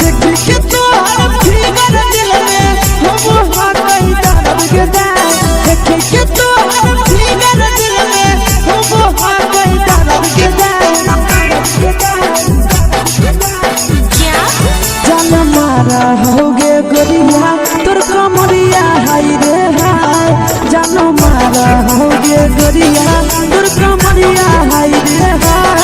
देखी के तोहर फिगर दिल में हो हाकई दर्द के दाए। देखी के तोहर फिगर दिल में हो हाकई दर्द के दाए। क्या? जान मारा होगे गोरिया तोर कमरिया हाय रे हाय। जान मारा होगे गोरिया तोर कमरिया हाय रे हाय।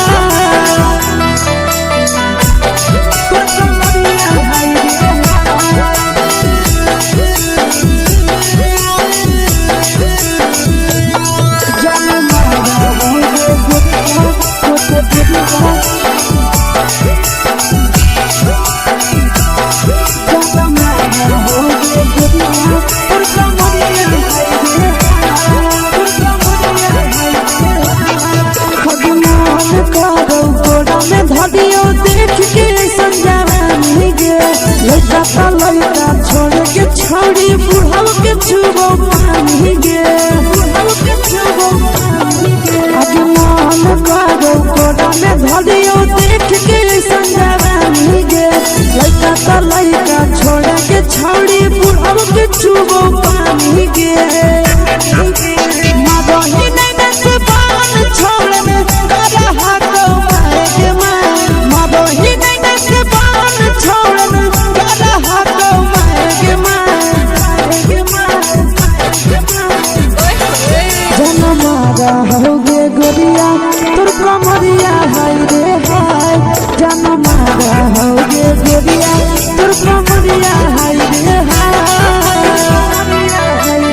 तोर कमरिया हाय रे हाय। जान मारा होगे गोरिया तोर कमरिया। छोड़ी बुढ़ाव के छुबो पानी गे, बुढ़ाव के छुबो पानी गे। अजमान करो कोड़ा में धरियो देख के संजवानी गे। लइका त लइका छोड़ के छोड़ी बुढ़ाव के छुबो पानी गे। मादही नैना से बाल छोड़ में करा हाको मारे के मार। मादही नैना से बाल छोड़ में करा हाको मारे के मार, के मार, के मार। जन मारा होगे गोरिया तोर कमरिया हाय रे हाय। जन मारा होगे गोरिया तोर कमरिया हाय रे हाय। तोर कमरिया हाय रे हाय।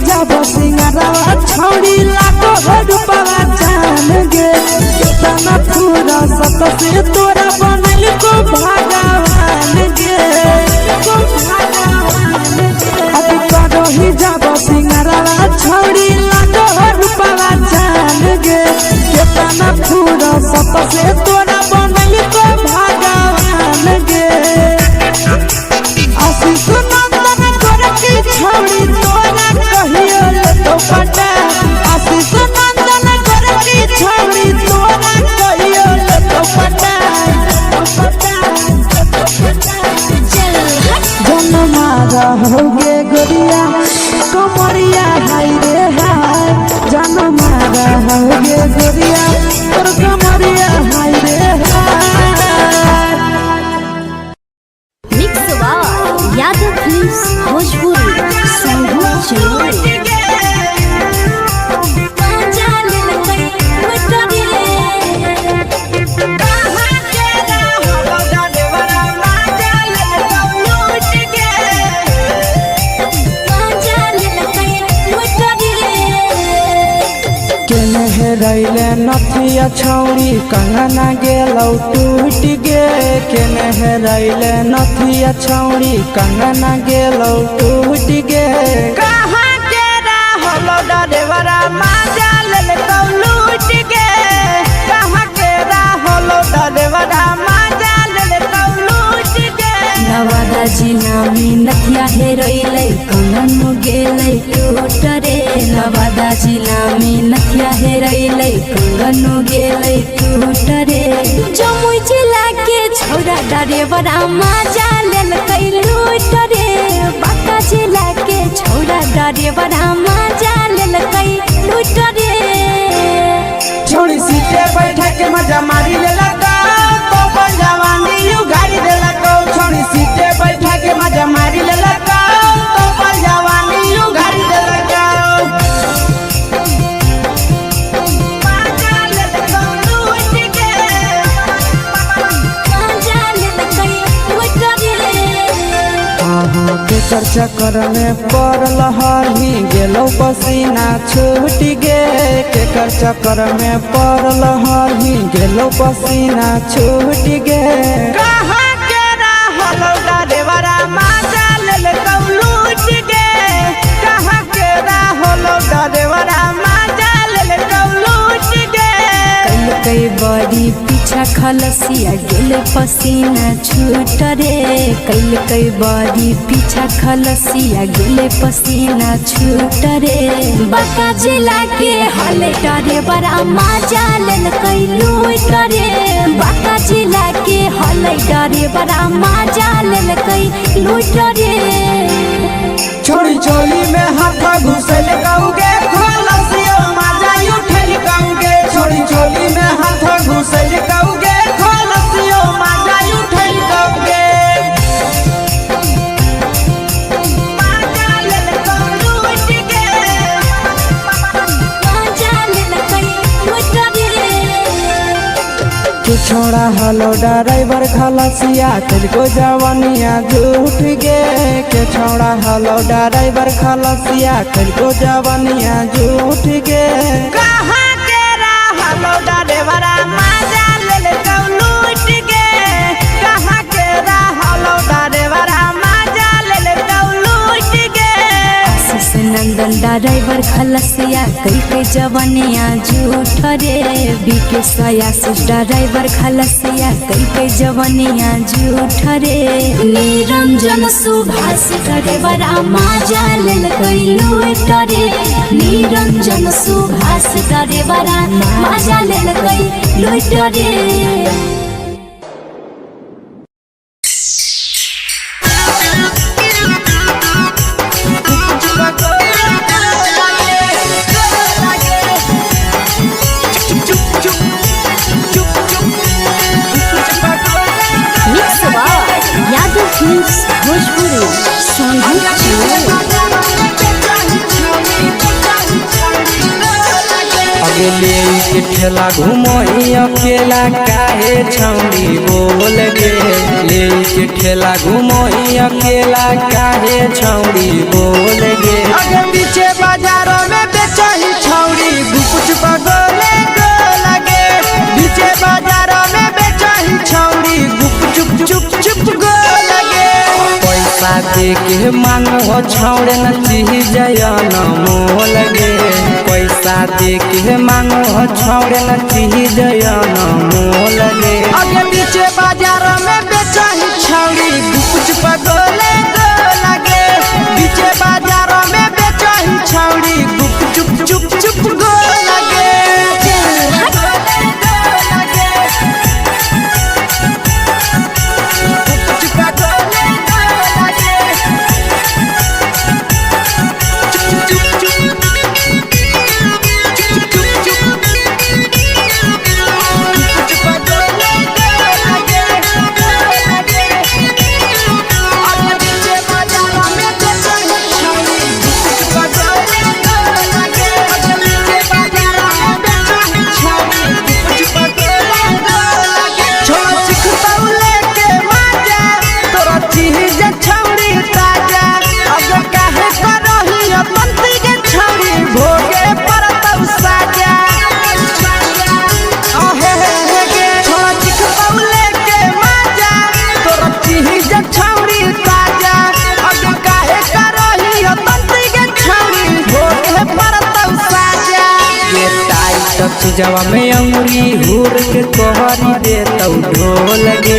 যাব সিঙ্গারা ছড়ি লাগো रूपवा जान गे। केतना पूरा सत से तोरा बनल को भगवान गे। अब करही যাব सिंगारा छड़ी लागो रूपवा जान गे। केतना पूरा सत से तोरा बनल को भगवान गे। आशीष नंदन गोरखी छौड़ी तोरा कहियो तो पटा। आशीष नंदन गोरखी छौड़ी तोरा कहियो तो पटा। चल हट। जन मारा होगे गोरिया कमरिया हाय रे हाय। जन मारा होगे गोरिया तोर कमरिया हाय रे हाय। Mix by Yadav films Bhojpuri Sanghu Jamui. केने हेरैले नथिया छौरी कंगना गेलौ टूट गे। केने हेरैले नथिया छौरी कंगना गेलौ टूट गे। कहाँ के रहलो डरेवरा माजा लेलकौ लूट गे। कहाँ के रहलो डरेवरा माजा लेलकौ लूट गे। नवादा जिला में नथिया हेरैलै कंगन गेलै टूट रे। नवादा जिला में नथिया हेरैलै कंगन गेलै टूट रे। जमुई जिला के छौरा डरेवरा माजा लेलकै लूट रे। बांका जिला के छौरा डरेवरा माजा लेलकै लूट रे। छोड़ी सीटे बैठा के मजा मारी लेलक तो जवानी you गाड़ी देलक। छोड़ी सीटे बैठा के मजा मारी लेलक तो जवानी you गाड़ी देलक। माजा लेलकै लूट रे। केकर चक्कर में पड़ल हही गेलौ पसीना छूट गे। केकर चक्कर में पड़ल हही गेलौ पसीना छूट गे। कहाँ के रहलौ डरेवरा माजा लेलकौ। खलसिया गेल पसीना छूट रे। कैल कई बड़ी पीछा खलसिया गेल पसीना छूट रे। बांका जिला के हले डरे बड़ा मजा लेल कई लूट रे। बांका जिला के हले डरे बड़ा मजा लेल कई लूट रे। छोड़ी चोली में हाथ घुसल कहूगे खलसियो मजा उठल कहूगे। छोड़ी चोली में हाथ घुसल कहूगे खलसियो मजा उठल कहूगे। मजा लेल लूट गे। मजा लेल कई लूट रे। के छोड़ा हलो ड्राइवर खलसिया को जवानिया झूठ गे। के छोड़ा हलो ड्राइवर खलसिया को जवानिया झूठ गे। कहाँ के हलो ड्राइवर मजा ले लूट गे। कहाँ के हलो ड्राइवर मजा ले लूट गे। आशीष नंदन ड्राइवर खलसिया कई के जवनिया झूठ रे। बीके सयासी ड्राइवर खलसिया कई के जवनिया झूठ रे। निरंजन सुभाष ड्राइवर मजा लेल कई लूट रे। निरंजन सुभाष ड्राइवर मजा लेल कई लूट रे। Mix by Yadav films Bhojpuri Sonu. अगले के ठेला घुमोही अकेला काहे छौड़ी बोल गे। ले के ठेला घुमोही अकेला काहे छौड़ी बोल गे। अगे पीछे बाजारों में बेचही छौड़ी गुपच पगोले गो लगे। पीछे बाजारों में बेचही छौड़ी गुप चुप चुप चुप गो लगे। पैसा दे के मांगो छौड़े न चीज न मोल गे। पैसा दे के मांगो छौड़े न चीज न मोल गे। अगे पीछे बाजारों में बेचही छौड़ी गुपच पगोले गो लगे। पीछे बाजारों में बेचही छौड़ी गुप चुप चुप चुप गो लगे। चीजवा में अंगुरी हुर के तोहरी देतौ ढोल गे।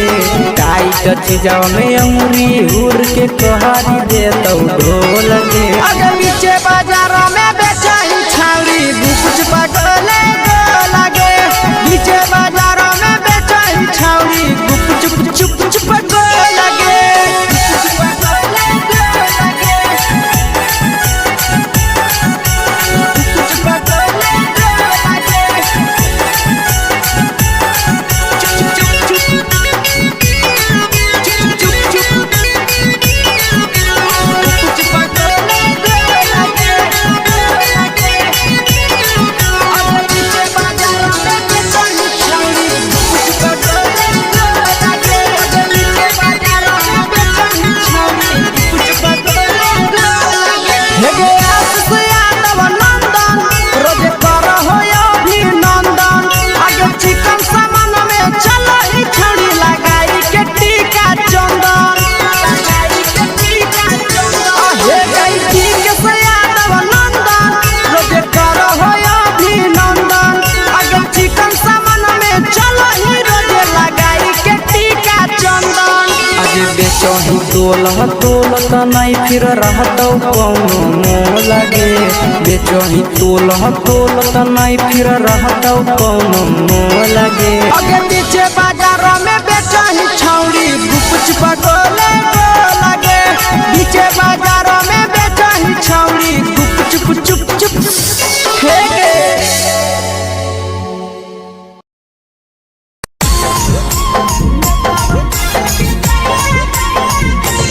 टाइट चीजवा में अंगुरी हुर के तोहरी देतौ ढोल गे। अगे पीछे बाजारों में बेचही छौड़ी गुपच पगोले गो लगे। पीछे बाजारों में बेचही छौड़ी गुप चुप चुप चुप गो लगे। तोलह तोल त नहीं फिर रहतौ कौनो मोल गे। बेचही तोलह तोल त नहीं फिर रहतौ कौनो मोल गे। अगे पीछे बाजार में बेचही छौड़ी गुप चुप गोले लगे। पीछे बाजार में बेचही छौड़ी गुप चुप चुप चुप हे गे।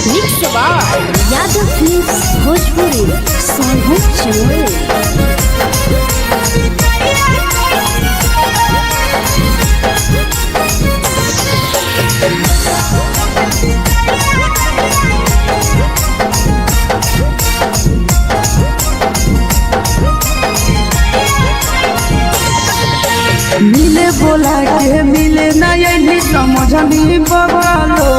Mix by Yadav films Bhojpuri Sonbhadra Jamui. मिले बोला के मिले नहीं समझनी बगलो।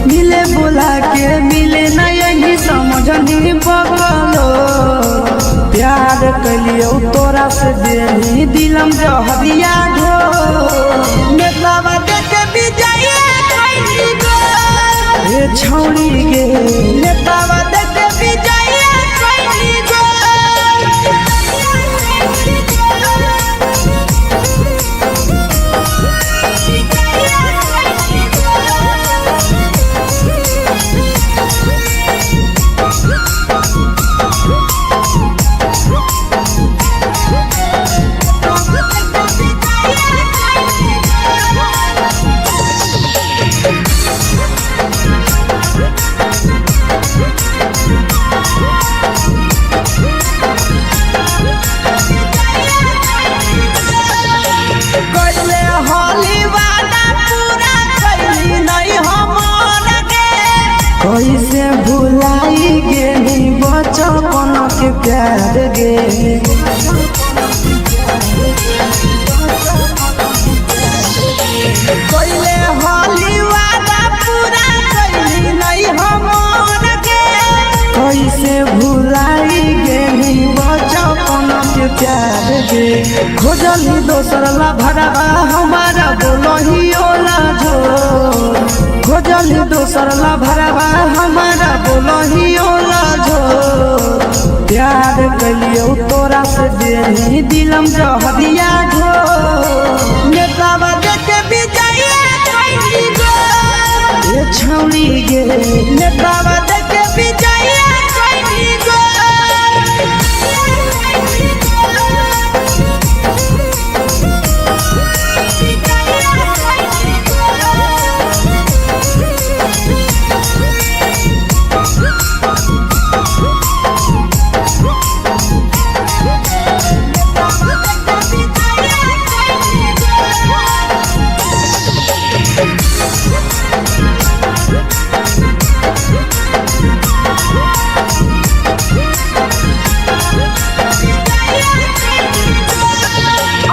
मिले बोला के मिले नहीं समझनी बगलो। प्यार कलियो तोरा से देनी दिलम जहरिया घो। नेतावा देख विजय कैली गो। हे छौड़ी गे नेतावा देख विजय कैली गो। कैले होली वादा पूरा कैली नहीं हमर गे। कैसे भुलाई गेली बचपन के प्यार गे। कैले होली वादा पूरा कैली नहीं हमर गे। कैसे भुलाई गेली बचपन के प्यार गे। खोजली दोसर ला भरवा हमारा बोलही ओला जो। खोजली दोसर ला भरवा हमारा बोलही ओला जो। प्यार कलियो तोरा से देनी दिलम जहरिया घो। नेतावा देख विजय कैली गो। ए छौड़ी गे नेतावा देख विजय कैली गो।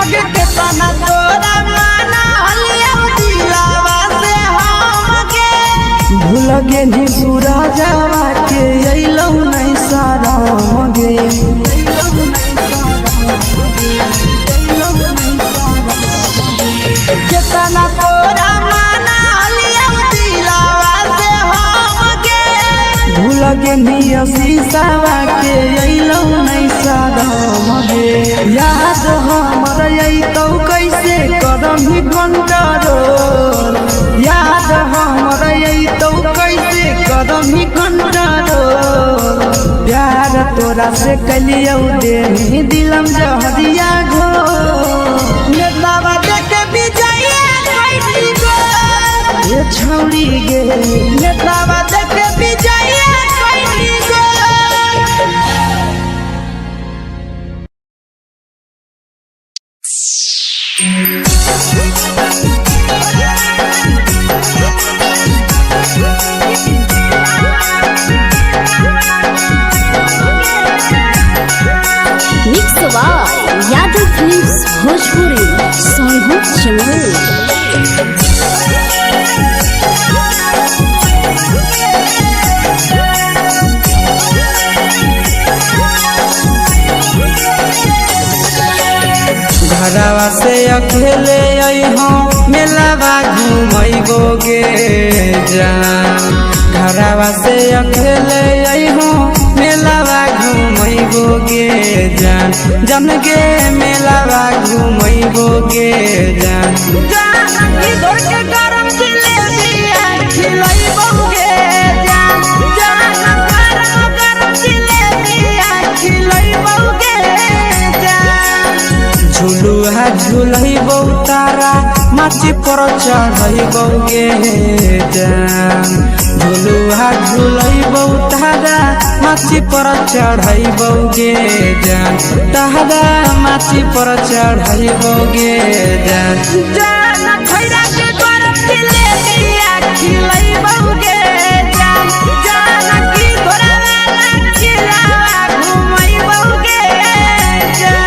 अगे केतना तोरा माना हलिया दिलावा से हमके। भूल गेली सूरजवा के अइलौ नहीं शरम गे। केतना तोरा माना हलिया दिलावा से हमके। भूल गेली शीशावा के अइलौ नहीं शरम गे। याद हमर अइतौ कैसे करम कंट्रोल। याद हमर अइतौ कैसे करम कंट्रोल। प्यार तोरा से कलियौ देनी दिलम जहरिया घो। नेतावा देख विजय कैली गो। ए छौड़ी गे नेतावा देख विजय कैली गो। Mix by Yadav films Bhojpuri Sonbhadra Jamui. घरवा से अकेले अइहो मेलावा घुमैबो गे जान। घरवा से अकेले अइहो मेलावा घुमैबो गे जान। जन गे मेलावा घुमैबो गे जान। जान की धोर के गरम जिलेबिया खिलैबो गे जान। जान गरम गरम जिलेबिया खिलैबो गे जान। झुलुहा झुलैबौ तारा माची पर चढ़ैबौ गे जान। झुलुहा झुलैबौ तारा माची पर चढ़ैबौ गे जान। तारा माची पर चढ़ैबौ गे जान। जान खैरा के गरम जिलेबिया खिलैबो गे जान। जान की धोरा वाला खिलावा घुमैबो गे जान।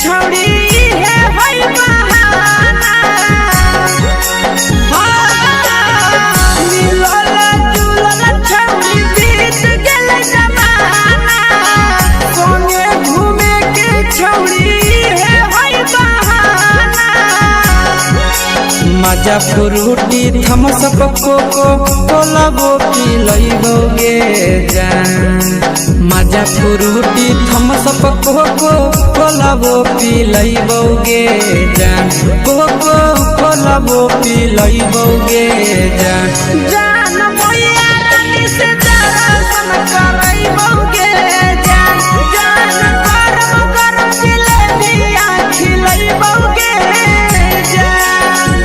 छौड़ी हे होई बहाना। मिलल जुलल छौड़ी बीत गेलै जमाना। संगे घूमे के छौड़ी हे होई बहाना। मजा फ्रूटी थम्सअप कोको कोलाबो पिलैबो गे जान। मजा फ्रूटी थम्सअप कोको कोलाबो पिलैबो गे जान। कोको कोलाबो पिलैबो गे जान। जान मैया रानी से दर्शन करैबो गे जान। जान गरम गरम जिलेबिया खिलैबो गे जान।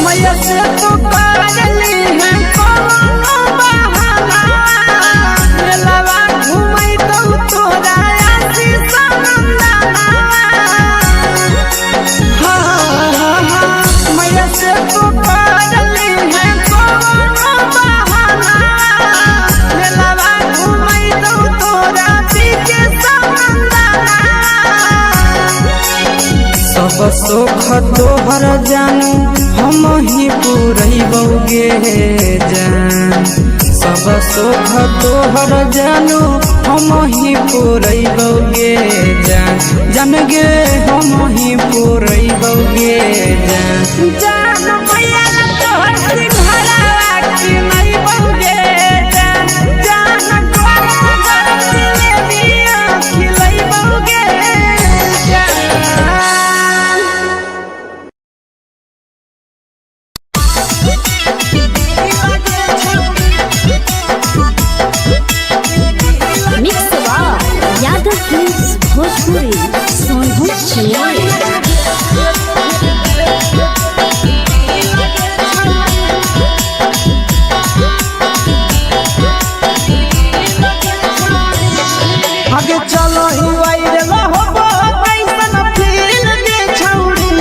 मैया से तो करली है कौनो बहाना। मेलावा घुमै दौ तोरा आशीष नंदना। हाँ हाँ हाँ, मैया से तो करली है कौनो बहाना। मेलावा घुमै दौ तोरा पीके नंदना। सब सुख तोहर जानू हम ही पुरैबौ गे जान। सब सुख तोहर जानू हम ही पुरैबौ गे जान। जान गे हम ही पुरैबौ गे जान। जान मैया तोहर सिंघारा किनैबौ गे जान। जान गरम गरम जिलेबिया खिलैबौ गे जान। Mix by Yadav films Bhojpuri Sonbhadra Chennai. आगे चलो ही वायरल होबो कैसन फील गे छौड़ी।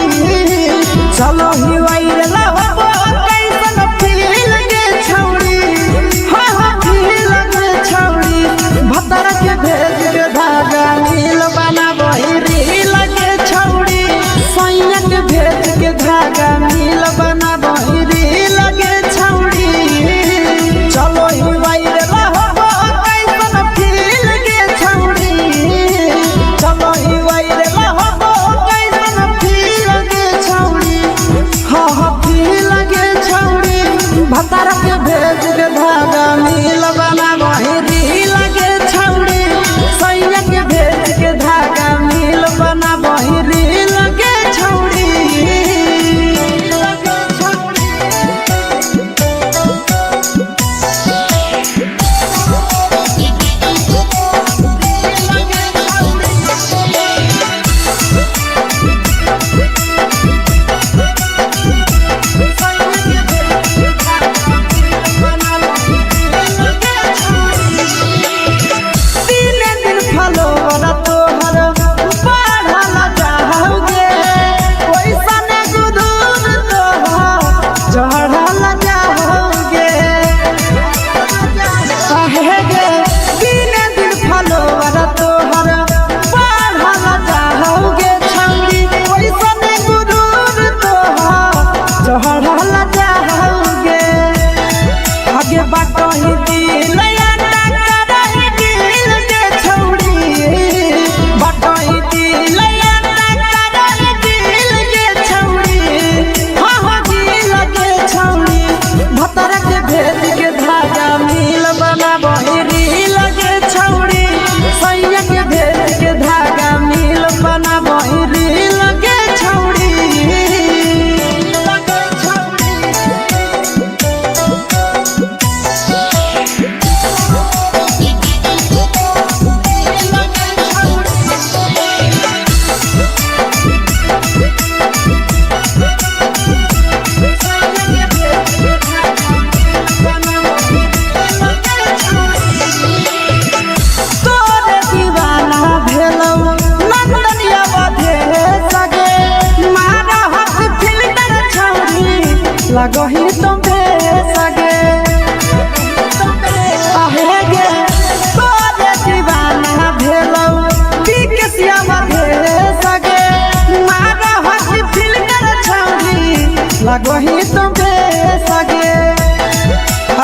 चलो ही वायरल होबो कैसन फील गे छौड़ी। हाँ हाँ फील गे छौड़ी। भतर के भेज के धागा नील बनाबही रील गे छौड़ी। सैया के भेज के धागा नील बनाबही रील गे छौड़ी। चलो ही वायरल होबो कैसन फील गे छौड़ी। चलो ही वायरल होबो कैसन फील गे छौड़ी। हाँ हाँ फील गे छौड़ी। भतार के भेज के धागा नील बनाबही रील गे छौड़ी। सैया के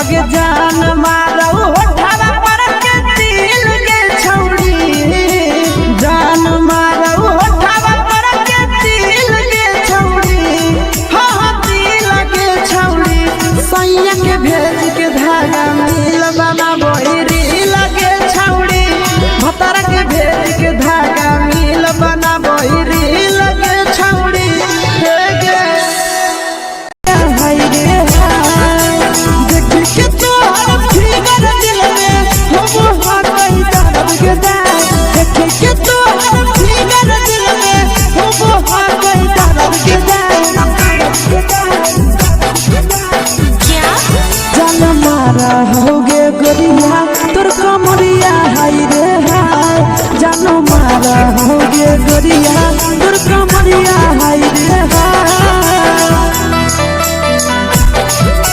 लगे जान मारो होठवा पर के दिल गे छौड़ी जान मारो होठवा पर के दिल गे छौड़ी हाँ हाँ दिल गे छौड़ी सैया के भेज के धागा मिल बना बोरी लगे छौड़ी भतारा के भेज के धागा मिल बना बोरी लगे छौड़ी हे गे हाय रे हाय देख के तोहर फिगर दिल में हो हो कई दर्द के दाग देख के तोहर फिगर दिल में हो हो कई दर्द के दाग क्या जान मारा होगे गोरिया तोर कमरिया हाय रे हाय जान मारा होगे गोरिया तोर कमरिया हाय रे हाय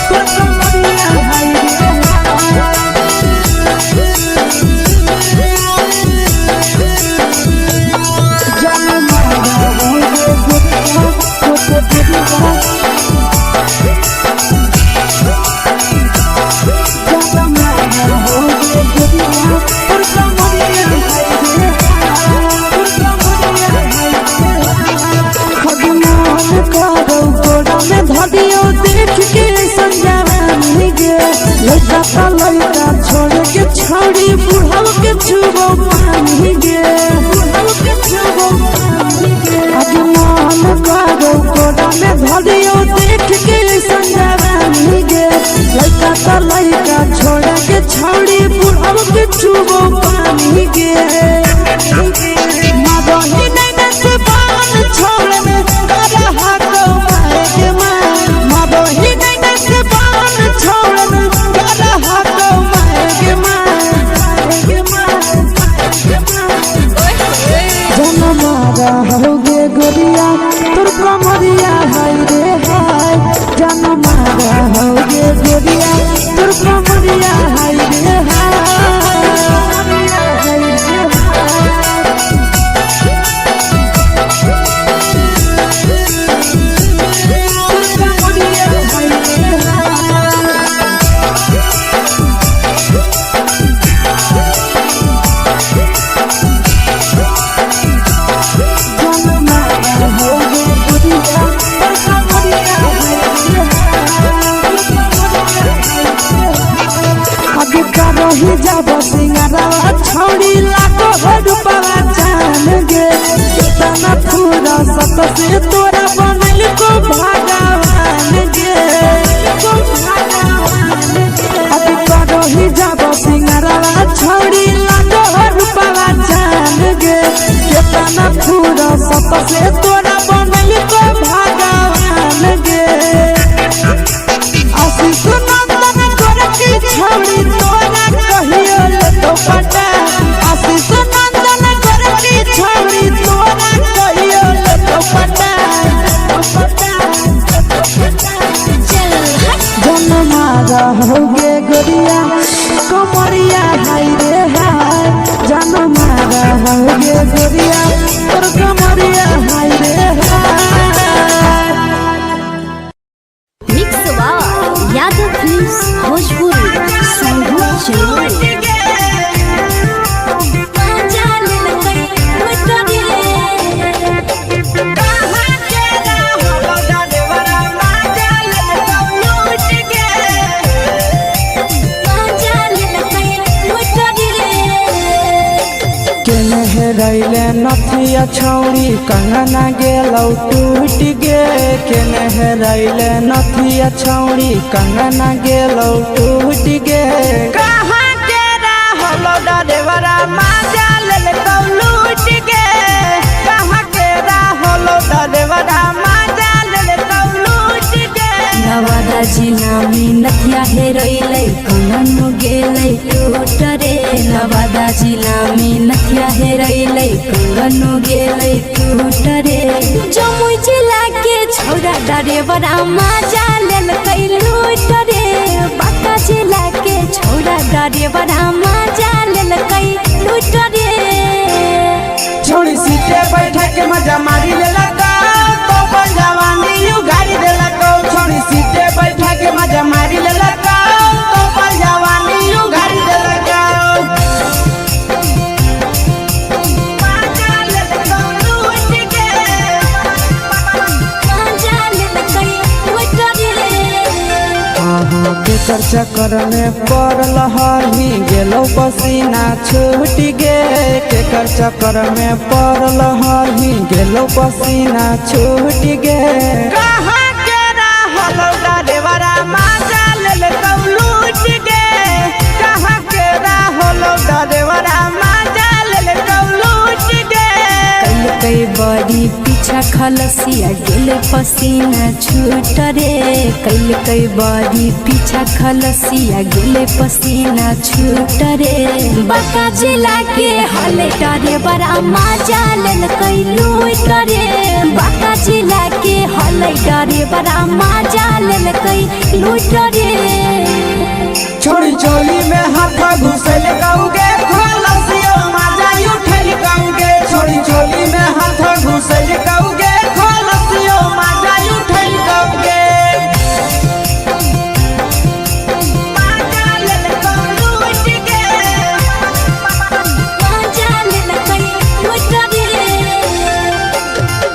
तोर कमरिया हाय रे हाय जान मारा होगे गोरिया तोर कमरिया छोड़ी बुढ़ाव के छुबो पानी गे बुढ़ाव के छुबो पानी गे अभिमान करो कोड़ा में धरियो देख के संजवानी गे लइका त लइका छोड़ के छोड़ी बुढ़ाव के छुबो पानी गे मदही नैना से बाल छोड़ में करहा को मारे के मार मदही नैना से बाल छोड़ में करहा को मारे के मार के मार जन मारा होगे गोरिया तोर कमरिया हाय रे हाय जन मारा होगे गोरिया तोर कमरिया हाय रे हाय हाय रे हाय तोर कमरिया हाय रे हाय जब सिंगारा छौड़ी लागो हो रूपवा जान गे केतना फूरा सत से तोरा बनल को भगवान गे को भगवान गे अब करही जब सिंगारा छौड़ी लागो हो रूपवा जान गे केतना फूरा सत से तोरा बनल को भगवान गे आशीष नंदन गोरखी छौड़ी तोरा कहियो लेतो पटा आशीष नंदन गोरखी छौड़ी तोरा कहियो लेतो पटा चल हट जन मारा होगे गोरिया कमरिया हाय रे हाय जन मारा होगे गोरिया तोर कमरिया हाय रे हाय mix by Yadav films Bhojpuri Sanghu चलो केने हेरैले नथिया छौरी कंगना गेलौ टूट गे केने हेरैले नथिया छौरी कंगना गेलौ टूट गे कहाँ के रहलो डरेवरा माजा लेल तो लूट गे कहाँ के रहलो डरेवरा माजा लेल तो लूट गे नवादा जिला में नथिया हेरैलै कंगन गेलै टूट रे नवादा जिला में नथिया हेरैलै कंगन गेलै टूट रे जमुई जिला के छौरा डरेवरा माजा लेलकै लूट रे बांका जिला के छौरा डरेवरा माजा लेलकै लूट रे छोड़ी सीटे बैठा के मजा मारी लेला का तो जवानी you गाड़ी देला को छोड़ी सीटे बैठा के मजा मारी लेला का तो केकर चक्कर में पड़ल हही गेलो पसीना छूट गे। केकर चक्कर में पड़ल हही गेलो पसीना छूट गे। कहाँ के रहल डरेवरा माजा लेल तौ लूट गे। कहाँ के रहल डरेवरा माजा लेल तौ लूट गे। कई बड़ी पीछा खलसिया गेल पसीना छूट रे। कैल कई बड़ी पीछा खलसिया गेल पसीना छूट रे। बांका जिला के हले डरे बड़ा मजा लेल कई लूट रे। बांका जिला के हले डरे बड़ा मजा लेल कई लूट रे। छोड़ी चोली में हाथ घुसल कहूगे खलसियो माजा उठल कहूगे। छोड़ी चोली में हाथ घुसल कहूगे खलसियो माजा उठल कहूगे। माजा लेल कहू लूट गे। मजा लेल कई लूट रे।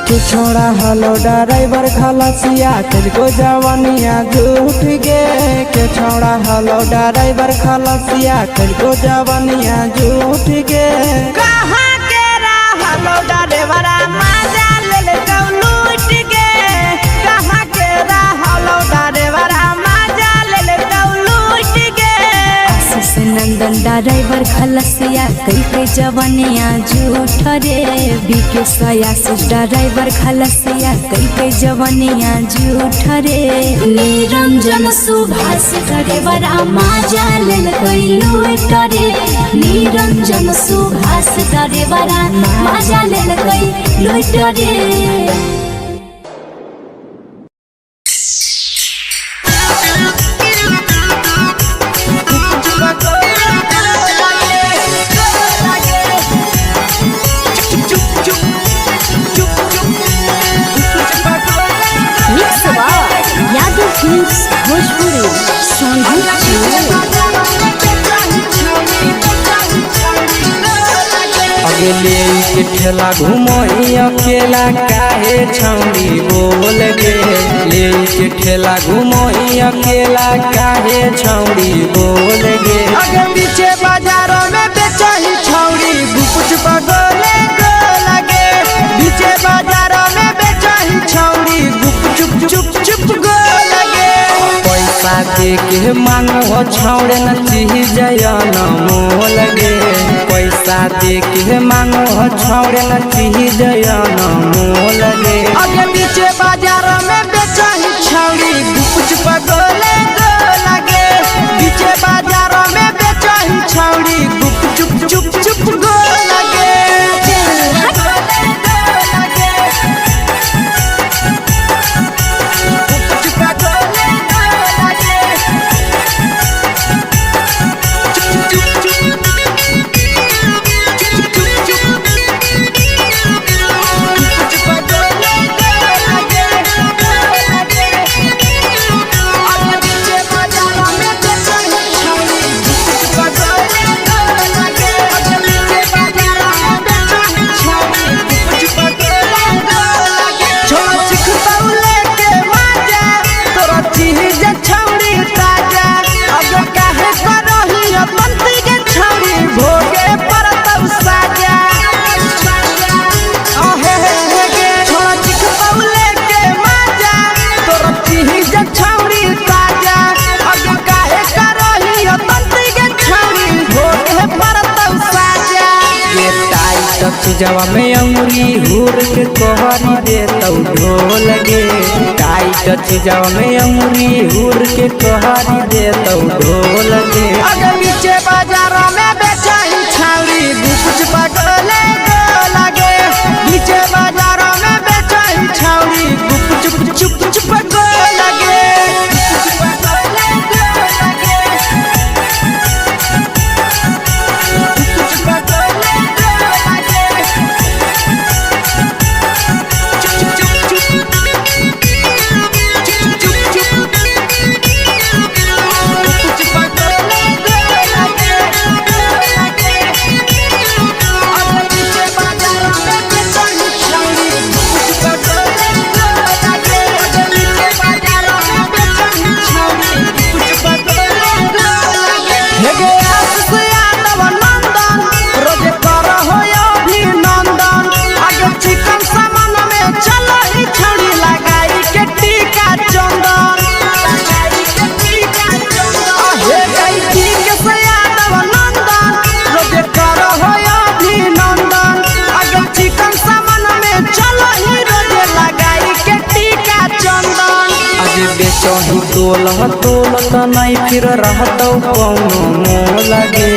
के छोड़ा हलो ड्राइवर खलसिया को जवानिया झूठ गे। के छोड़ा हलो ड्राइवर खलसिया को जवानिया झूठ गे। कहाँ के रहलो ड्राइवरा माजा लेल तौ लूट गे। कहाँ के रहलो ड्राइवरा माजा लेल तौ लूट गे। आशीष नंदन ड्राइवर खलसिया कई कई जवनिया झूठ रे। बीके सयासी ड्राइवर खलसिया कई कई जवनिया झूठ रे। निरंजन सुभाष ड्राइवर माजा लेल कई लूट रे। निरंजन सुभाष ड्राइवर माजा लेल कई लूट रे। Mix by Yadav films Bhojpuri Sonbhadra जिला। अगले के ठेला घुमोही अकेला काहे छौड़ी बोल गे। ले के ठेला घुमोही अकेला काहे छौड़ी बोल गे। अगे पीछे बाजारों में बेचही छौड़ी गुपच पगोले गो लगे। पीछे बाजारों में बेचही छौड़ी गुप चुप चुप चुप गो लगे। पैसा दे के मांगो छौड़े न चीज न मोल गे। पैसा दे के मांगो छौड़े न चीज न मोल गे। अगे पीछे बाजारों में बेचही छौड़ी गुपच पगोले गो लगे। पीछे बाजारों में बेचही छौड़ी गुप चुप चुप चुप गो लगे। चीजवा में अंगुरी हुर के कोहरी दे तौ ढोल गे। टाइट चीजवा में अंगुरी हुर के कोहरी दे तौ ढोल गे। अगे पीछे बाजारों में बेचाही छौड़ी गुपच पगोले गो लगे। पीछे बाजारों में बेचाही छौड़ी गुप चुप चुप चुप गो लगे। चुप चुप। तोलह तोल त नहीं फिर रहतौ कौनो मोल गे।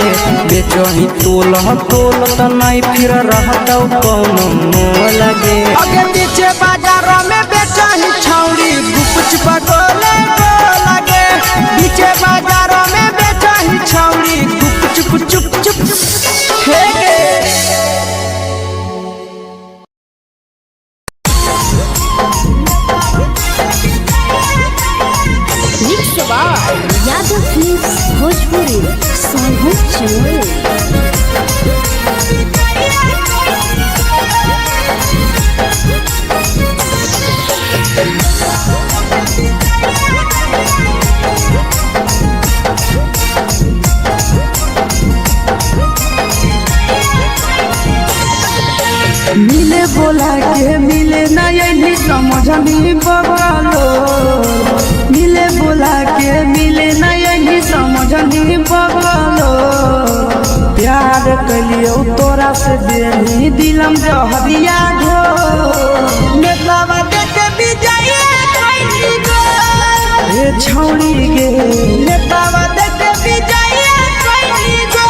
बेचही तोलह तोल त नहीं फिर रहतौ कौनो मोल गे। अगे पीछे बाजार में बेचही छौड़ी गुपचुप गोले गोलगे। पीछे बाजार में बेचही छौड़ी गुपचुप चुप चुप हे गे। Mix by Yadav films Bhojpuri Sonbhadra Jamui. मिले बोला के मिले ना यही समझनी बगलो। मिले बोला के मिले ना यही समझनी बगलो। प्यार कलियो तोरा से देनी दिलम जहरिया घो। नेतावा देख विजय कैली गो। हे छौड़ी गे नेतावा देख विजय कैली गो।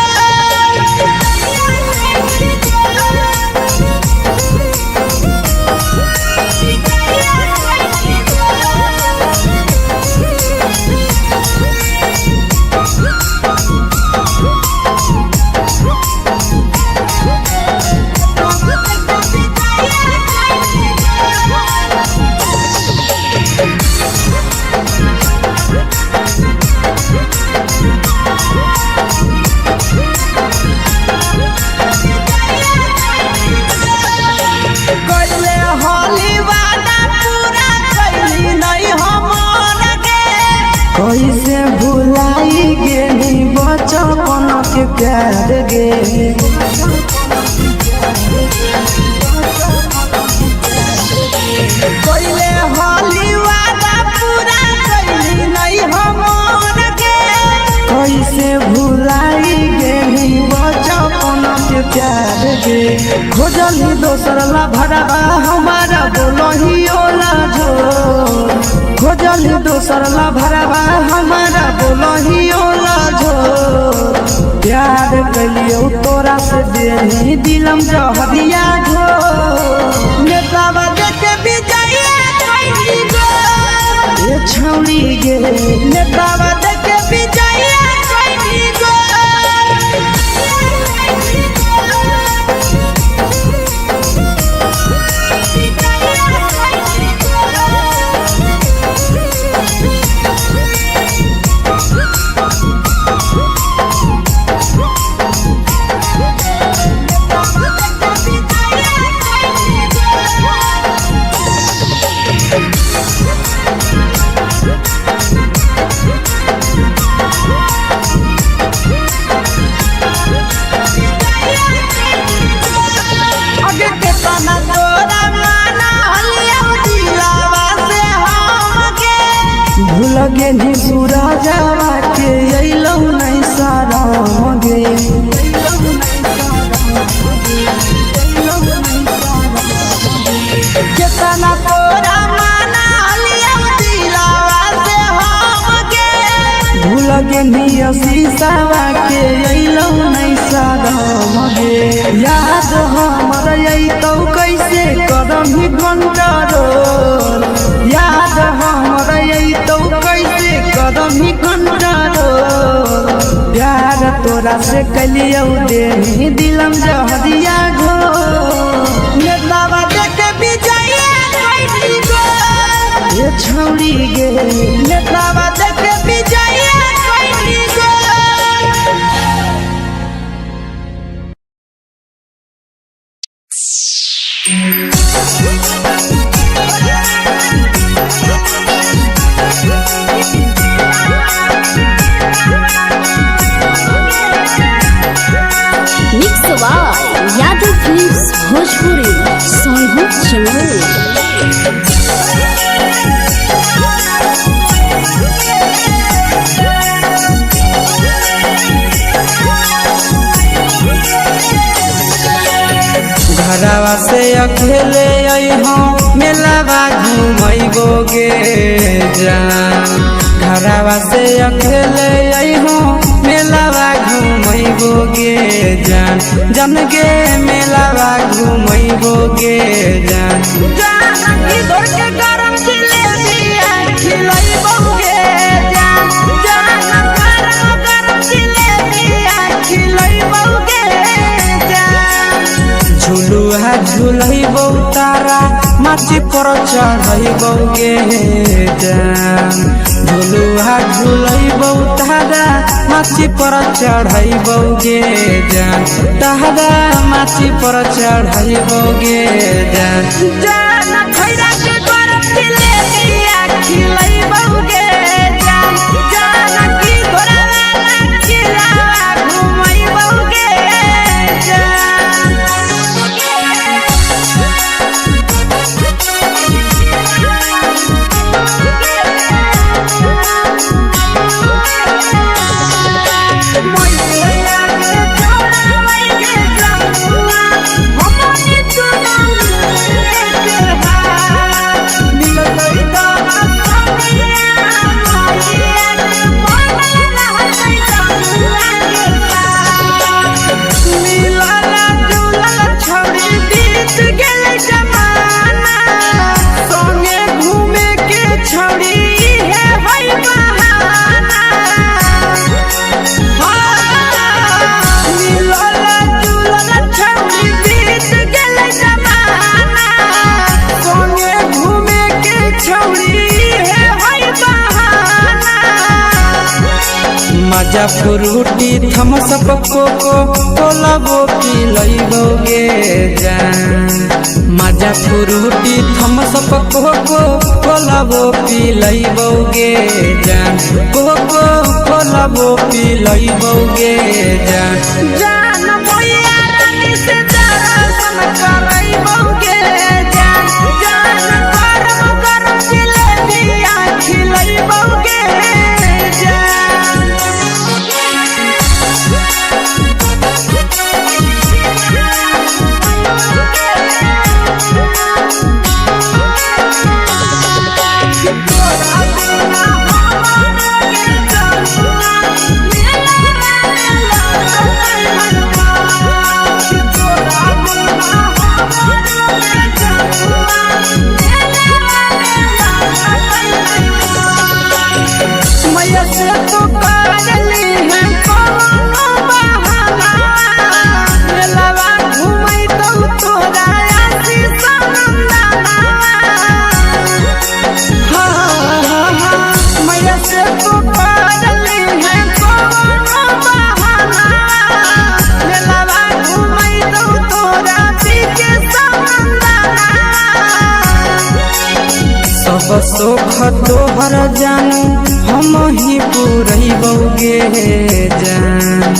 कैले होली वादा पूरा कैली नहीं हमर गे। कैसे भुलाई गेली बचपन के प्यार गे। कैले होली वादा पूरा कैली नहीं हमर गे। कैसे भुलाई गेली बचपन के प्यार गे। खोजली दोसर ला भरावा हमारा बोलही ओला जो। खोजली दोसर ला भरावा हमारा बोलही ओला जो। प्यार कलियो तोरा से देनी दिलम जहरिया घो। नेतावा देख विजय कैली गो। ए छौड़ी गे नेतावा देख विजय कैली गो। अगे केतना तोरा माना हलिया दिलावा से हमके। भूल गेली सूरजवा के अइलौ नहीं शरम गे। केतना तोरा माना हलिया दिलावा से हमके। भूल गेली शीशावा के अइलौ नहीं शरम गे। याद हमर अइतौ कैसे करम कंट्रोल। याद हमर अइतौ कैसे करम कंट्रोल। प्यार तोरा से कलियौ देनी दिलम जहरिया घो। नेतावा देख विजय कैली गो। ए छौड़ी गे नेतावा देख विजय कैली गो। Mix by Yadav films Bhojpuri Sonbhadra Jamui. घरवा से अकेले अइहो मेलावा घुमैबो गे जान। घरवा से अकेले अइहो मेलावा घुमैबो गे जान, जान गे मेलावा घुमैबो गे जान। जान की धोर के गरम जिलेबिया खिलैबो गे जान, जान गरम गरम जिलेबिया खिलैबो गे जान। झुलुआ झुलैबो तारा माची पर चढ़ैबो गे जान, झुलुआ झुलैबो तारा माची पर चढ़ैबो गे जान, तारा माची पर चढ़ैबो गे जान। जान खैरा के गरम जिलेबिया खिलैबो गे जान, जान की धोरा वाला खिलावा घुमैबो गे जान। छौड़ी हे होई बहाना, मिलल जुलल छौड़ी बीत गेलै जमाना, संगे घूमे के छौड़ी हे होई बहाना। मजा फ्रूटी थम्सअप कोको कोलाबो पिलैबो गे जान, मजा फ्रूटी थम्सअप कोको कोलाबो पिलैबो गे जान, कोको कोलाबो पिलैबो गे जान। जान मैया रानी से दर्शन करैबो गे जान, जान गरम गरम जिलेबिया खिलैबो गे जान। मैया से तो करली है कौनो बहाना, मेलावा घुमै दौ तोरा आशीष नंदना। हाँ हाँ हाँ, मैया से तो करली है कौनो बहाना, मेलावा घुमै दौ तोरा पीके नंदना। सब सुख तोहर जानू हम ही पुरैबो गे जान,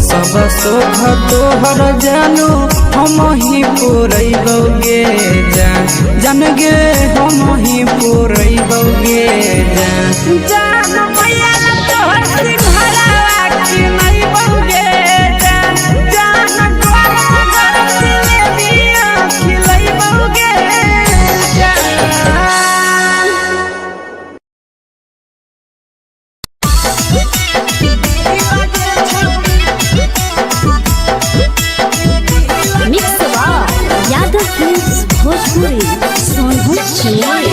सब सुख तोहर जानू हम ही पुरैबो गे जान, जान गे हम ही पुरैबो गे जान। जान मैया तोहर सिंघारावा किनैबो गे जान, जान गरम गरम जिलेबिया खिलैबो गे जान। Mix by Yadav films Bhojpuri Sonbhadra Chennai.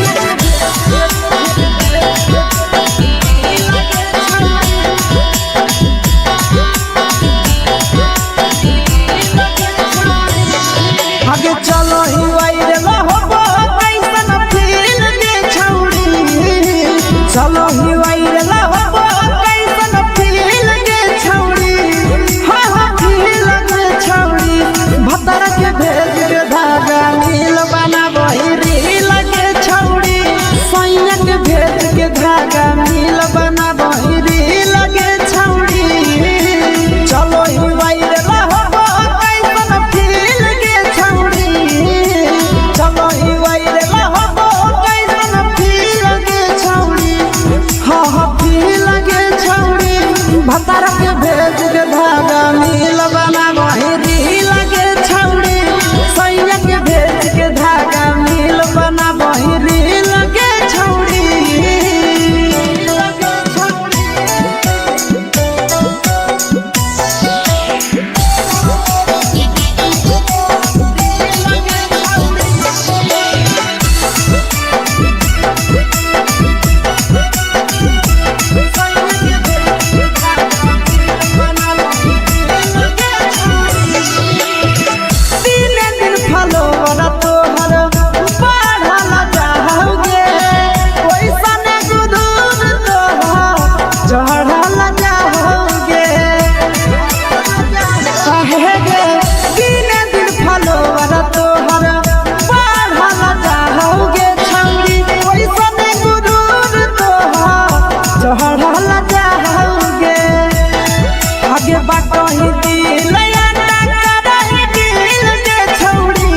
हगे बाटही दिल आटा करही दिल गे छौड़ी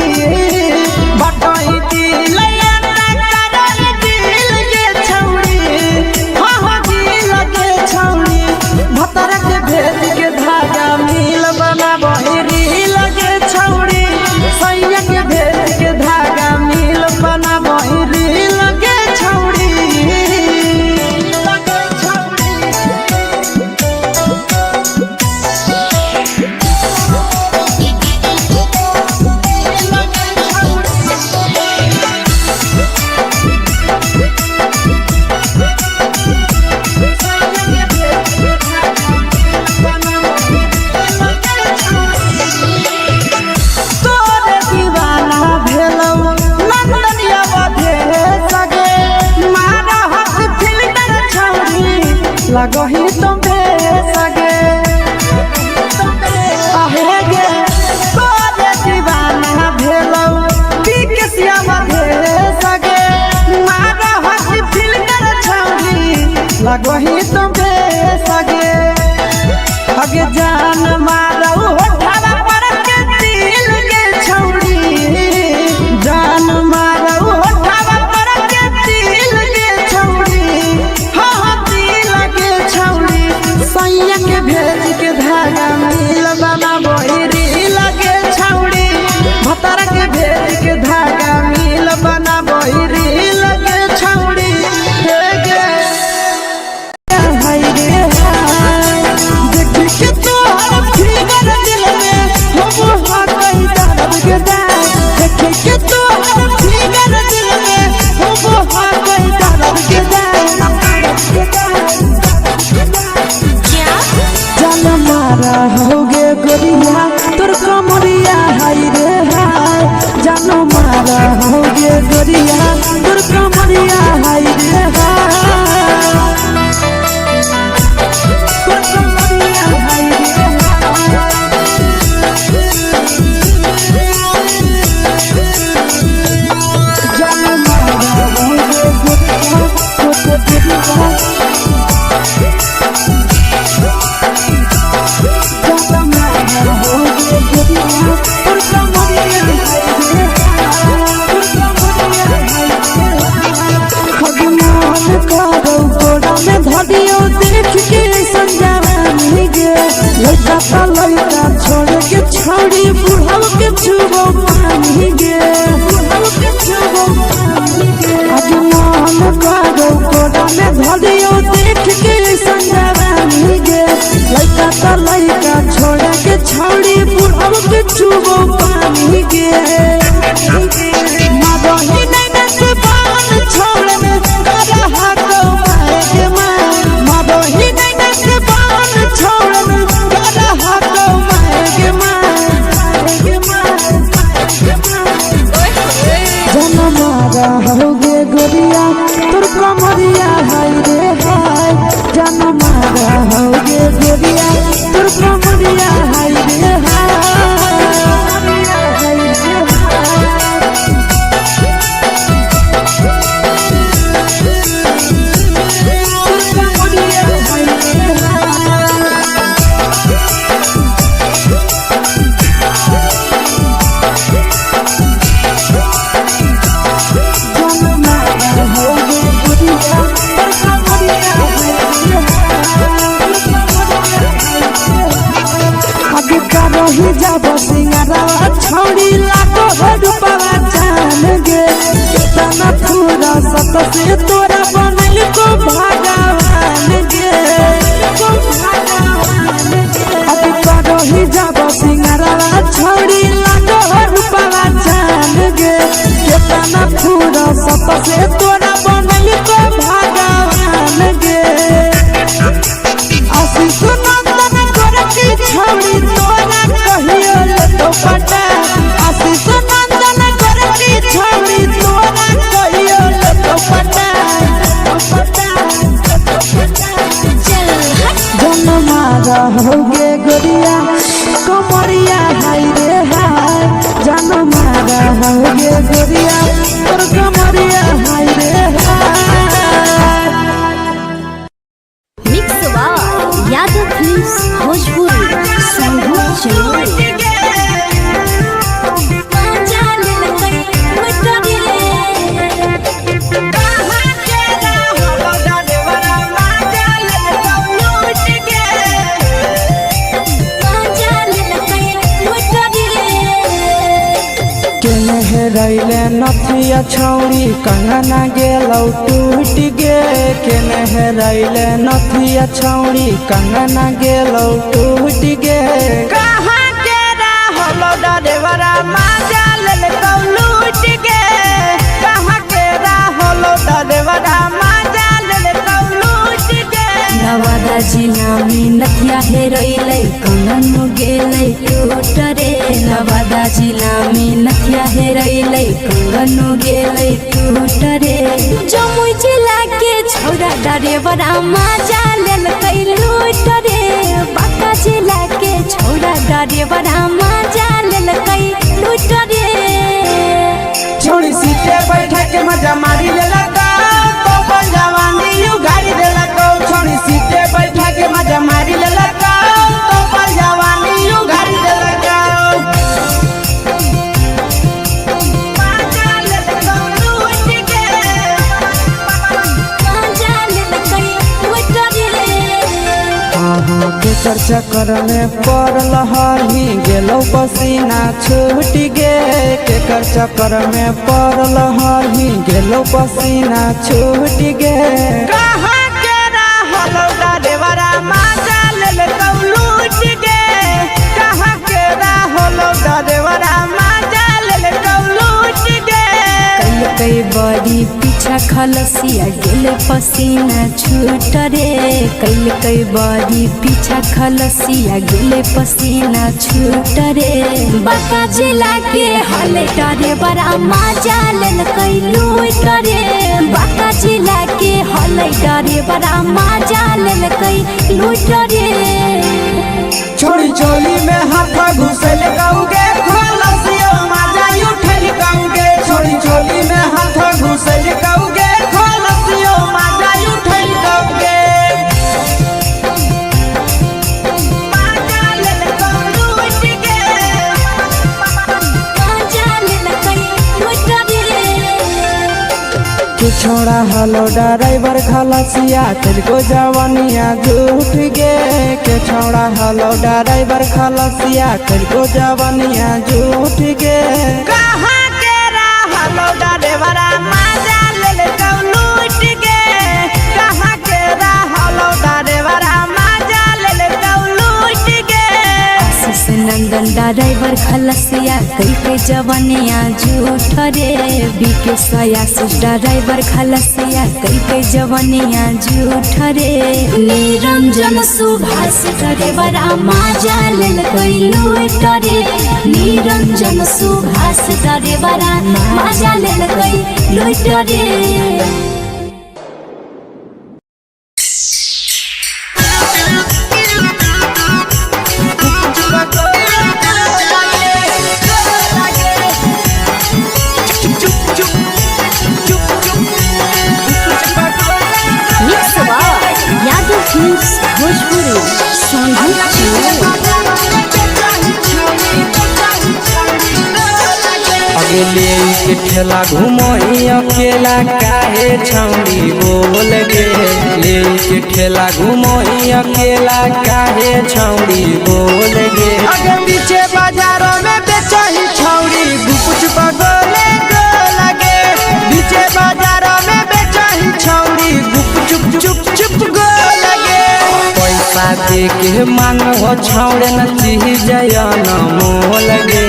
बाटही दिल आटा करही दिल गे छौड़ी हाँ हाँ दिल गे छौड़ी भतर के भेज के धागा मिल बनाबही रील गे छौड़ी सैया के भेज के धागा मिल बनाबही रील गे छौड़ी गे छौड़ी। तोरे दीवाना भेलौ नंदनिया बधे सगे मारा हक फिल्टर छौड़ी लगही तुम सगे आहे गे तोरे दीवाना भेलौ बिकसिया बधे सगे मारा हक फिल्टर छौड़ी लगही तुम सगे हगे जान मारौ होठावा पर के दिल गे छौड़ी जान मारौ होठावा पर के दिल गे छौड़ी हाँ हाँ दिल गे छौड़ी सैया के भेज के धागा मिल बनाबही रील गे छौड़ी भतर के भेज के धागा मिल बनाबही रील गे छौड़ी हे गे हाय रे हाय देख के तोहर फिगर दिल में हम हाकई दर्द के दाग देख के तोहर फिगर दिल में हम हाकई दर्द के दाग जान मारा होगे गोरिया तोर कमरिया हाय रे हाय जान मारा होगे गोरिया तोर कमरिया हाय रे हाय तोर कमरिया हाय रे हाय जान मारा होगे गोरिया तोर कमरिया जान मारा होगे गोरिया तोर कमरिया हाय रे हाय तोर कमरिया हाय रे हाय खगमान करौ गोरा में धरियो देख के संजावानी गे लइका त लइका छोड़ के छौड़ी बुढ़ाव के छुबो पानी गे बुढ़ाव के छुबो पानी गे खगमान करौ गोरा में धरियो देख के संजावानी गे लइका त लइका छोड़ के छौड़ी बुढ़ाव के छुबो पानी गे मदही नैना से बान छोड़ने करहा को माए के माए मदही नैना से बान छोड़ने करहा को माए के माए के माए जन मारा होगे गोरिया तोर कमरिया हाय रे हाय जन मारा होगे गोरिया तोर कमरिया हाय रे हाय हाय रे हाय तोर कमरिया हाय रे हाय जान मारा होगे गोरिया तोर कमरिया हाय रे हाय आगे करही जाब सिंगारा छौड़ी लागो हो रूपवा जान गे केतना पूरा सत से तोरा बनल को भगवान गे को भगवान गे आगे करही जाब सिंगारा छौड़ी लागो हो रूपवा जान गे केतना पूरा सत से तोरा बनल को भगवान गे आशीष नंदन गोरखी छौड़ी तोरा कहियो लेतो पटा आशीष नंदन गोरखी छौड़ी तोरा कहियो लेतो पटा जन मारा होगे गोरिया कमरिया हाय रे हाय जन मारा होगे गोरिया तोर कमरिया हाय रे हाय mix by Yadav films Bhojpuri. नथिया छौड़ी कंगना गेलौ टूट गे। केने हेरैले नथिया छौड़ी कंगना गेलौ टूट गे। कहाँ के रहलो डरेवरा माजा लेलकौ लूट गे। कहाँ के रहलो डरेवरा माजा लेलकौ लूट गे। नवादा जिला में नथिया हेरैलै कंगन गेलै टूट रे। नवादा जिला में नथिया हेरैलै कंगन गेलै टूट रे। जमुई जिला के छौड़ा डरेवरा माजा लेलकै लूट रे। बांका जिला के छौड़ा डरेवरा माजा लेलकै लूट रे। छोड़ी सीटे बैठा के मजा मारी लेलकौ, तो अपन जवानी उगारी देलकौ। छोड़ी सीटे बैठा के मजा मारी लेलकौ, तो अपन जवानी उगारी देलकौ। माजा लेलकौ लूट गे। माजा लेलकै लूट रे। अहाँ के चक्कर में पड़ल हही गेलौ पसीना छूट गे। केकर चक्कर में पड़ल हही गेलौ पसीना छूट गे। कहाँ के रहलो डरेवरा माजा लेलकौ लूट गे। कहाँ के रहलो डरेवरा माजा लेलकौ लूट गे। कई बड़ी पीछा खलसिया गेल पसीना छूट रे। कैल बड़ी पीछा खलसिया गेल पसीना छूट रे। बांका जिला के हले डरे बड़ा माजा लेलकै लूट रे। बांका जिला के हले डरे बड़ा माजा लेलकै लूट रे। छोड़ी चोली में हाथ घुसल कौगे, खलसियो माजा उठल कौगे। छोड़ी चोली में हाथ घुसल कौगे, खलसियो माजा उठल कौगे। माजा लेलकौ लूट गे। माजा लेलकै लूट रे। के छोड़ा हलो ड्राइवर खलसिया तेरे जवानिया झूठ गे। के छोड़ा हलो ड्राइवर खलसिया तेरे जवानिया झूठ गे। कहाँ के रहलो डरेवरा माजा लेलकौ लूट गे। कहाँ के रहलो डरेवरा माजा लेलकौ लूट गे। आशीष नंदन ड्राइवर खलसिया कई जवनिया झूठ रे। बीके सयासीस ड्राइवर खलसिया कई जवनिया झूठ रे। निरंजन सुभाष ड्राइवर माजा लेलकै लूट रे। निरंजन सुभाष ड्राइवर माजा लेलकै लूट रे। Mix by Yadav films Bhojpuri Sonu अगले के ठेला घुमोही अकेला काहे छौड़ी बोल गे। ले के ठेला घुमोही अकेला काहे छौड़ी बोल गे। अगे पीछे बाजारों में बेचही छौड़ी गुपचुप गोले लगे। पीछे बाजारों में बेचही छौड़ी गुपचुप चुप चुप गो लगे। पैसा दे के मांगो छौड़े न चीज मोल गे।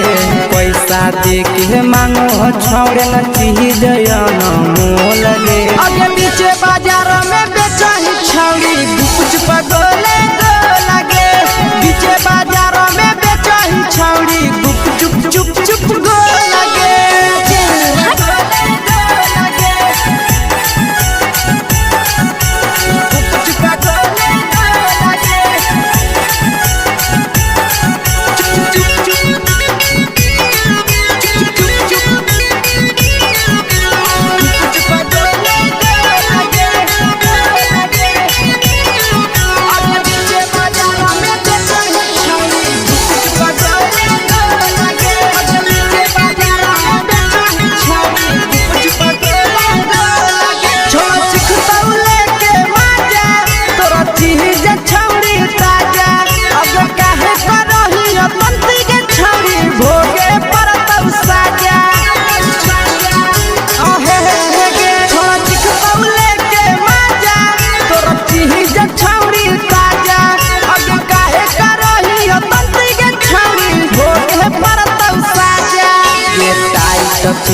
पैसा दे के मांगो छौड़े न चीज मोल गे। अगे पीछे बाजारों में बेचही छौड़ी गुपचुप गोले लगे। पीछे बाजारों में बेचही छौड़ी गुपचुप चुप चुप गो लगे।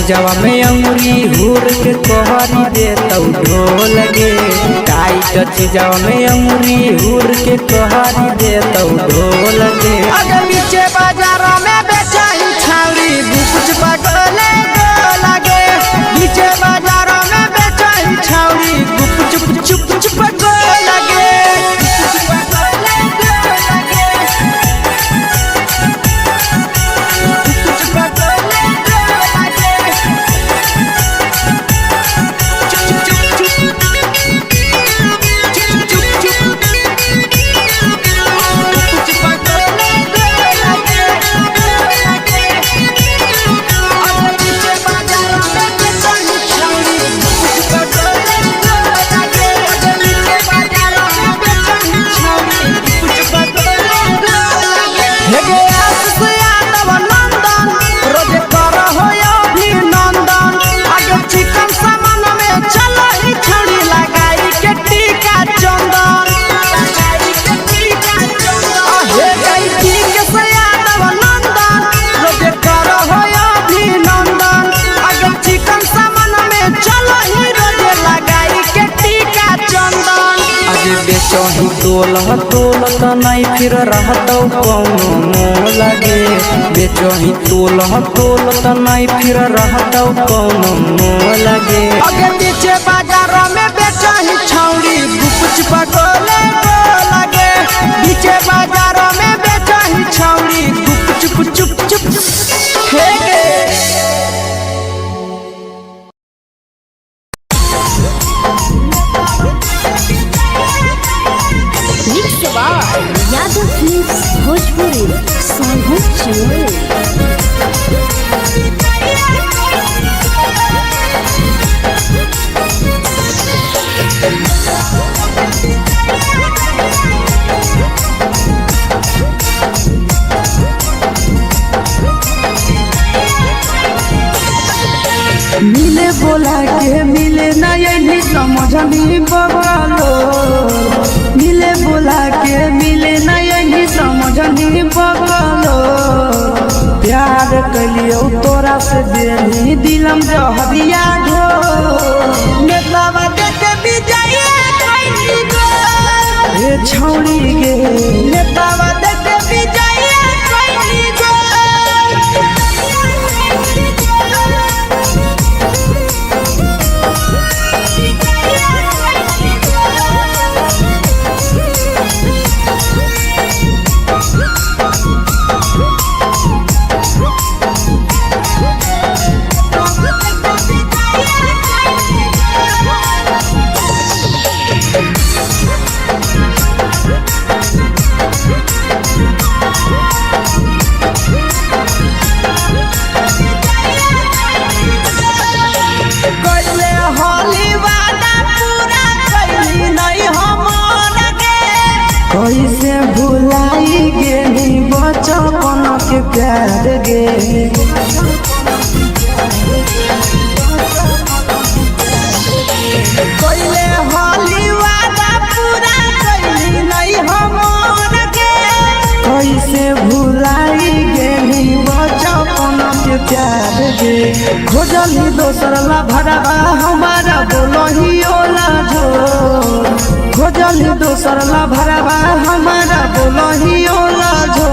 चीजवा में अंगुरी हुर के कहरी देतौ ढोल गे। टाइट चीजवा में अंगुरी हुर के कहरी देतौ ढोल गे। अगे बीचे बाजार में बेचाही छाउरी गुपच पगले गो लागे। बीचे बाजार में बेचाही छाउरी गुप चुप चुप चुप गो लागे। हे आशीष यादव नंदन रोज कर हो अभिनंदन। आगे चिकन सामान में चलो ही छड़ी लगाई के टीका चंदन। हे गायकी के से यादव नंदन रोज कर हो अभिनंदन। आगे चिकन सामान में चलो ही रोज लगाई के टीका चंदन। अगे बेचही तोल तोल त नहीं फिर रहतौ कौनो मोल गे। बेचही तोल तोल त नहीं फिर रहतौ कौनो मोल गे। आगे पीछे बाजार में बेचाही छौड़ी गुपच पगोले गो लागे। पीछे बाजार में बेचाही छौड़ी गुप चुप चुप चुप हे गे। Mix by Yadav films Bhojpuri Sonbhadra Chamoli. मिले बोला के मिले ना यही समझनी बगलो। मिले बोला के मिले ना यही समझनी बगलो। प्यार कलियो तोरा से देनी दिलम जहरिया घो। नेतावा देखे विजय कैली गो। हे छौड़ी गे नेतावा देखे विजय कैली गो। कैले होली वादा पूरा कैली नहीं हमर गे। कैसे भुलाई गेली बचपन के प्यार गे। कैले होली वादा पूरा कैली नहीं हमर गे। कैसे भुलाई गेली बचपन के प्यार गे। खोजली दोसर ला भरावा हमारा बोलही ओला जो। खोजली दोसर ला भरावा हमारा बोलही ओला जो।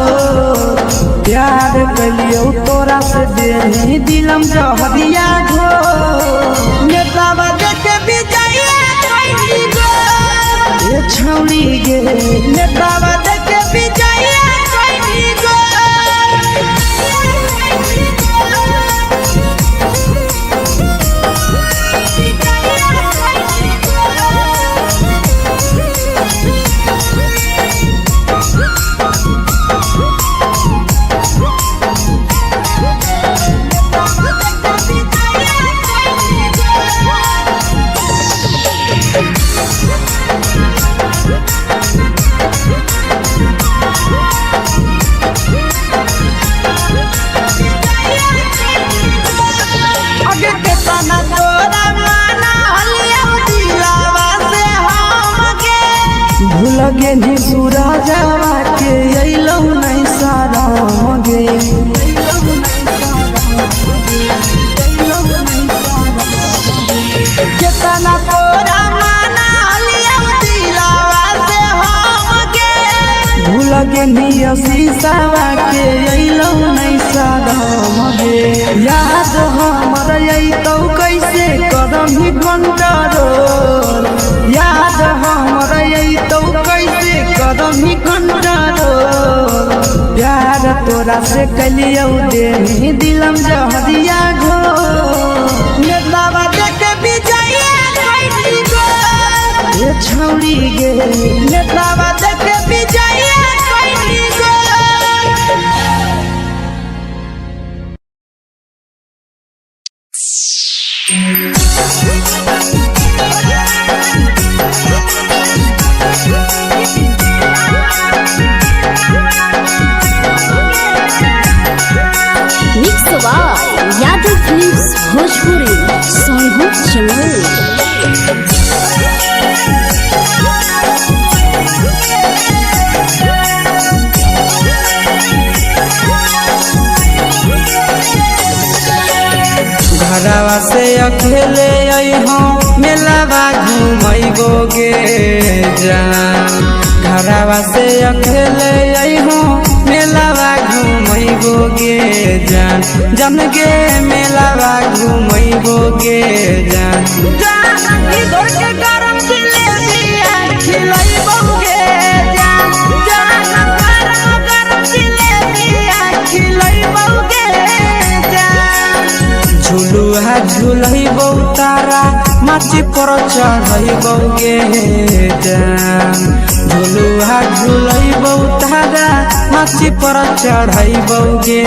प्यार कलियो तोरा से देनी दिलम जहरिया घो। नेतावा देखे विजय कैली गो। ए छौड़ी गे नेतावा देखे विजय कैली गो। अगे केतना तोरा माना हलिया दिलावा से हमके। भूल गेनी सूरजवा के अइलौ नहीं सारा गे। भूल गेनी शीशावा के अइलौ नै सदम गे। याद हमर अइतौ कैसे करम ही कंट्रोल, याद हमर अइतौ कैसे करम ही कंट्रोल। प्यार तोरा से कलियौ देनी दिलम जहरिया घोर। नेतावा देख विजय कैली गो ए छौरी गे, नेतावा देख विजय कैली गो। Mix by Yadav films Bhojpuri Sonhu Jamui. घरवा से अकेले अइहो मेलावा घुमैबो गे जान। घरवा से अकेले अइहो मेलावा घुमैबो गे जान, जान गे मेलावा घुमैबो गे जान। जान की धोर के गरम जिलेबिया खिलैबो गे जान, जान गरम गरम जिलेबिया खिलैबो गे जान। झुलुहा झुलैबौ तारा माची पर चढ़ैबौ गे जान। झुलुहा झुलैबौ तारा माची पर चढ़ैबौ गे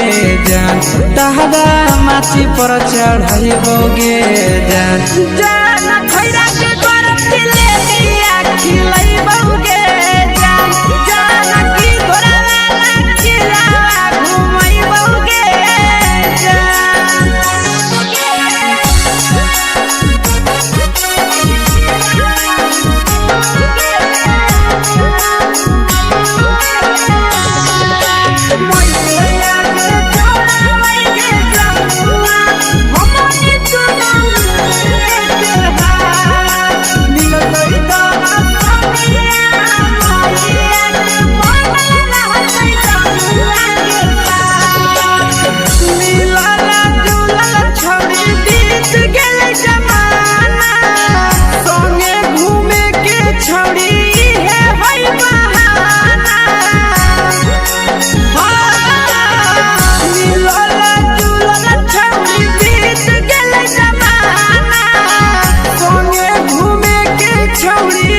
जान, तारा माची पर चढ़ैबौ गे जान। जान खैरा के गरम जिलेबिया खिलैबो गे जान, जान की धोरा वाला खिलावा घुमैबो गे जान। छौड़ी हे होई बहाना, मिलल जुलल छौड़ी बीत गेलै जमाना, संगे घूमे के छौड़ी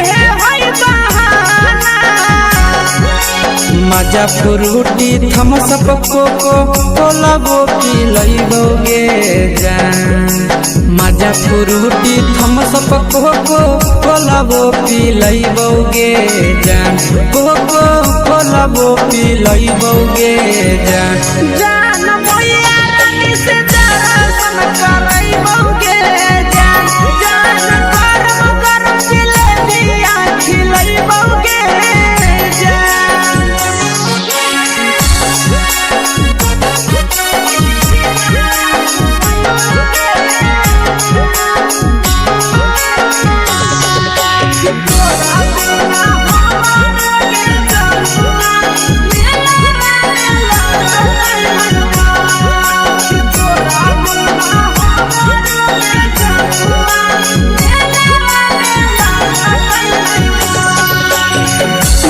हे होई बहाना। मजा फ्रूटी थम्सअप कोको कोलाबो पिलैबो गे जान। मजा फ्रूटी थम्सअप कोको कोलाबो पिलैबो गे जान, कोको कोलाबो पिलैबो गे जान। जान मैया रानी से दर्शन करैबो गे जान, जान गरम गरम जिलेबिया खिलैबो गे जान।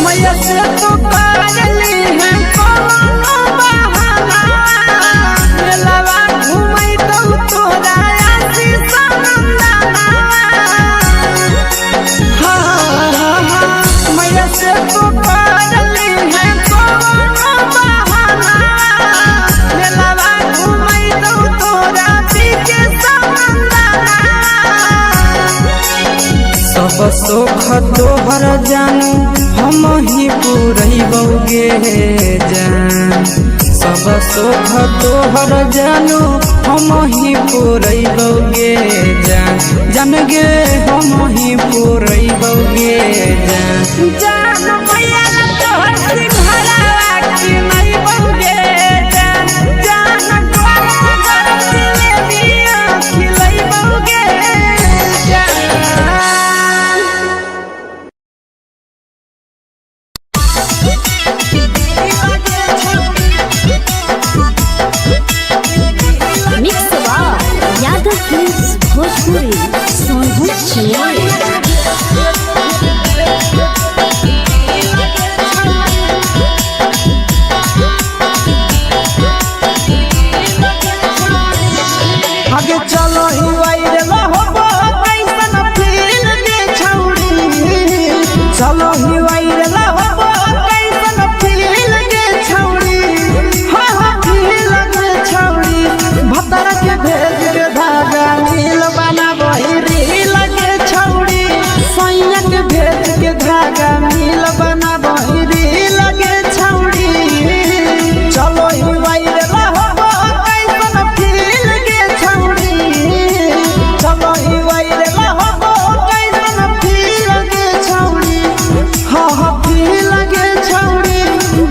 मैया से तो करली है कोनो बहाना, मेलावा घुमैतौ तोरा आशीष नंदना। हाँ हाँ हाँ, मैया से तो करली है कोनो बहाना, मेलावा घुमैतौ तोरा पीके नंदना। सब सुख तोहर जानू हम ही पुरैबौ गे जान। सब सुख तोहर जानू हम ही पुरैबौ गे जान, जान गे हम ही पुरैबौ गे जान। जान मैया तोहर सिंघारावा किनैबौ गे जान, जान गरम गरम जिलेबिया खिलैबौ गे जान। Thank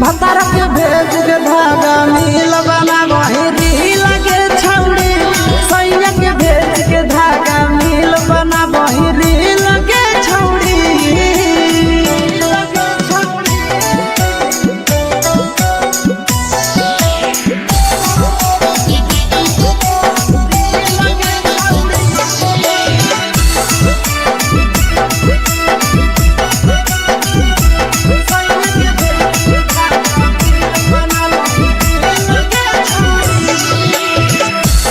भतारा के भेज के धागा मिल बना बहिरी लगे छौड़ी। सैया के भेज के धागा मिल बना बहिरी लगे छौड़ी।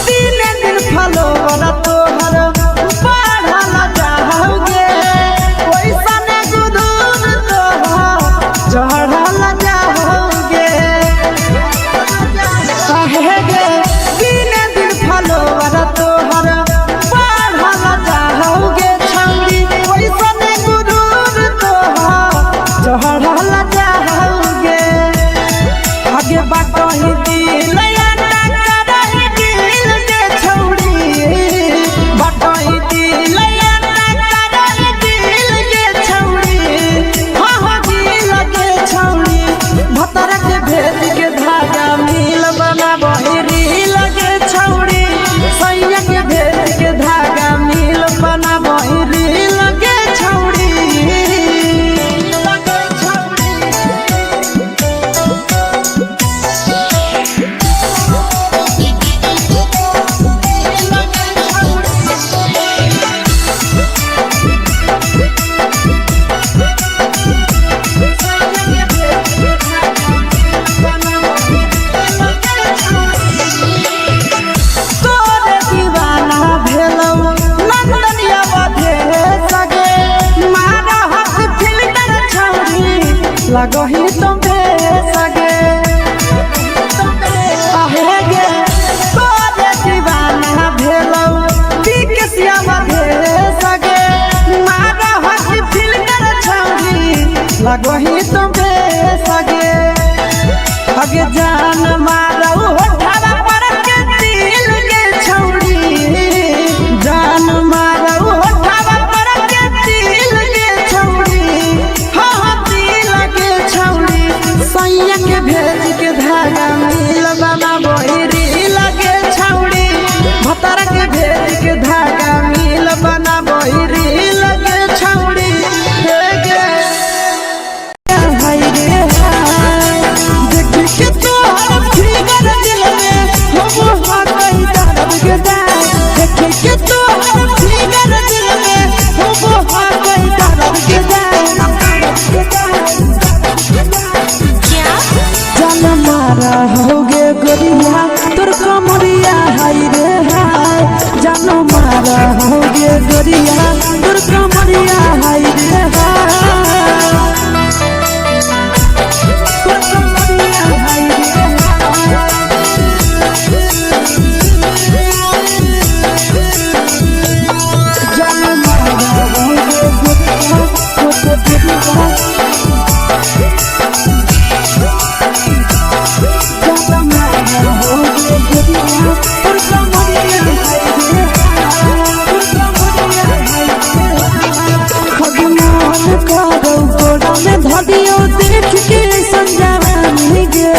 तीन दिन फलोवर तोहर बढ़ल जाओगे, ओइसन गुदूर तोहर चढ़ल जाओगे। काहे गे तीन दिन फलोवर तोहर बढ़ल जाओगे छौड़ी, ओइसन गुदूर तोहर चढ़ल जाओगे। आगे बाटही दिल करही दिल के छौड़ी, बाटही दिल करही दिल के छौड़ी। हाँ हाँ दिल के छौड़ी, भतर के भेज के धागा मिल बना बहिरी लगे छौड़ी। सैया के भेज के धागा मिल बना बहिरी लगे छौड़ी। लगे छौड़ी। तोरे दीवाना भेलौ नंदनिया बधे सगे, मारा हक फिल्टर छौड़ी लगही तुम सगे। आहे गे तोरे दीवाना भेलौ बिकसिया बधे सगे, मारा हक फिल्टर छौड़ी लगही तुम सगे। अगे जान मारौ होठावा पर के दिल के छौड़ी, जान मारौ होठावा पर के दिल के छौड़ी। हाँ हाँ दिल के छौड़ी, सैया के भेज के धागा मिल बना बहिरी लगे छौड़ी। भतारा के भेज के धागा मिल बना बहिरी लगे छौड़ी। हे गे हाय रे हाय, देख के तोहर फिगर दिल में हम हाकई दर्द के दाय। देख के तोहर फिगर दिल में हम हाकई दर्द के दाय। जान मारा होगे गोरिया तोर कमरिया हाय रे हाय, जान मारा होगे गोरिया तोर कमरिया हाय रे हाय। तोर कमरिया हाय रे हाय। जान मारा होगे गोरिया तोर कमरिया, जान मारा होगे गोरिया तोर कमरिया हाय रे हाय, तोर कमरिया हाय रे हाय। खगमान करौ गोरा में धदियो देख के संजावानी गे,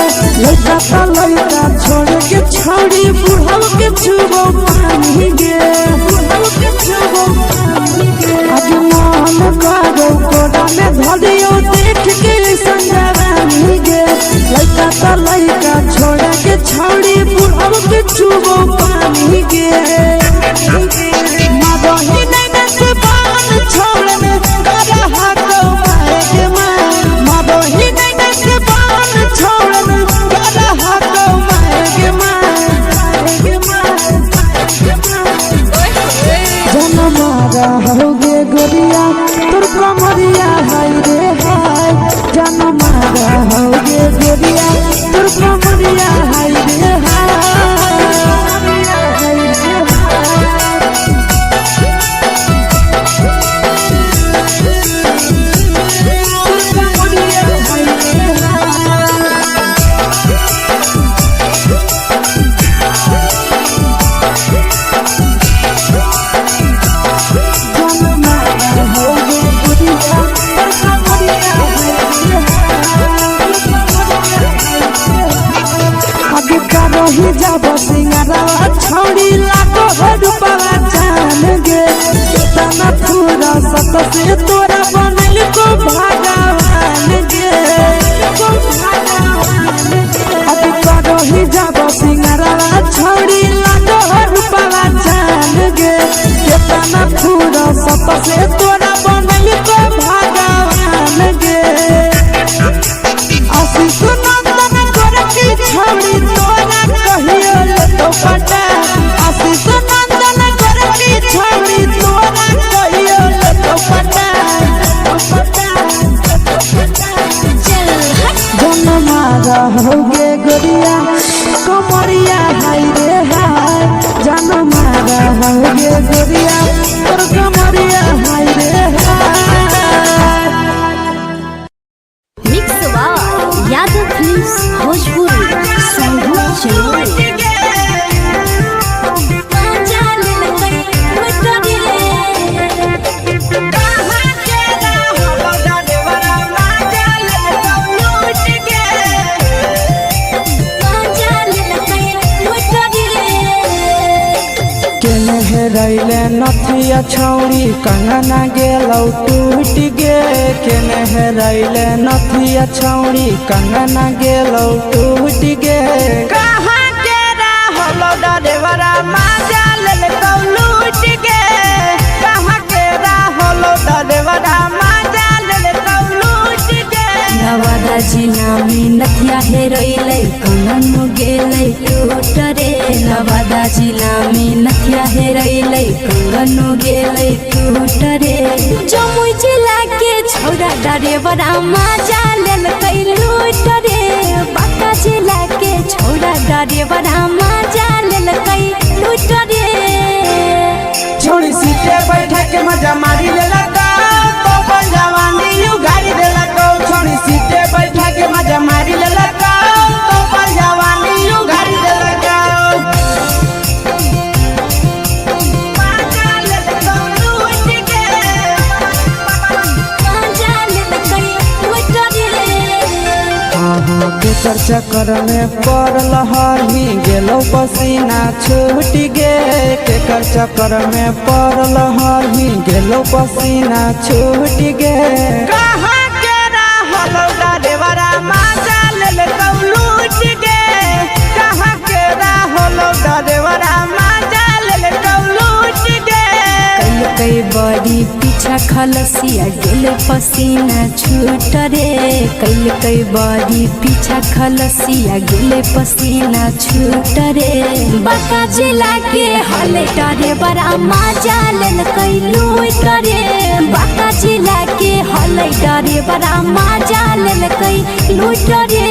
लइका त लइका छोड़ के छौड़ी बुढ़ऊ के छुबौ पानी गे, बुढ़ऊ के छुबौ पानी गे। खगमान करौ गोरा में धदियो देख के संजावानी गे, लइका त लइका छोड़ के छौड़ी बुढ़ऊ के छुबौ पानी गे। मदही नैना से बान छोड़ने करहा कौ माए के माए, मदही नैना से बान छोड़ने करहा कौ माए के माए, के माए। जन मारा होगे गोरिया तोर कमरिया हाय रे हाय, जन मारा होगे गोरिया तोर कमरिया हाय रे हाय। करही जब सिंगारवा छौड़ी लागो हो रूपवा जान गे। केतना पूरा सत से तोरा बनल को भगवान गे। अब करही जब सिंगारवा छौड़ी लागो हो रूपवा जान गे। केतना पूरा सत से तोरा बनल को भगवान गे। आशीष नंदन गोरखी छौड़ी तोरा कहियो लेतो पटा। आशीष नंदन गोरखी छौड़ी तोरा कहियो लेतो पटा। चल हट। जनमा रहोगे गोरिया कमरिया हाय रे हाय। जनमा रहोगे गोरिया तोर कमरिया हाय रे हाय। Mix by Yadav films Bhojpuri Sandhu Chamoli. केने हेरैले नथिया छौड़ी कंगना गेलौ टूट गे। केने हेरैले नथिया छौड़ी कंगना गेलौ टूट गे। कहाँ के रहलो डरेवरा माजा लेलकौ लूट गे। कहाँ के रहलो डरेवरा माजा लेलकौ लूट गे। नवादा जिला में नथिया हेरैलै कंगन गेलै टूट रे। नवादा जिला में नथिया हेरैलै कंगन गेलै टूट रे। जमुई जिला के छौड़ा डरेवरा माजा लेलकै लूट रे। बांका जिला के छौड़ा डरेवरा माजा लेलकै लूट रे। छोड़ी सीटे बैठा के मजा मारी लेलकौ तो अपन जवानी उगारी देलकौ। छोड़ी सीटे बैठा के मजा मारी लेलकौ तो अपन जवानी उगारी देलकौ। माजा लेलकौ लूट गे। माजा लेलकै लूट रे। अहाँ के चक्कर में पड़ल हही गेलौ पसीना छूट गे। केकर चक्कर में पड़ल हही गेलौ पसीना छूट गे। कहाँ के रहलो डरेवरा माजा लेलकौ लूट गे। कहाँ के रहलो डरेवरा माजा लेलकौ लूट गे। कई बड़ी पीछा खलसिया गेल पसीना छूट रे। कैल कई बड़ी पीछा खलसिया गेल पसीना छूट रे। बांका जिला के हले डरे बड़ा माजा लेलकै लूट रे। बांका जिला के हले डरे बड़ा माजा लेलकै लूट रे।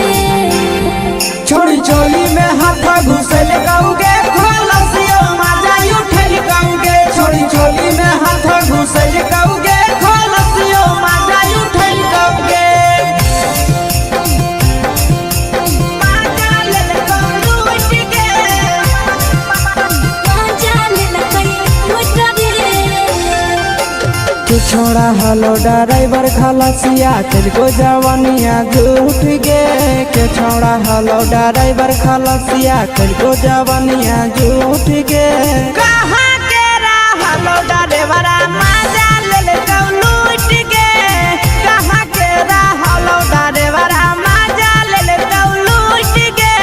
छोड़ी चोली में हाथ घुसल कौगे खोलसियो माजा उठल कौगे। छोड़ी चोली में हाथ घुसल कौगे खोलसियो माजा उठल कौगे। माजा लेलकौ लूट गे। माजा लेलकै लूट रे। के छोड़ा हलो ड्राइवर खलसिया तेरे जवानिया झूठ गे। के छोड़ा हलो ड्राइवर खलसिया तेरे जवानिया झूठ गे। कहाँ के रहलो डरेवरा माजा लेलकौ लूट गे। कहाँ के रहलो डरेवरा माजा लेलकौ लूट गे।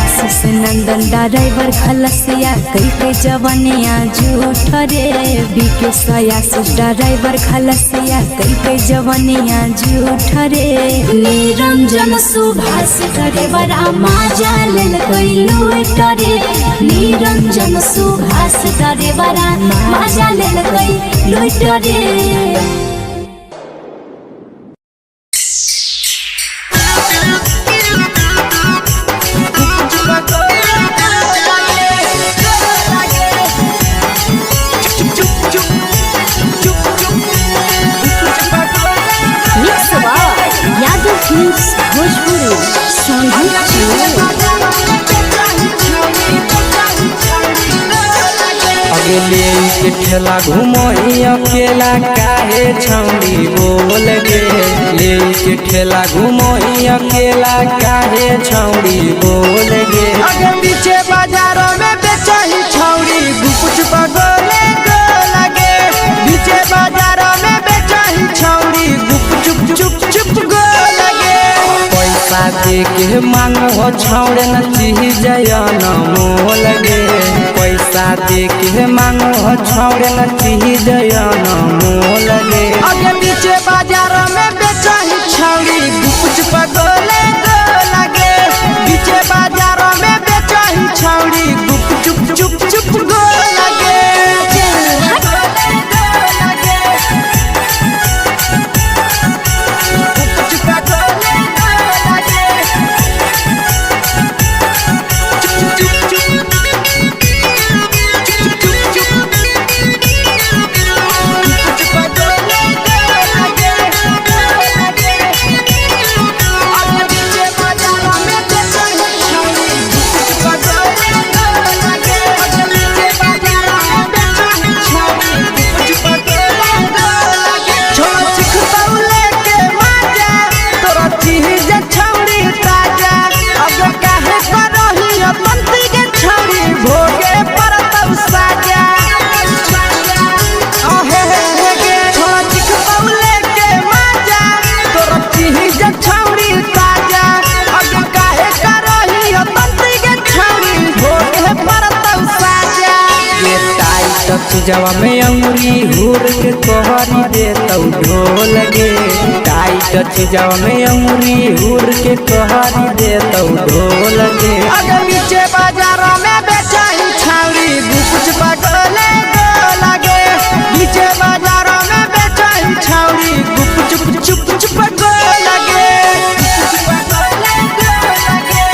आशीष नंदन ड्राइवर खलसिया कई के जवनिया झूठ रे। बीके सयासी ड्राइवर खलसिया कई के जवनिया झूठ रे। निरंजन सुभाष ड्राइवर माजा लेलकै लूट रे। निरंजन सुभाष ड्राइवर माजा लेलकै लूट रे। Mix by Yadav films Bhojpuri Sandhu Chamoli. अगले के ठेला घुमोही अकेला काहे छौड़ी बोल गे। ले के ठेला घुमोही अकेला काहे छौड़ी बोल गे। अगे पीछे बाजार में बेचही छौड़ी गुपचुप गोले लगे। पीछे बाजार में बेचही छौड़ी गुपचुप चुप चुप गो लगे। पैसा दे के मांग हो छौड़े न चीज न मोल गे। पैसा दे के मांग हो छौड़े न चीज न मोल गे। अगे पीछे बाजार में बेचही छौड़ी गुपचुप गोले लगे। पीछे बाजार में बेचही छौड़ी गुपचुप चुप चुप गो लगे। गुपचुप गोले लगे। चुप चुप चुप भोगे पर साजा। आहे हे गे छोड़ा चिख पौले के माजा तोरा चीज छौड़ी ताजा। अगे काहे करही तंत्री के छौड़ी भोगे पर साजा। ये टाइट चीजवा में अंगुरी हुर के तोहरी देतौ ढोल गे। टाइट चीजवा में अंगुरी हुर के तोहरी देतौ ढोल गे। अगे नीचे बाजार में बेचाही छौड़ी गुपचुप गोले लगे। नीचे बाजार में बेचाही छौड़ी गुपचुप चुप चुप गो लगे। गुपचुप गोले लगे।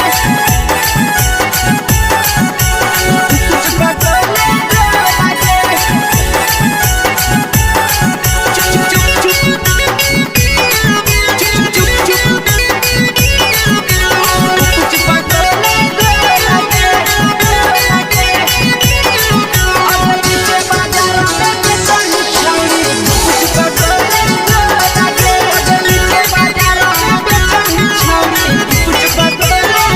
गुपचुप गोले लगे। चुप चुप चुप चुप चुप चुप गुपचुप गोले लगे। अगे नीचे बाजार में बेचाही छौड़ी गुपचुप गोले लगे। अगे नीचे बाजार में बेचाही छौड़ी गुपचुप गोले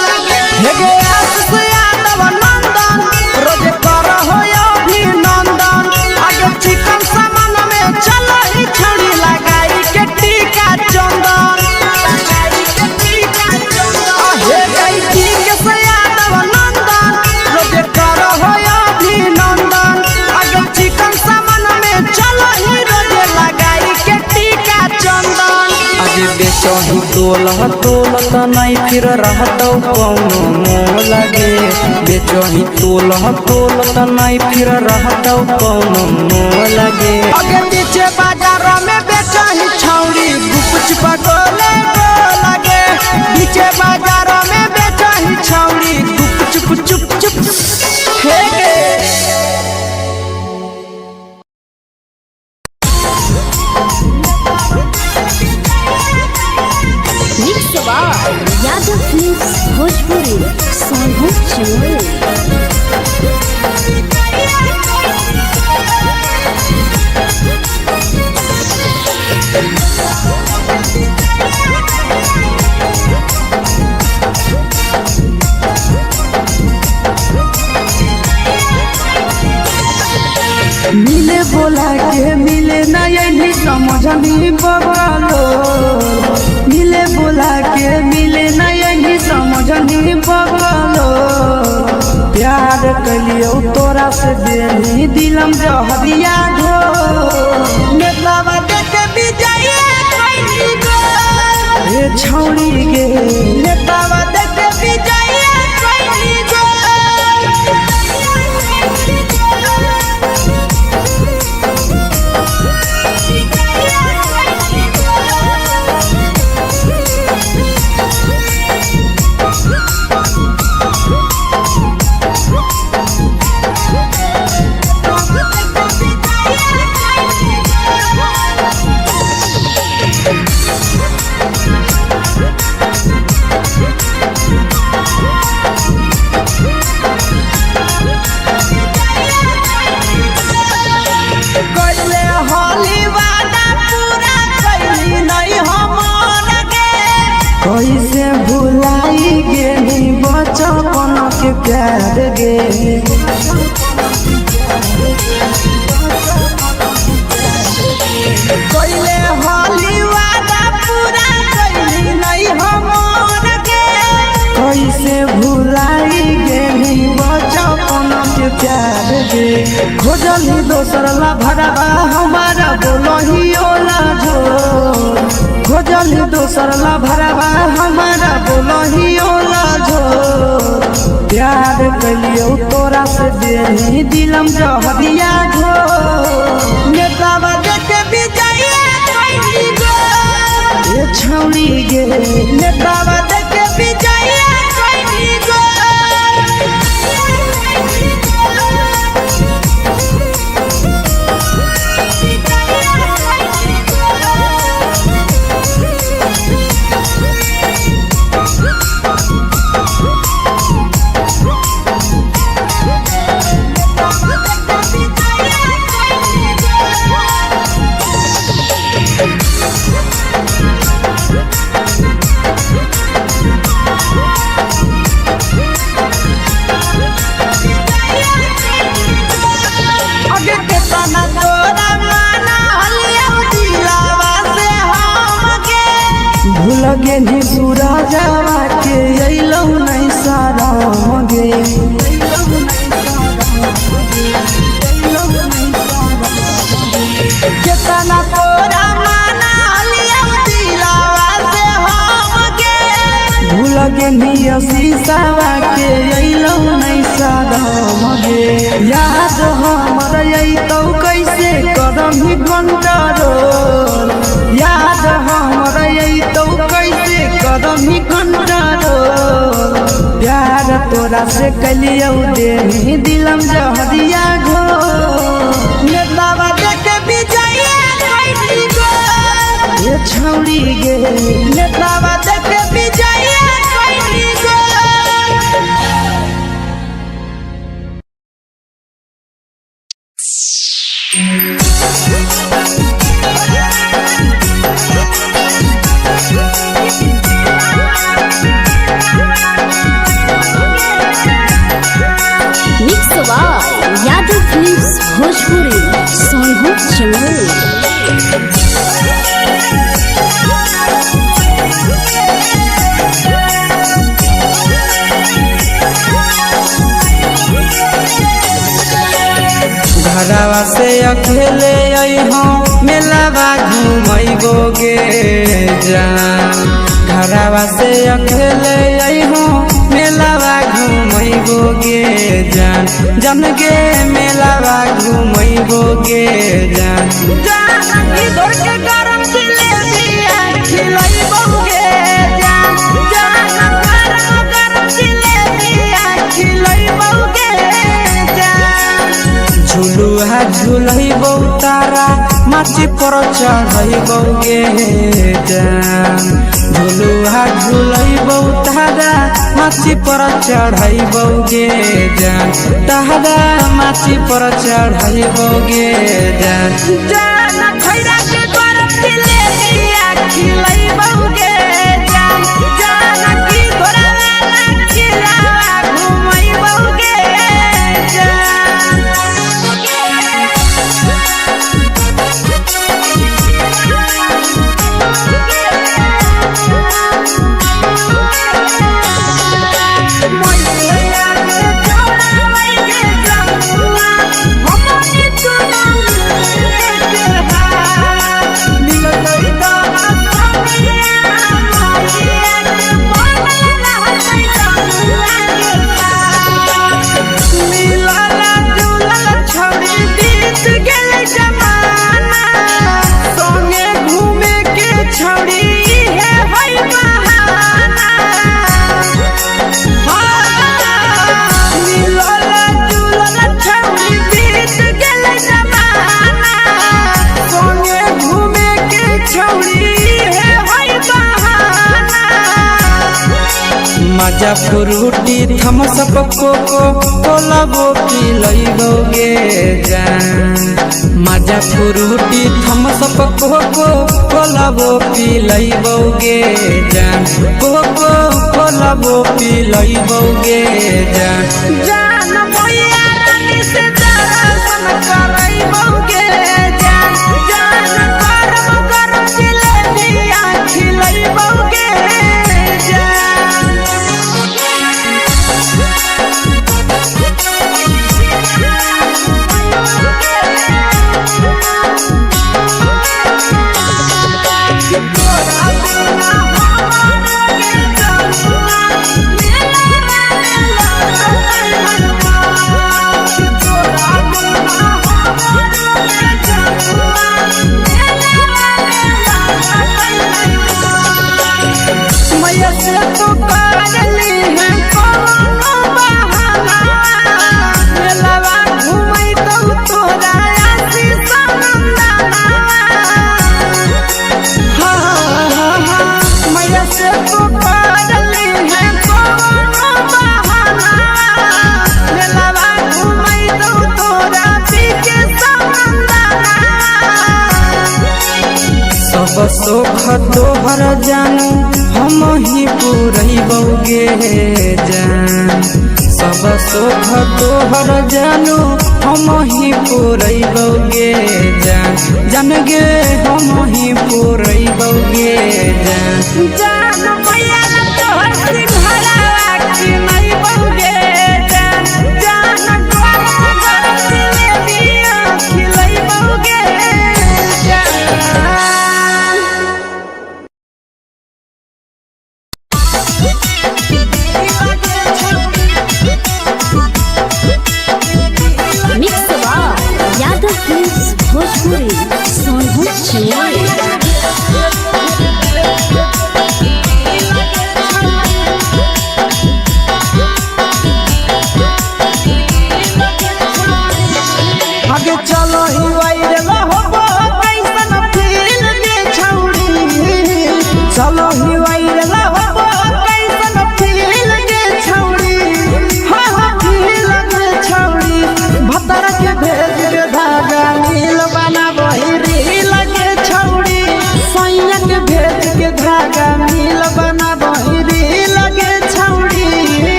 लगे। हे गे आशीष यादव नंदन रोज कर हो अभिनंदन। आगे चिकन सामान में चलही छौड़ी लगाई के टीका चंदन। लगाई के टीका चंदन। हे गई ठीक से यादव नंदन रोज कर हो अभिनंदन। आगे चिकन सामान में चलही रोज लगाई के टीका चंदन। अगे बेचही तोल तोल त नहीं फिर रहतौ कौनो मोल गे। बेचही तोल तोल त नहीं फिर रहतौ कौनो मोल गे। अगे पीछे बाजार में बेचही छौड़ी गुपचुप गोले लगे। पीछे बाजार में बेचही छौड़ी गुपचुप चुप चुप हे गे। Mix by Yadav films Bhojpuri Sonbhadra Chamoli. मिले बोला के मिले नहीं समझनी बगलो। मिले बोला के मिले नहीं समझनी बगलो। प्यार कलियो तोरा से देनी दिलम जहरिया घो। नेतावा देख विजय कैली गो। हे छौड़ी गे नेतावा देख विजय कैली गो। Thank you. भुलाई गेली बचपन के प्यार गे। कोइले होली वादा पूरा कैली नहीं हमर गे। कैसे भुलाई गेली बचपन के प्यार गे। खोजली दोसर ला भरवा हमारा बोलही ओला जो। खोजली दोसर ला भरवा हमारा बोलही ओला जो। प्यार कलियो तोरा से देही दिलम जहरिया घो। नेतावा देखे विजया कैली गो। ए छौड़ी गे नेतावा देखे विजया कैली गो। अगे केतना तोरा माना हलिया दिलावा से हमके। भूल गेनी सूरजवा के अइलौ नहीं सारा गे। केतना तोरा माना हलिया दिलावा से हमके। भूल गेनी शीशावा के अइलौ नहीं सारा गे। याद हमर अइतौ कैसे करम ही कंट्रोल। याद हमर अइतौ कैसे करम ही कंट्रोल। प्यार तोरा से कलियौ देही दिलम जहरिया घो। नेतावा देखे विजया कैली गो। ए छौड़ी गे नेतावा देखे विजया कैली गो। Mix by Yadav films Bhojpuri Sonhu Chamoli. घरवा से अकेले अइहो मेलावा घुमैबो गे जान। घरवा से अकेले अइहो मेलावा घुमैबो गे जान। जन गे मेलावा घुमैबो गे जान। जान की धोर के गरम जिलेबिया खिलैबो गे जान। जान गरम गरम जिलेबिया खिलैबो गे जान। झुलुहा झुलैबौ तारा माची पर चढ़ैबौ गे जान। झुलुहा झुलैबौ तारा माची पर चढ़ैबौ गे जान। तारा माची पर चढ़ैबौ गे जान। जान खैरा के गरम जिलेबिया खिलैबो गे जान। जान की धोरा वाला खिलावा घुमैबो गे जान। मिलतै माजा फ्रूटी थम्सअप कोको कोला वो पिलैबौगे जान। माजा फ्रूटी थम्सअप कोको कोला वो पिलैबौगे जान। कोको कोला वो पिलैबौगे जान। जान मैया रानी से दर्शन करैबौगे जान। जान गरम गरम जिलेबिया खिलैबौगे जान। मैया से तू करली है कौनो बहाना, मेलावा घुमै तौ तोरा आशीष नंदना। हाँ हाँ हाँ, मैया से तू करली है कौनो बहाना, मेलावा घुमै तौ तोरा पीके समंदना। सब सुख तोहर जानू हम ही पुरैबौगे जान। सब सुख तोहर जानू हम ही पुरैबौगे जान। जान गे हम ही पुरैबौगे जान। जान मैया तोहर सिंघारा खिलैबौगे जान। जान गरम गरम जिलेबिया खिलैबौगे जान। Mix by Yadav films Bhojpuri Sonbhadra Chennai. आगे चलो ही वायरल होबो कैसन फील गे छौड़ी। चलो ही वायरल होबो कैसन फील गे छौड़ी। हाँ हाँ फील गे छौड़ी। भतर के भेज के धागा नील बनाबही रील गे छौड़ी। सैया के भेज के धागा नील बनाबही रील गे छौड़ी।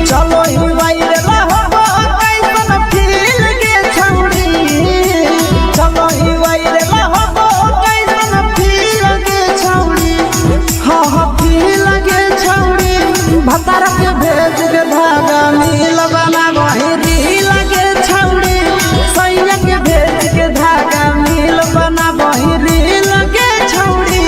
चलो ही वायरल होबो कैसन फील गे छौड़ी। चलो ही वायरल होबो कैसन फील गे छौड़ी। हाँ हाँ फील गे छौड़ी। भतर के भेज के धागा नील बनाबही रील गे छौड़ी। सैया के भेज के धागा नील बनाबही रील गे छौड़ी।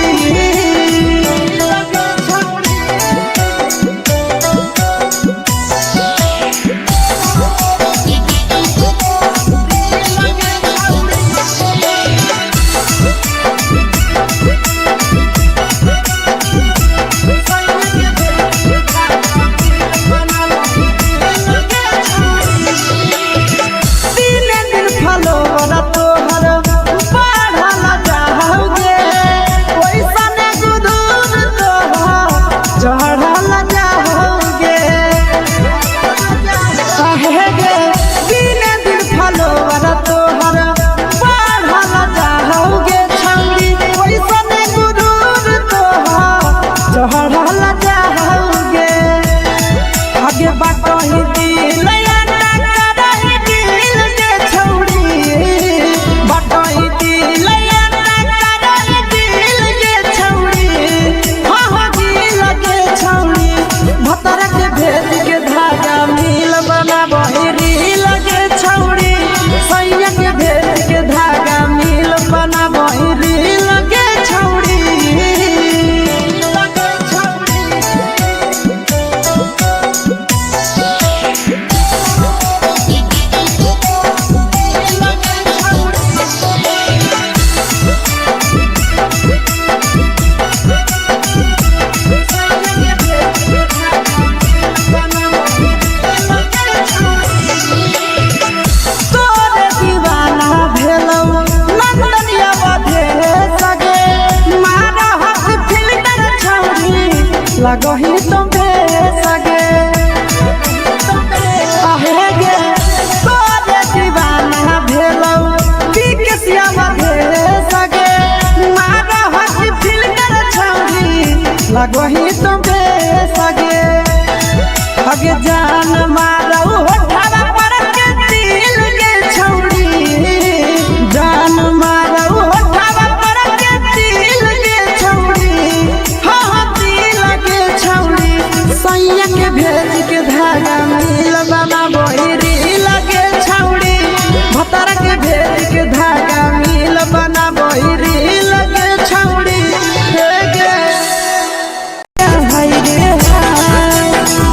दिने दिन फलोवर तोहर बढ़ल जाओगे, ओइसने गुदूर तोहर चढ़ल जाओगे। काहे गे दिने दिन फलोवर तोहर बढ़ल जाओगे छौड़ी, ओइसने गुदूर तोहर चढ़ल जाओगे। आगे बाटही दिल करही दिल के छौड़ी। बाटही दिल करही दिल के छौड़ी। हाँ हाँ दिल के छौड़ी। भतर के भेज के धागा मिल बनाबही रील के छौड़ी। सैया के भेज के धागा मिल बनाबही रील के छौड़ी। सगे आहे गे तोरे दीवाना भेलौ पी के श्याम भे सगे मारा हसी फिल्टर छौरी लगोही तो बे सगे अगे जान मारौ होठवा पर के दिल गे छौरी जान मारौ होठवा पर के दिल गे छौरी हाँ हाँ दिल गे छौरी सैया के भेज के धागा मिल बना बोहरी लगे छौरी भतर के भेज के धागा मिल बना बोहरी लगे छौरी हे गे हाय रे हाय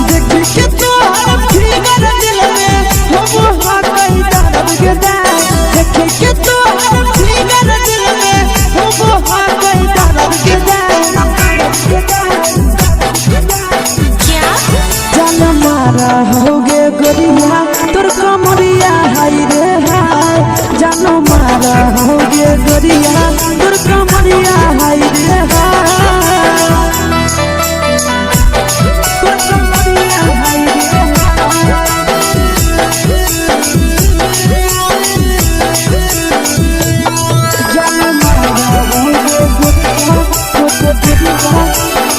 देख के तोहर फिगर दिल में हो कई दर्द के दाग देख के तोहर फिगर दिल में हो कई दर्द के दाग क्या जान मारा होगे गोरिया तोर कमरिया हाय रे हाय जान मारा होगे गोरिया तोर कमरिया हाय रे हाय तोर कमरिया हाय रे हाय जान मारा होगे गोरिया तोर कमरिया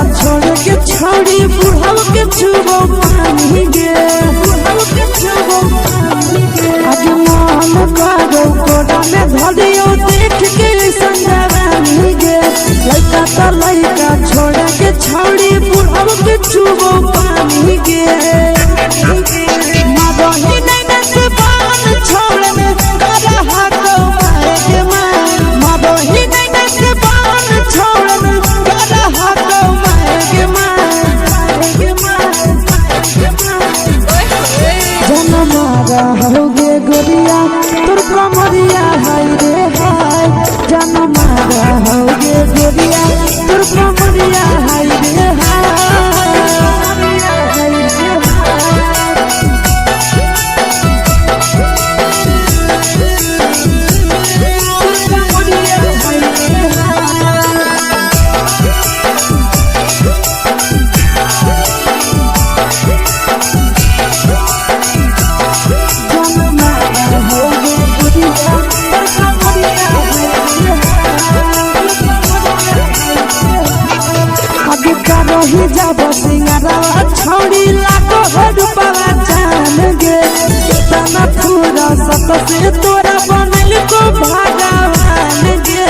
छोड़ी बुढ़ाव के छुबो पानी गे बुढ़ाव के छुबो पानी गे आज मन करो कोड़ा में धरियो देख के संजवानी गे लइका त लइका छोड़ के छोड़ी बुढ़ाव के छुबो पानी गे मदही नैना से बान छोड़ में करा हाको मारे के मां मदही नैना से बान छोड़ में करा हाको मारे के मां के मां जनमारा होगे गोरिया तोर कमरिया हाय रे हाय जनमारा होगे गोरिया तोर कमरिया हाय रे हाय हाय रे हाय तोर कमरिया हाय रे हाय जनमारा होगे गोरिया तोर कमरिया हाय रे हाय अब करही जब सिंगरवा छौड़ी लागो हो रूपवा जान गे केतना पूरा सत से तोरा बनल को भगवान गे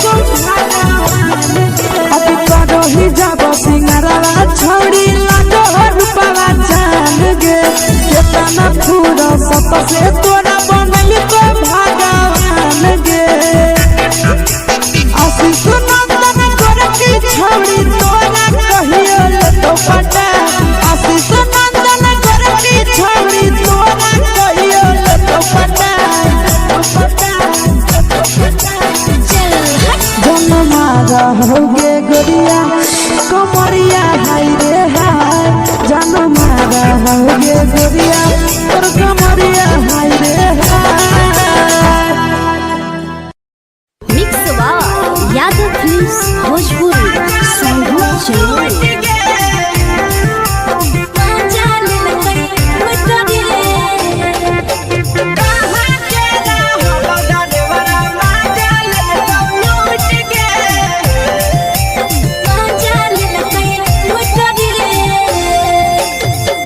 को भगवान गे अब करही जब सिंगरवा छौड़ी लागो हो रूपवा जान गे केतना पूरा सत से तोरा बनल को भगवान गे आशीष नंदन गोरखी छौड़ी तोरा कहियो लतो पटा आशीष नंदन गोरखी छौड़ी तोरा कहियो लतो पटा चल हट जनमारा होगे गोरिया कमरिया हाय रे हाय जनमारा होगे गोरिया तोर कमरिया हाय रे हाय mix by Yadav films Bhojpuri Sanghu चलो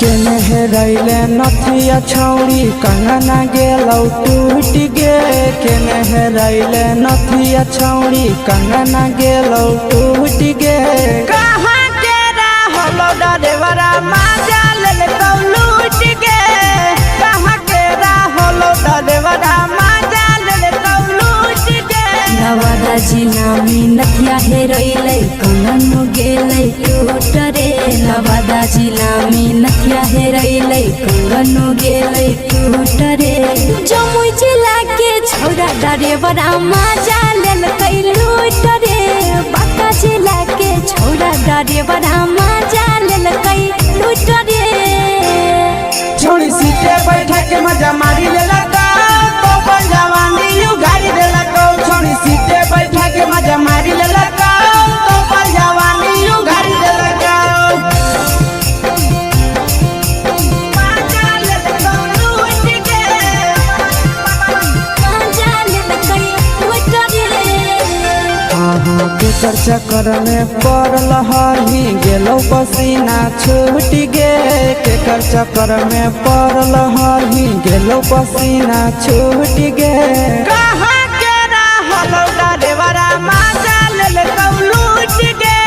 केने हेरैले नथिया छौरी कंगना गेलौ टूट गे केने हेरैले नथिया छौरी कंगना गेलौ टूट गे कहाँ के रहलो डरेवरा माजा लेल तो लूट गे कहाँ के रहलो डरेवरा माजा लेल तो लूट गे नवादा जिला में नथिया हेरैलै कंगन गेलै टूट रे नवादा जिला में नथिया हेरैलै कंगन गेलै टूट रे जमुई जिला के छौरा डरेवरा माजा लेलकै लूट रे। मजा मारी लेला का तो जवानी you गाड़ी देला को छोड़ी सीटे बैठा के मजा मारी लेला का तो जवानी you गाड़ी देला का केकर चक्कर में पड़ल हही गेलो पसीना छूट गे केकर चक्कर में पड़ल हही गेलो पसीना छूट गे कहाँ के रहलो डरेवरा माजा लेल कौ लूट गे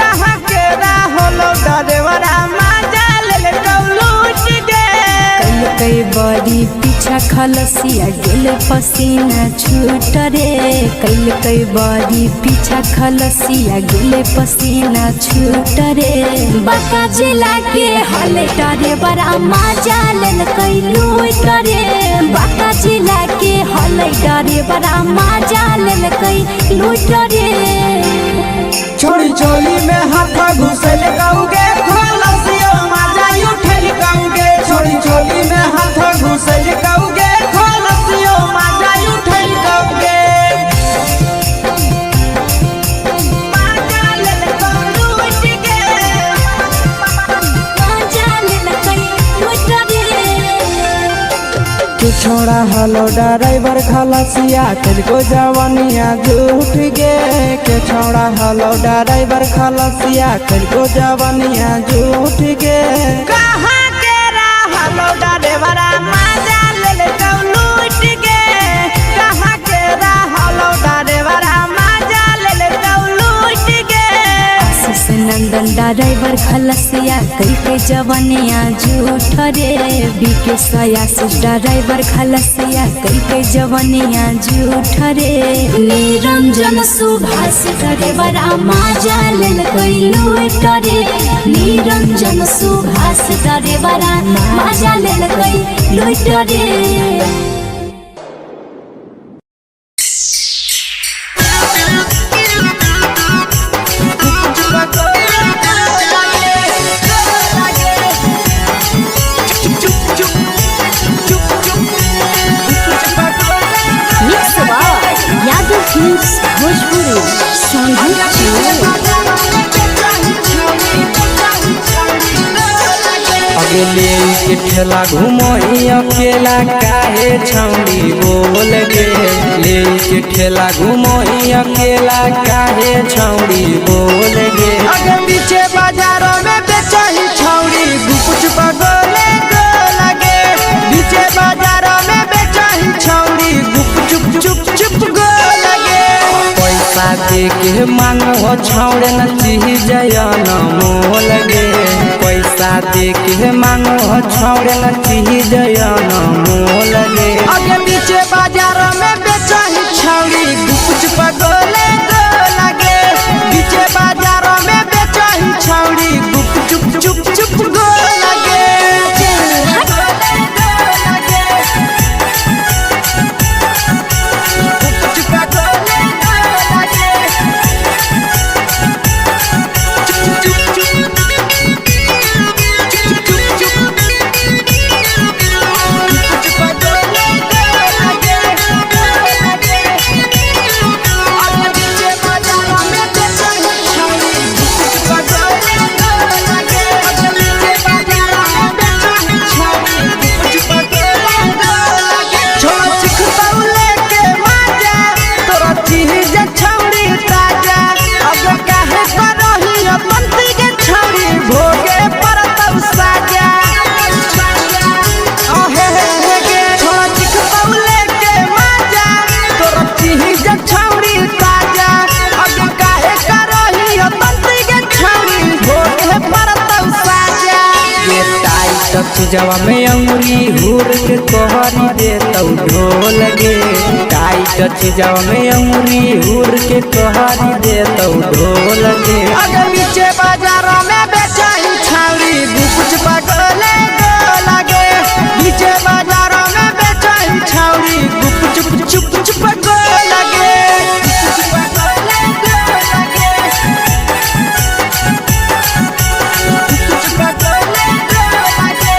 कहाँ के रहलो डरेवरा माजा लेल कौ लूट गे कई बड़ी पीछा खलसिया गेल पसीना छूट रे कैल कई बड़ी पीछा खलसिया गेल पसीना छूट रे बांका जिला के हले डरे बड़ा मजा लेल कई लूट रे बांका जिला के हले डरे बड़ा मजा लेल कई लूट रे छोड़ी चोली में हाथ घुसल कौगे खोलसियो माजा उठल कौगे छोड़ी चोली में हाथ घुसल कौगे खोलसियो माजा उठल कौगे माजा लेल कौ लूट गे मजा लेल कई लूट रे के छोड़ा हलो ड्राइवर खलासिया को जवानिया झूठ गे के छोड़ा हलो ड्राइवर खलासिया को जवानिया झूठ गे कहाँ के रहलो डरेवरा माजा लेल कौ लूट गे कहाँ के रहलो डरेवरा माजा लेल कौ लूट गे आशीष नंदन ड्राइवर खलसिया कई के जवनिया झूठ रे बीके सयासी ड्राइवर खलसिया कई के जवनिया झूठ रे निरंजन सुभाष डरे बड़ा मजा लेल कई लूट रे निरंजन सुभाष डरे बड़ा मजा लेल कई लूट रे। Mix by Yadav films Bhojpuri Sandhu अगले के ठेला घुमोही अकेला काहे छौड़ी बोल गे ले के ठेला घुमोही अकेला काहे छौड़ी बोल गे अगे पीछे बाजारों में बेचही छौड़ी गुपच बगोले गो लगे पीछे बाजारों में बेचही छौड़ी गुप चुप चुप चुप गो लगे पैसा दे के मांगो छौड़े न चीज न मोल गे पैसा दे के मांगो छौड़े न चीज न मोल गे अगे पीछे बाजारों में बेचही छौड़ी गुपच बगोले गो लगे पीछे बाजारों में बेचही छौड़ी गुप चुप चुप चुप गो लगे भोगे पर तब साजा अहे हे गे छोड़ा चिख पौले के माजा तोरा चीज छौड़ी ताजा अगे काहे करही अपन गे छौड़ी भोगे पर तब साजा के टाइट चीजवा में अंगुरी हुर के तोहरी दे तौ ढोल गे टाइट चीजवा में अंगुरी हुर के तोहरी दे तौ ढोल गे अगे नीचे बाजारों में बेचाही छौड़ी गुपच पगले गो लगे नीचे बाजारों में बेचाही छौड़ी गुप चुप चुप चुप गो लगे गुप चुप पगले गो लगे। गुप चुप पगले गो लगे।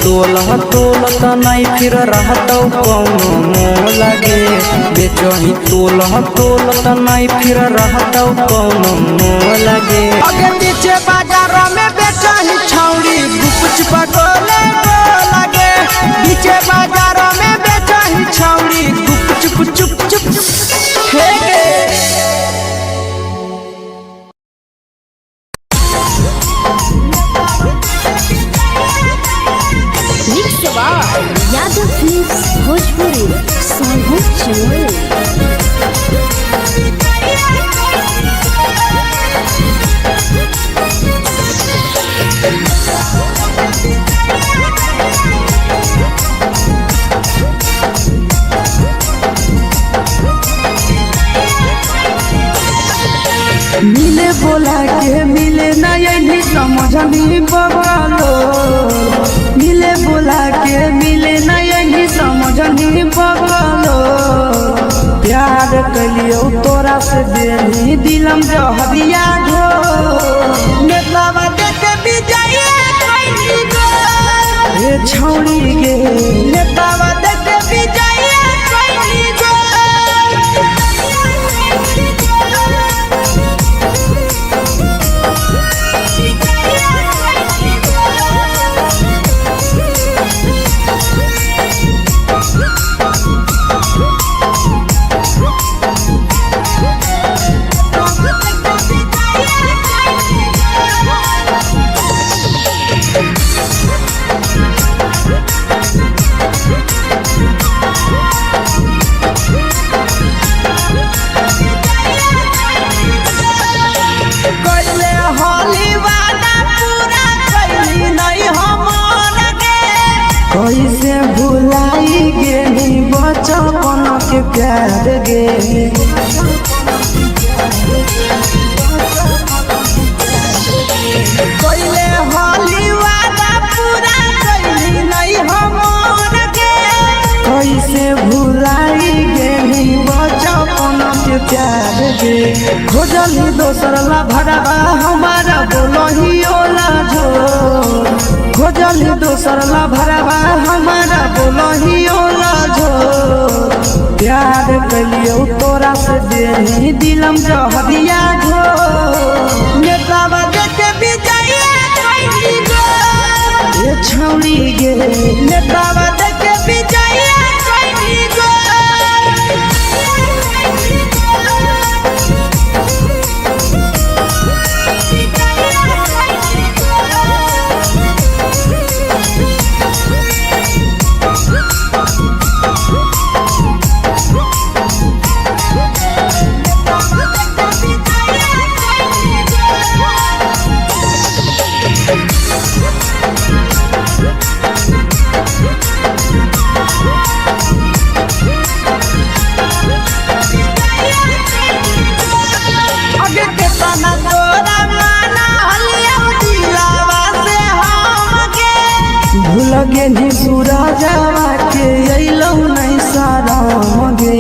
तोलह तोल त नहीं फिर रहतौ कौनो मोल गे। बेचही तोलह तोल त नहीं फिर रहतौ कौनो मोल गे। अगे पीछे बाजार में बेचही छौड़ी गुप चुप गोले लगे। पीछे बाजार में बेचही छौड़ी गुप चुप चुप चुप हे गे। Mix by Yadav films Bhojpuri Sonbhadra Chamoli. मिले बोला के मिले नहीं समझनी बगलो। मिले बोला के मिले नहीं समझनी बगलो। प्यार कलियो तोरा से देनी दिलम जहरिया घो। नेतावा देख विजय हे छौड़ी गे। नेतावा देख विजय कैले होली वादा पूरा कैली नहीं हमर गे। कैसे भुलाई गेली बचपन के प्यार गे। कैले होली वादा पूरा कैली नहीं हमर गे। कैसे भुलाई गेली बचपन के प्यार गे। खोजली दोसर ला भरवा हमारा बोलही ओला जो। खोजली दोसर ला भरवा हमारा बोलही ओला जो। प्यार कलियो तोरा से देनी दिलम जहरिया घो। नेतावा देख विजय ये छौड़ी गे। नेतावा देख विजय अगे केतना तोरा माना हलिया दिलावा से हमके। भूल गेनी सूरजवा के अइलौ नहीं साराम गे।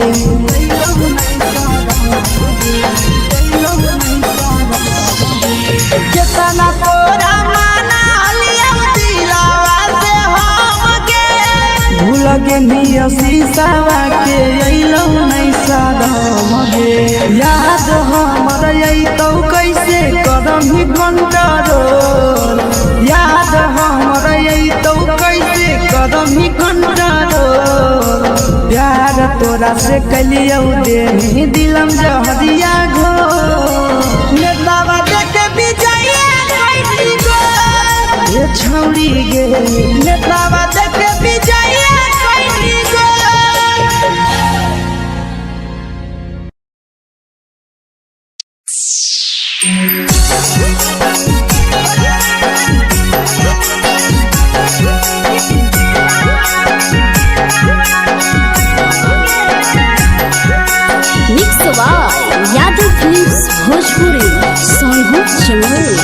केतना तोरा माना हलिया दिलावा से हमके। भूल गेनी शीशावा के अइलौ नहीं साराम गे। याद हमर अइतौ कैसे करम कंट्रोल। याद हमर अइतौ कैसे करम कंट्रोल। प्यार तोरा से कलियौ देनी दिलम जहरिया घो। नेतावा देख विजय ये छौड़ी गे। नेतावा देख Vijaya mix by Yadav films Bhojpuri Sonbhadra Chamoli.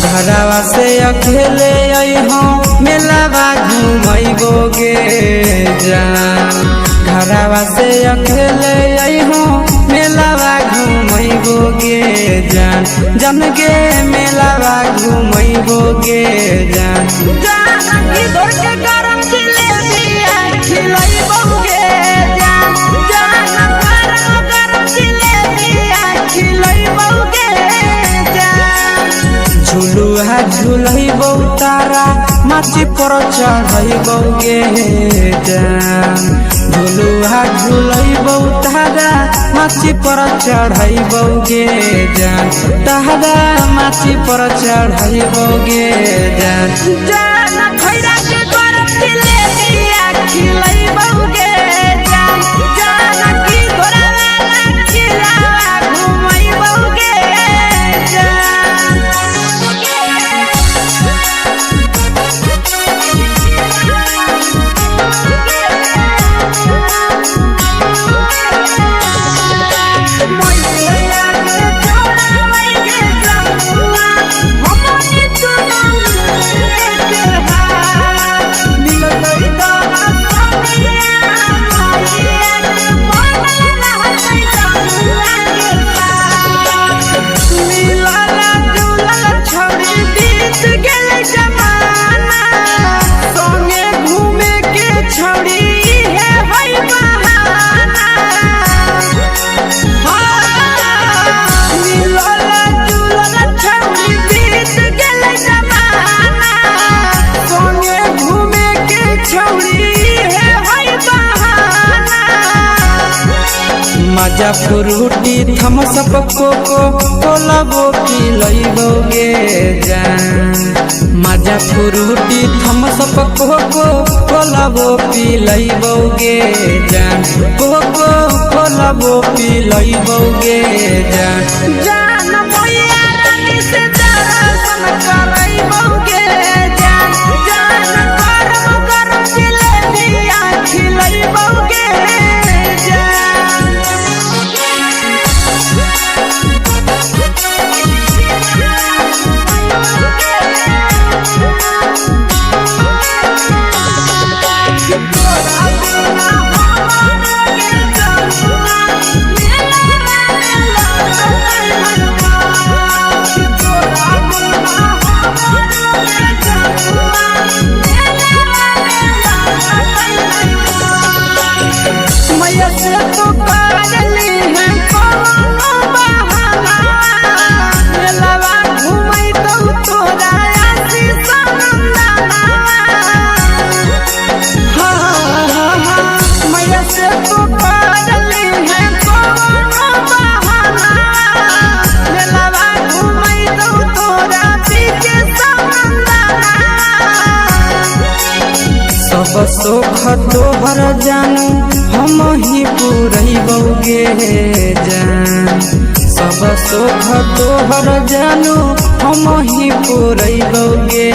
घरवा से अकेले अइहो मेलावा घुमैबो गे जान। घरवा से अकेले अइहो मेलावा घुमैबो गे जान, जान गे मेलावा घुमैबो गे जान। जान की धोर के गरम जिलेबिया खिलैबो गे जान, जान गरम गरम जिलेबिया खिलैबो गे जान। झुलुआ झुलैबौ तारा माची पर चढ़ैबौ गे जान, झुलुआ झुलैबौ तारा माची पर चढ़ैबौ गे जान, तारा माची पर चढ़ैबौ गे जान। जान खैरा के गरम जिलेबिया खिलैबो गे जान, जान की धोरा वाला खिलावा घुमैबो गे जान। छौड़ी हे होई बहाना, मिलल जुलल छौड़ी बीत गेलै जमाना, संगे घूमे के छौड़ी हे होई बहाना। मजा फ्रूटी थम्सअप कोको कोलाबो पिलैबौ गे जान, मजा फ्रूटी थम्सअप कोको कोलाबो पिलैबौ गे जान, कोको कोलाबो पिलैबौ गे जान। जान मैया रानी से दर्शन करैबौ गे जान, जान गरम गरम जिलेबिया खिलैबौ गे जान। मैया से तो करली है कोनो बहाना, मेलावा घुमै तो तोरा आशीष नंदना। हाँ हाँ हाँ, मैया से तो करली है कोनो बहाना, मेलावा घुमै तो तोरा पीछे नंदना। सब सुख तोहर जानू हम ही पुरैबौ गे जान, सब सुख तोहर जानू हम ही पुरैबौ गे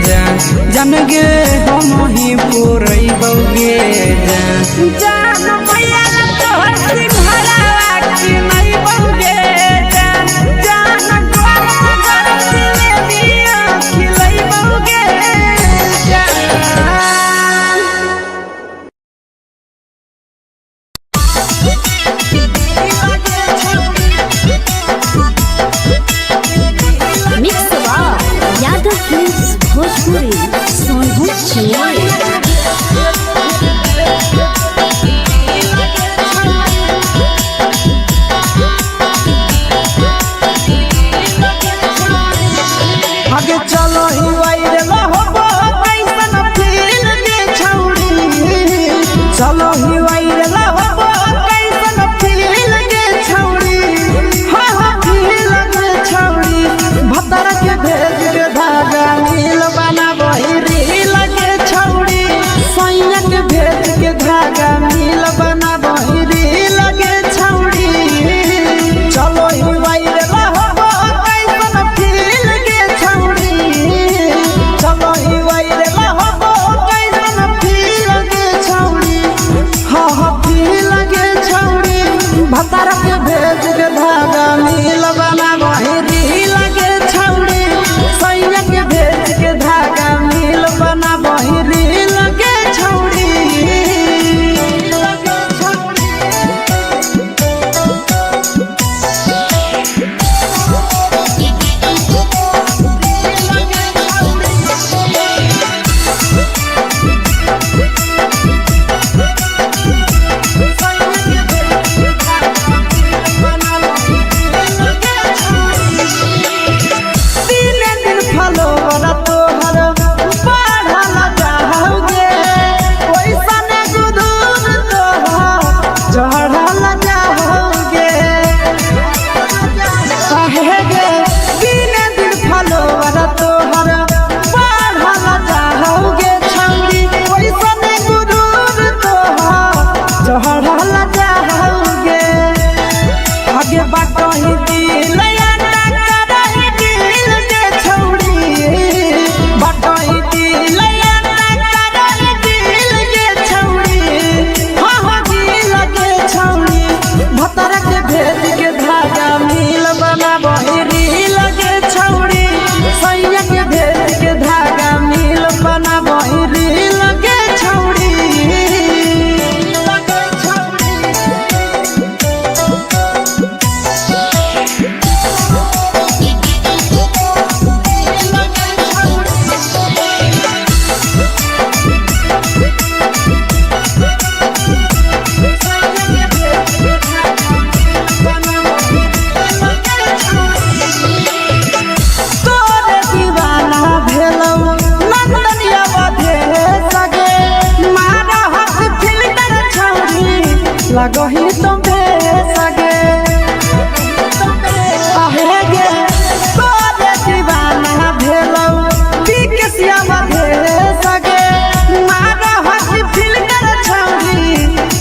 जान, जान गे हम ही पुरैबौ गे जान। जान मैया तोहर सिंघारावा किनैबौ गे जान, जान गरम गरम जिलेबिया खिलैबौ गे जान। Mix Yadav films Bhojpuri Sonu Chamoli. आगे चलो ही वायरल होबो कैसन फील गे छौड़ी, चलो ही वायरल होबो कैसन फील गे छौड़ी, हाँ हाँ फील गे छौड़ी, भतर के भेज के धागा नील बनाबही रील गे छौड़ी, सैया के भेज के धागा नील बनाबही रील गे छौड़ी, चलो ही वायरल होबो कैसन फील गे छौड़ी, चलो ही वायरल होबो कैसन फील गे छौड़ी, हाँ हाँ फील गे छौड़ी, भतर के भेज के धागा नील बनाबही रील गे छौड़ी, सैया के भेज के धागा नील बनाबही रील गे छौड़ी।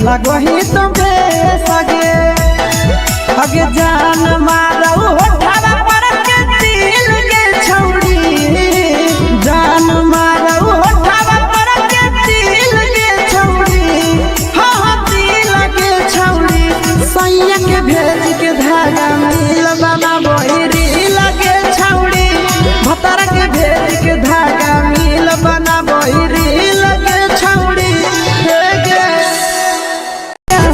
लगही तो बेसगे अगे जान मारौ होठवा पर के दिल गे छौड़ी जान मारौ होठवा पर के दिल गे छौड़ी हाँ हाँ दिल गे छौड़ी सैया के भेज के धागा मिल बना बोहरी लगे छौड़ी भतारा के भेज के धागा मिल बना बोहरी लगे छौड़ी हे गे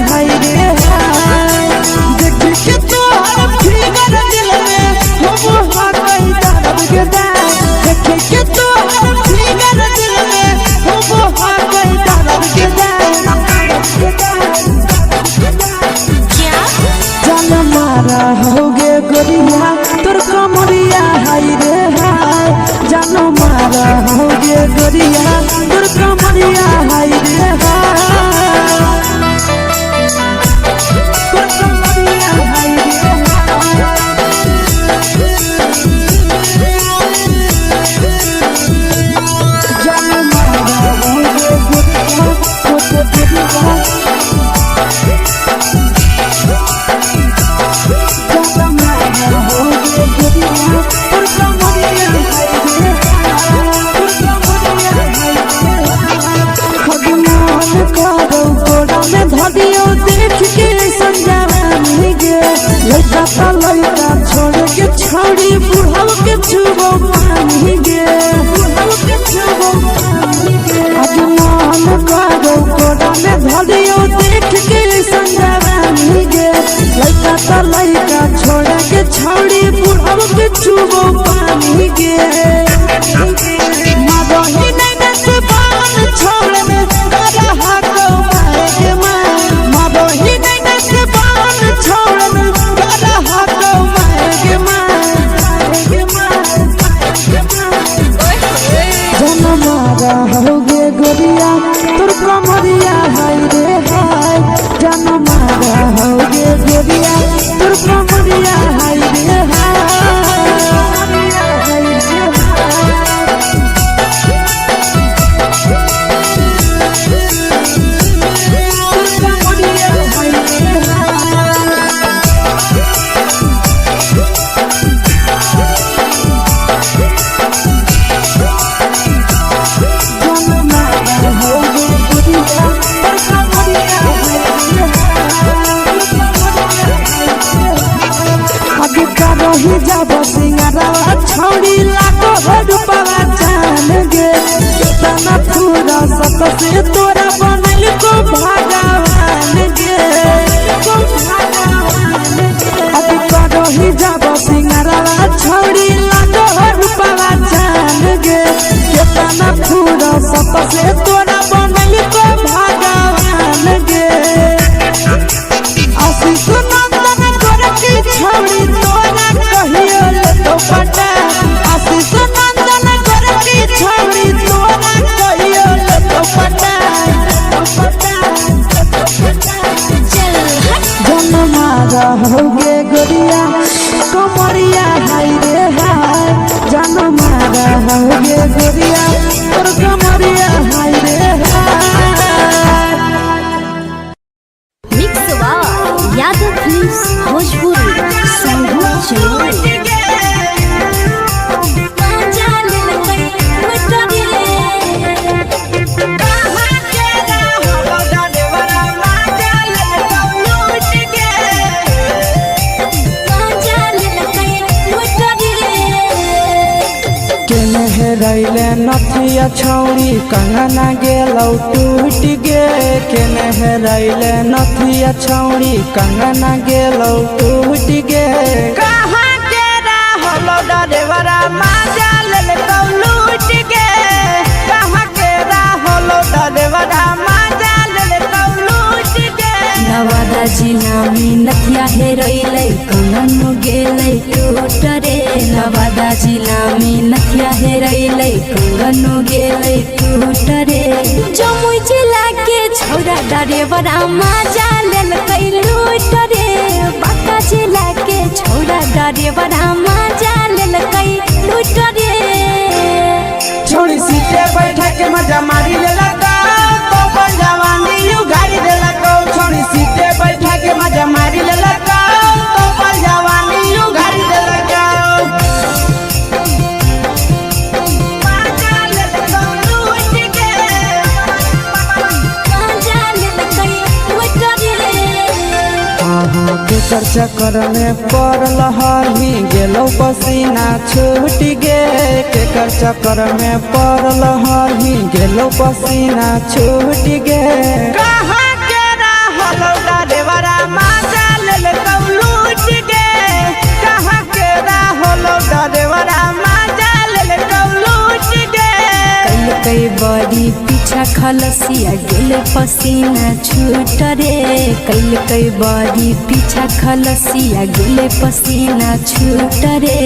हाय रे हाय देख के तोहर फिगर दिल में हो हाकई दर्द के दाग देख के तोहर फिगर दिल में हो हाकई दर्द के दाग जान मारा होगे गोरिया तोर कमरिया हाय रे हाय जान मारा होगे गोरिया तोर कमरिया हाय रे हाय तोर कमरिया हाय रे हाय जान मारा होगे गोरिया तोर कमरिया छोड़ी बुढ़ाव के छुबो पानी गे बुढ़ाव के छुबो पानी गे अजमान करो कोड़ा में धरियो देख के संजवानी गे लइका त लइका छोड़ के छोड़ी बुढ़ाव के छुबो पानी गे मदही नैना से बान छोड़ में करहा को मारे के मां मदही नैना से बान छोड़ में करहा को मारे के मां के मां जनमारा होगे गोरिया तोर कमरिया हाय रे हाय जनमारा होगे गोरिया तोर कमरिया हाय रे हाय हाय रे हाय तोर कमरिया हाय रे हाय रही जाब सिंगारा छौड़ी लागो रूपवा जान गे केतना पूरा सत से तोरा बनल को भगवान गे को भगवान गे अब करही जाब सिंगारा छौड़ी लागो रूपवा जान गे केतना पूरा सत से तोरा बनल को भगवान गे आशीष नंदन गोरखी छौड़ी तोरा कहियो लेतो पटा आशीष नंदन गोरखी छौड़ी तोरा कहियो लेतो पटा जनमारा होगे गोरिया कमरिया हाय रे हाय जनमारा होगे गोरिया तोर कमरिया हाय रे हाय mix by Yadav films Bhojpuri Sanghu चलो केने हेरैले नथिया छौरी कंगना गेलौ टूट गे केने हेरैले नथिया छौरी कंगना गेलौ टूट गे कहाँ के रहलो डरेवरा माजा लेलकौ लूट गे कहाँ के रहलो डरेवरा माजा लेलकौ लूट गे नवादा जिला में नथिया हेरैलै कंगन गेलै टूट रे नवादा जिला में नथिया हेरैलै कंगन गेलै टूट रे जमुई जिला के छौरा डरेवरा माजा लेलकै लूट रे बांका जिला के छौरा डरेवरा माजा लेलकै लूट रे छोड़ी सीटे बैठा के मजा मारी लेलकौ तो अपन जवानी you गाड़ी देलकौ हाँ केकर चक्कर में पड़ल हही गेलो पसीना छूट गे, केकर चक्कर में पड़ल हही गेलो पसीना छूट गे। कहाँ के रहल डरेवरा माजा लेल कौ लूट गे, कहाँ के रहल डरेवरा माजा लेल कौ लूट गे। कई बड़ी पीछा खलसिया गेल पसीना छूट रे, कैल कई बड़ी पीछा खलसिया गेल पसीना छूट रे।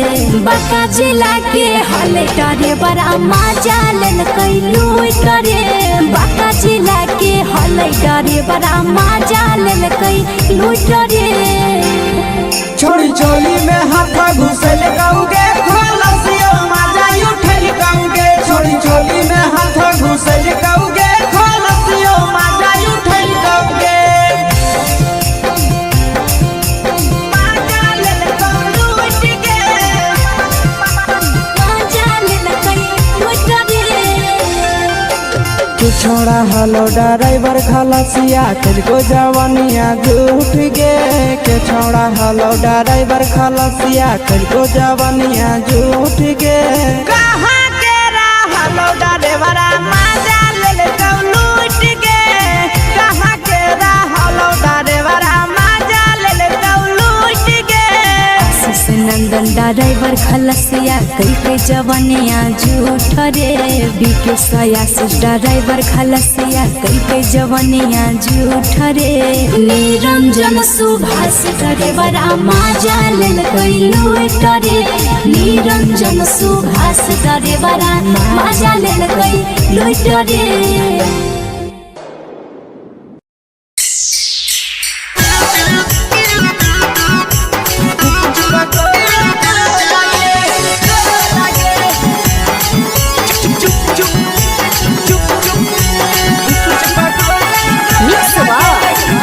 बांका जिला के हले डरे बड़ा मजा लेलकै लूट रे, बांका जिला के हले डरे बड़ा मजा लेलकै लूट रे। छोड़ी चोली में हाथ घुसल कौगे, खोलसियो माजा उठल कौगे। छोड़ी चोली में हाथ घुसल कौगे, खोलसियो माजा उठल कौगे। माजा लेलकौ लूट गे। मजा लेलकै लूट रे। के छोड़ा हलो ड्राइवर खलासिया को जवानिया झूठ गे, के छोड़ा हलो ड्राइवर खलासिया को जवानिया झूठ गे। कहाँ के रहलो ड्राइवरा माजा लेलकौ लूट गे, कहाँ के रहलो ड्राइवरा माजा लेलकौ लूट गे। आशीष नंदन ड्राइवर खलसिया कई के जवनिया झूठ रे, बीके सयासीस ड्राइवर खलसिया कई के जवनिया झूठ रे। निरंजन सुभाष डरेवरा मजा लेलकै लूट रे, निरंजन सुभाष डरेवरा मजा लेलकै लूट रे। Mix by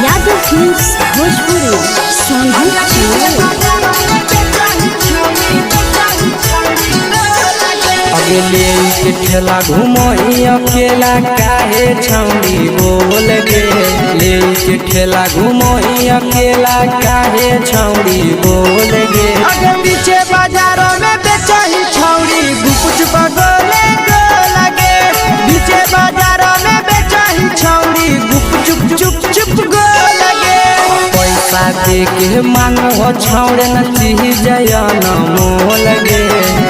Yadav films Bhojpuri Sonu. अगले के ठेला घुमोही अकेला काहे छौड़ी बोल गे, ले के ठेला घुमोही अकेला काहे छौड़ी बोल गे। अगे पीछे बाजारों में बेचही छौड़ी गुपच पगोले गो लगे, पीछे बाजारों में बेचही छौड़ी गुप चुप चुप चुप गो लगे। पैसा दे के मांगो छौड़े न चीज न मोल गे,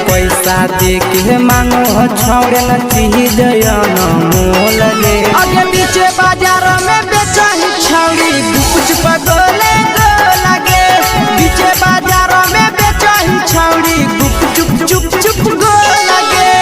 पैसा दे के मांगो छौड़े न चीज न मोल गे। अगे पीछे बाजारों में बेचही छौड़ी गुपच पगोले गो लगे, पीछे बाजारों में बेचही छौड़ी गुप चुप चुप चुप गो लगे।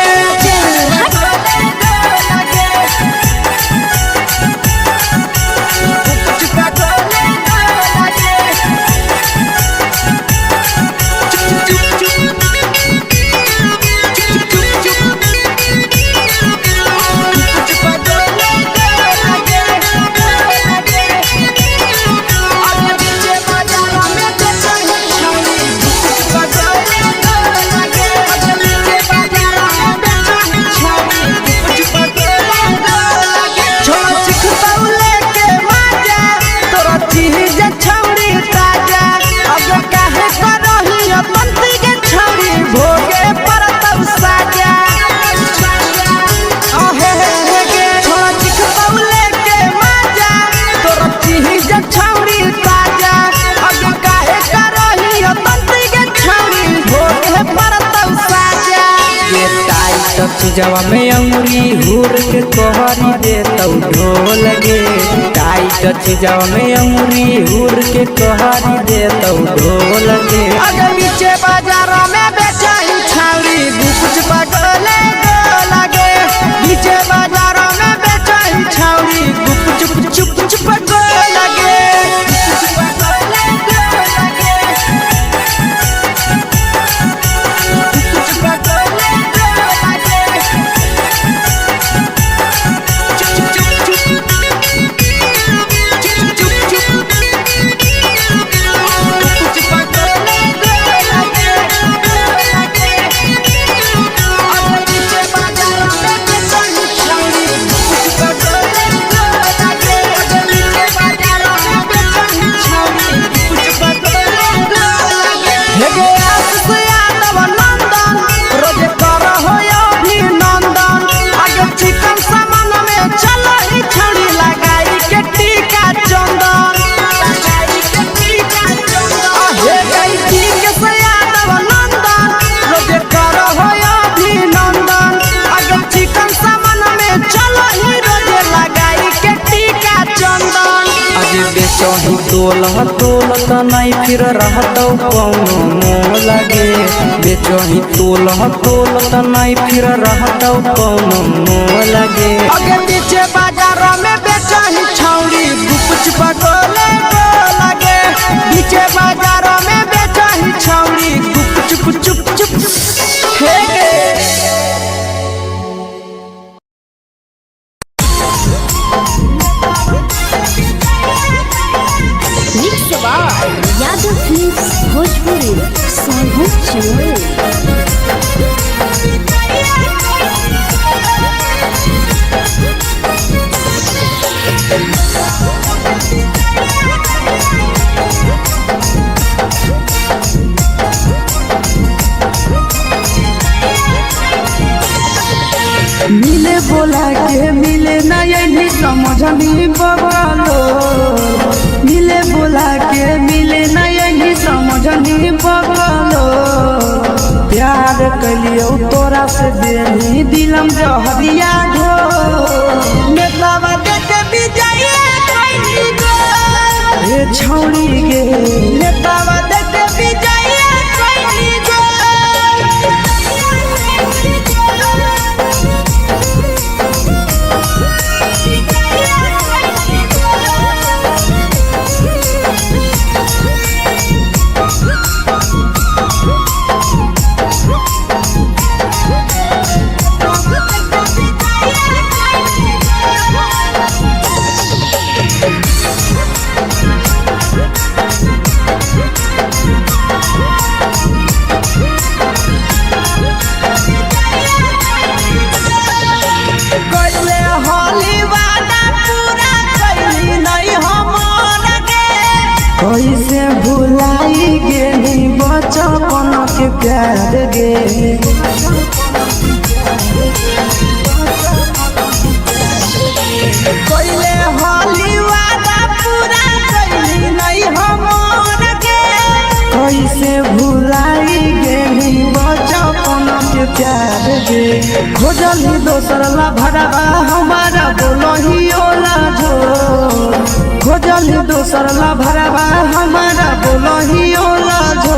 चीजवा में अंगुरी हुर के तोहरी दे तौ ढोल गे, टाइट चीजवा में अंगुरी हुर के तोहरी दे तौ ढोल गे। अगे पीछे बाजारों में बेचही छौड़ी गुपच पगोले गो लगे, पीछे बाजारों में बेचही छौड़ी गुप चुप चुप चुप गो लगे। बेचही तोल तोल त नहीं फिर रहतौ कौनो मोल गे। बेचही तोल तोल त नहीं फिर रहतौ कौनो मोल गे। आगे पीछे बाजार में बेचही छौड़ी गुपचुप गोले लगे। पीछे बाजार में बेचही छौड़ी गुपचुप चुप चुप हे गे। Mix by Yadav films Bhojpuri Sonbhadra Chamoli. मिले बोला के मिले ना यही समझनी बबलो। मिले बोला के मिले ना यही समझनी बबलो। प्यार कलियो तोरा से देनी दिलम जहरिया घो। नेतावा देख विजय कैली गो। हे छौड़ी गे नेतावा देख विजय कैली गो। कैले होली वादा पूरा कैली नहीं हमर गे। कैसे भुलाई गेली बचपन के प्यार गे। कैले होली वादा पूरा कैली नहीं हमर गे। कैसे भुलाई गेली बचपन के प्यार गे। खोजली दोसर ला भरावा हमारा बोलही ओला जो। खोजली दोसर ला भरावा हमारा बोलही ओला जो।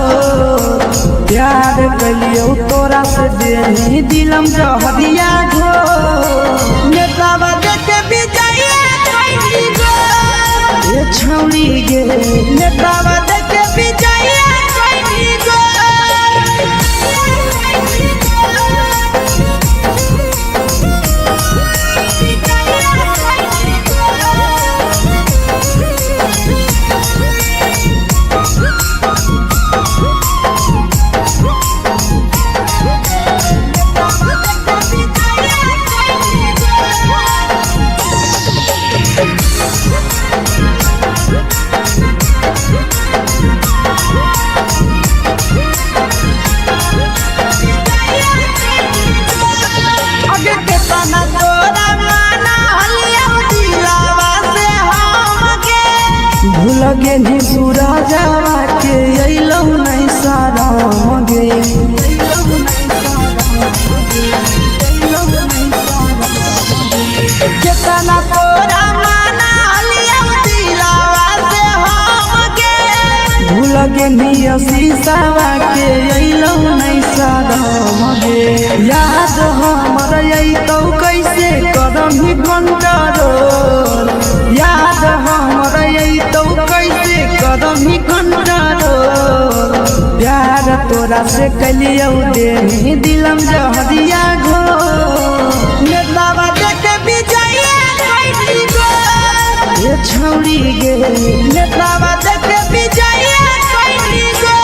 प्यार कलियो तोरा से देनी दिलम जहरिया घो। नेतावा देख विजय कैली गो। ए छौड़ी गे नेतावा देख विजय कैली गो। आगे केतना तोरा माना हलिया दिलावा से हमके। भूल गेली सूरजवा के अइलौ नहीं शरम गे। केतना तोरा माना हलिया दिलावा से हमके। भूल गेली शीशावा के अइलौ नहीं शरम गे। याद हमर अइतौ कैसे करम कंट्रोल। याद हमर अइतौ कैसे करम कंट्रोल। प्यार तोरा से कलियौ देनी दिलम जहरिया घो। नेतावा देख विजय कैली गो। ए छौड़ी गे नेतावा देख विजय कैली गो।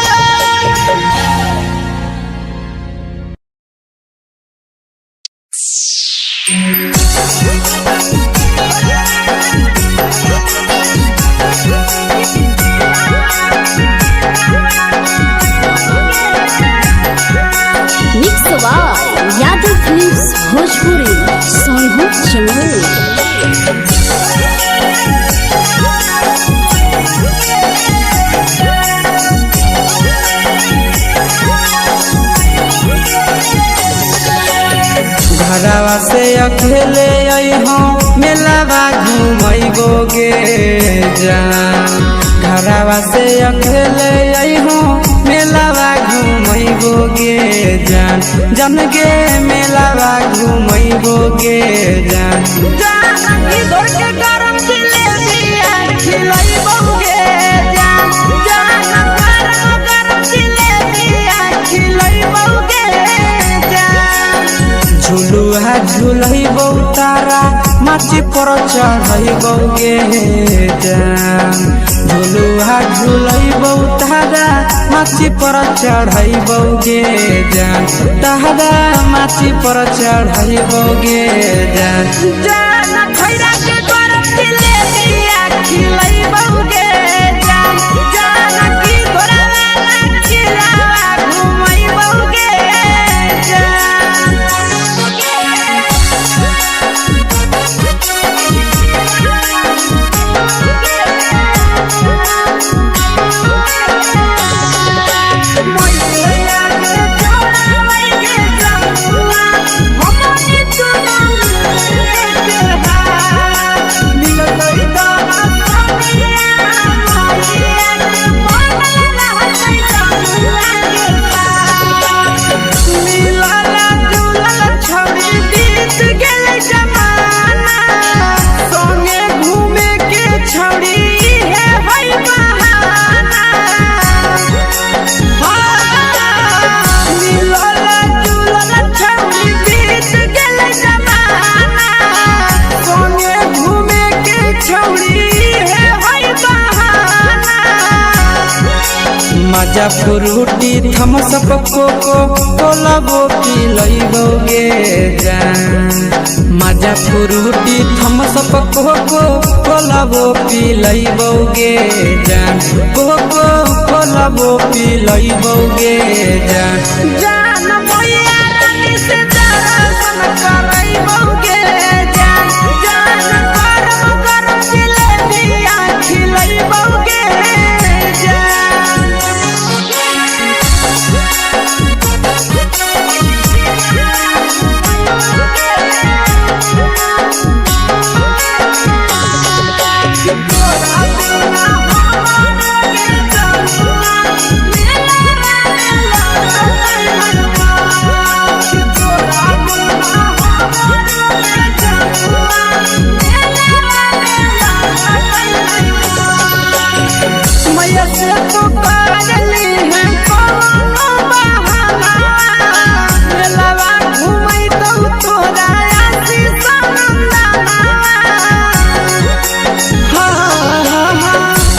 Mix by Yadav films Bhojpuri Sonbhadra Chamoli. घरवा से अकेले अइहो। मेलावा घुमैबो गे जान। घरवा से अकेले अइहो मेलावा घुमैबो गे जान, जान गे मेलावा घुमैबो गे जान। जान की धर के गरम जिलेबिया खिलैबो गे जान, जान गरम गरम जिलेबिया खिलैबो गे जान। झुलुआ झुलैबौ तारा माची पर चढ़ैबौ गे जान। झुलुआ झुलैबौ तारा माची पर चढ़ैबौ गे जान, तारा माची पर चढ़ैबौ गे जान। जान खैरा के गरम जिलेबिया खिलैबो गे जान, जान की घोड़ावाला खिलावा घुमैबो गे जान। मैया के छोड़ावै गे जमुआ, हमनी चुनाव के हाथ। मिलतै दाना सोनिया, मैया के बनल रहतै जमुआ के साथ। मिलल जुलल छौड़ी बीत गेलै जमाना, संगे घूमे के छौड़ी इहे है बहाना। मिलल जुलल छौड़ी बीत गेलै जमाना, संगे घूमे के छौड़ी इहे है बहाना। मजा फ्रूटी थम्सअप कोको कोलाबो पिलैबौ गे जान। मजा फ्रूटी थम्सअप कोको कोलाबो पिलैबौ गे जान, कोको कोलाबो पिलैबौ गे जान। जान मैया रानी से दर्शन करैबौ गे जान, जान गरम गरम जिलेबिया खिलैबौ गे जान। तोरा बिना हमारा गे जमुआ, मेलावा में लगतै हनुमान। तोरा बिना हमारा गे जमुआ, मेलावा में लगतै हनुमान। मैया से तू करली है कौनो बहाना, मेलावा घुमैतौ तोरा आशीष नंदना।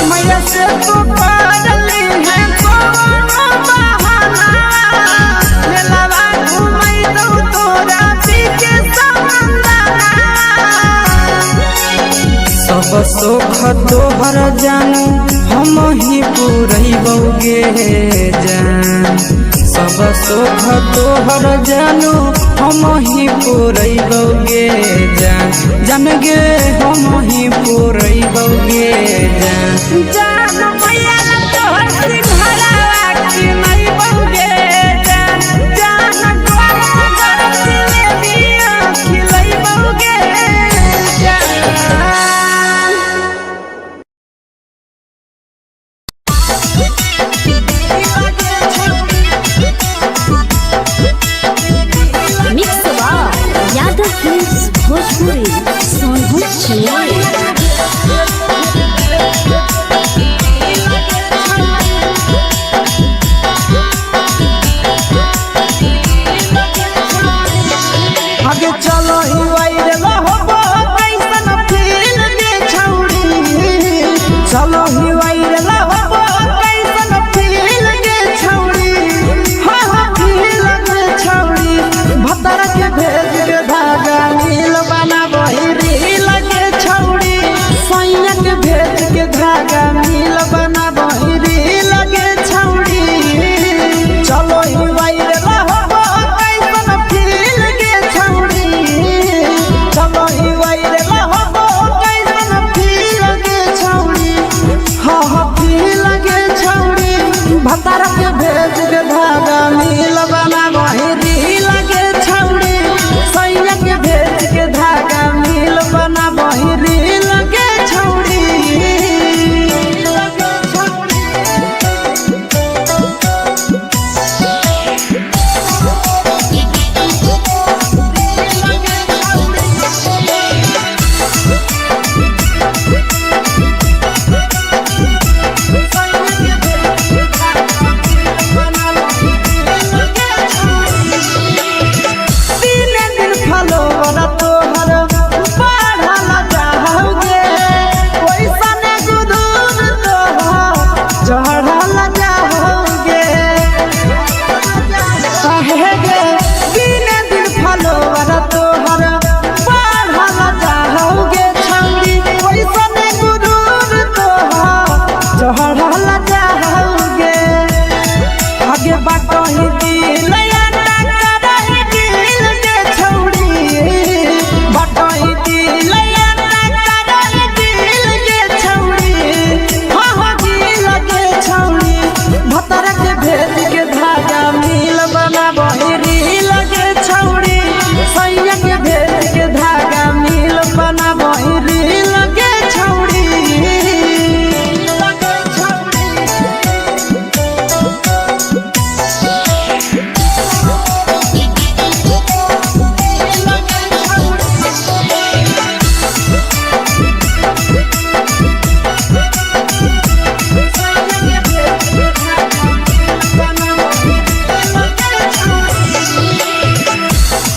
मैया से तू करली है कौनो बहाना, मेलावा घुमैतौ तोरा पीके समंदना। सब सुख तोहर जानू हम ही पुरैबौ गे जान। सब सुख तोहर जानू हम ही पुरैबौ गे जान, जान गे हम ही पुरैबौ गे जान। जान मैया तोहर सिंघारावा किनैबौ गे जान, जान गरम गरम जिलेबिया खिलैबौ गे जान। Mix by Yadav films Bhojpuri Sonbhadra Chamoli. आगे चलो ही वायरल होबो कैसन फील गे छौड़ी, चलो ही वायरल होबो कैसन फील गे छौड़ी, हाँ हाँ फील गे छौड़ी। भतर के भेज के धागा नील बनाबही रील गे छौड़ी, सैया के भेज के धागा नील बनाबही रील गे छौड़ी। चलो ही वायरल होबो कैसन फील गे छौड़ी, चलो ही वायरल होबो कैसन फील गे छौड़ी, हाँ हाँ फील गे छौड़ी। भतार के भेज के धागा नील बनाबही रील गे छौड़ी, सैया के भेज के धागा नील बनाबही। बढ़ल जाओगे। आहे गे दिन दिन फलोवर तोहर बढ़ल जाओगे छौड़ी ओइसन गुरूर तोहर चढ़ल जाओगे। आगे बाटही दिल करही दिल के छौड़ी बाटही दिल करही दिल के छौड़ी हाँ हाँ दिल के छौड़ी भतर के भेज के धागा मिल बनाबही रील के छौड़ी सैया के भेज के धागा मिल बनाबही रील के छौड़ी।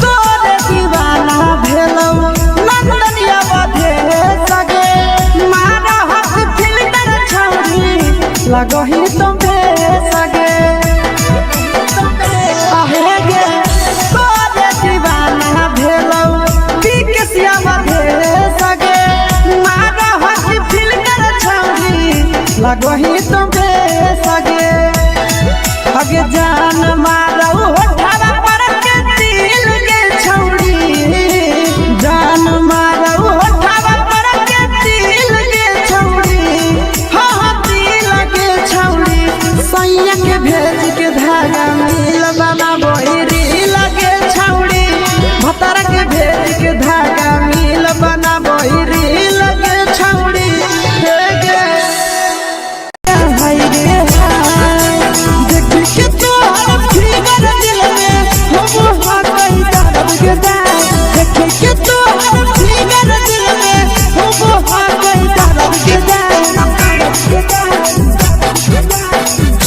तोरे दीवाना भेलौ नंदनिया बधे सगे मारा हक फिल्टर छौड़ी लगही तुम सगे। आहे गे तोरे दीवाना भेलौ बिकसिया बधे सगे मारा हक फिल्टर छौड़ी लगही तुम सगे। अगे जान मारौ होठावा पर के दिल के छौड़ी जान मारौ होठावा पर के दिल के छौड़ी हाँ हाँ दिल के छौड़ी सैया के भेज के धागा मिल बनाबही रील के छौड़ी भतर के भेज के धागा मिल बनाबही रील के छौड़ी। हे गे हाय रे हाय देख के तोहर फिगर दिल में हम हाकई दर्द के दाय देख के तोहर फिगर दिल में हम हाकई दर्द के दाय।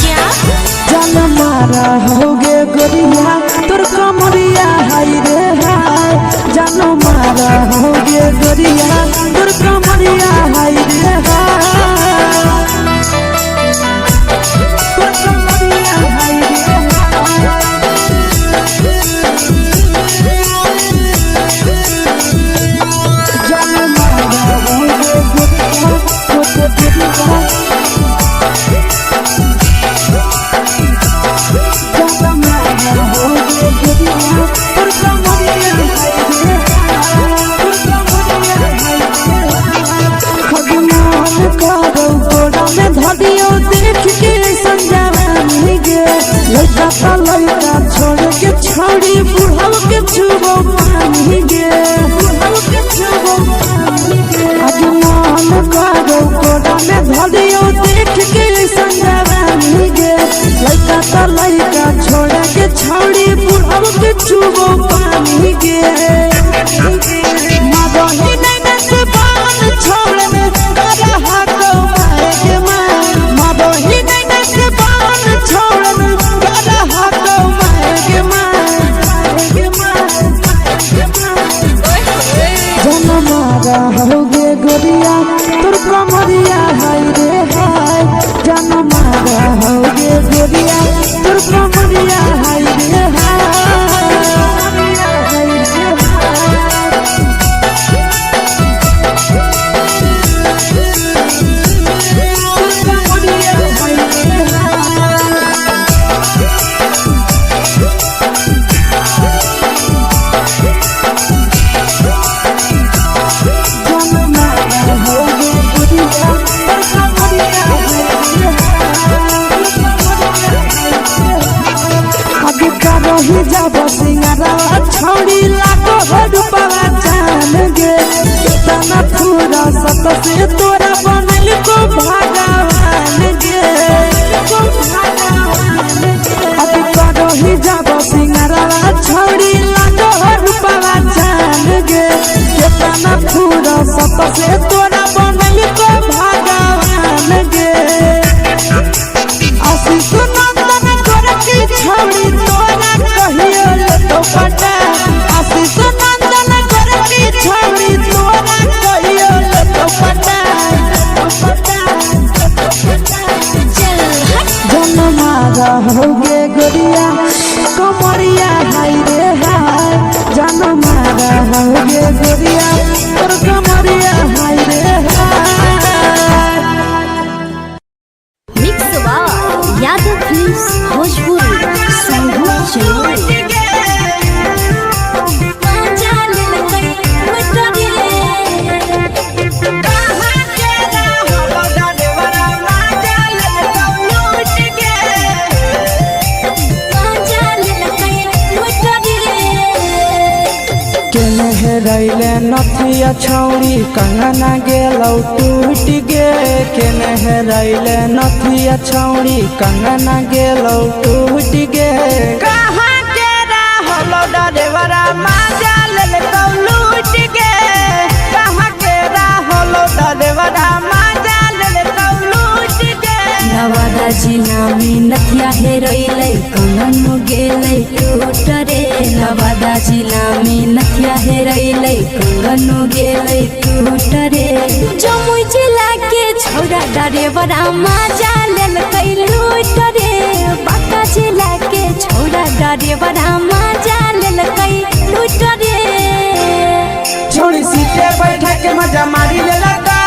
क्या जान मारा होगे गोरिया तोर कमरिया हाय रे हाय जान मारा होगे गोरिया तोर कमरिया हाय रे हाय तोर कमरिया हाय रे हाय। जान मारा होगे गोरिया तोर कमरिया छोड़ी बुढ़ाव के छुबो पानी गे बुढ़ाव के छुबो पानी गे आज मन करो कोड़ा में धरियो देख के संजवानी गे लइका त लइका छोड़ के छोड़ी बुढ़ाव के छुबो पानी गे। मदही नैना से बान छोड़ में करहा को माए के माए मदही नैना से बान छोड़ में करहा को माए के माए के माए। जन मारा होगे गोरिया तोर कमरिया हाय रे हाय जन मारा होगे गोरिया तोर कमरिया हाय रे हाय। तोर कमरिया हाय रे हाय। जन मारा होगे गोरिया तोर कमरिया हाय रे हाय। आगे करही जाब सिंगारा छौड़ी लागो हो रूपवा जान गे केतना फूरा सत से तोरा बनल को भगवान गे आगे करही जाब सिंगारा छौड़ी लागो हो रूपवा जान गे केतना फूरा सत से तोरा बनल को भगवान गे। आशीष नंदन गोरखी छौड़ी तोरा कहियो लेतो पटा आशीष नंदन गोरखी छौड़ी तोरा कहियो लेतो पटा। चल हट। मारा होगे गोरिया कमरिया हाय रे हाय जान मारा होगे गोरिया तोर कमरिया हाय रे हाय। Mix by Yadav films Bhojpuri Sandhu Channel. केने हेरैले नथिया छौरी कंगना गेलौ टूट गे। केने हेरैले नथिया छौरी कंगना गेलौ टूट गे। कहाँ के रहलो डरेवरा माजा लेलकौ लूट गे। कहाँ के रहलो डरेवरा माजा लेलकौ लूट गे। नवादा जिला में नथिया हेरैलै कंगन गेलै टूट रे। नवादा जिला में नथिया हेरैलै कंगन गेलै टूट रे। जमुई जिला के छौरा डरेवरा माजा लेलकै लूट रे। बांका जिला के छौरा डरेवरा माजा लेलकै लूट रे। छोड़ी सीटे बैठा के मजा मारी लेलकौ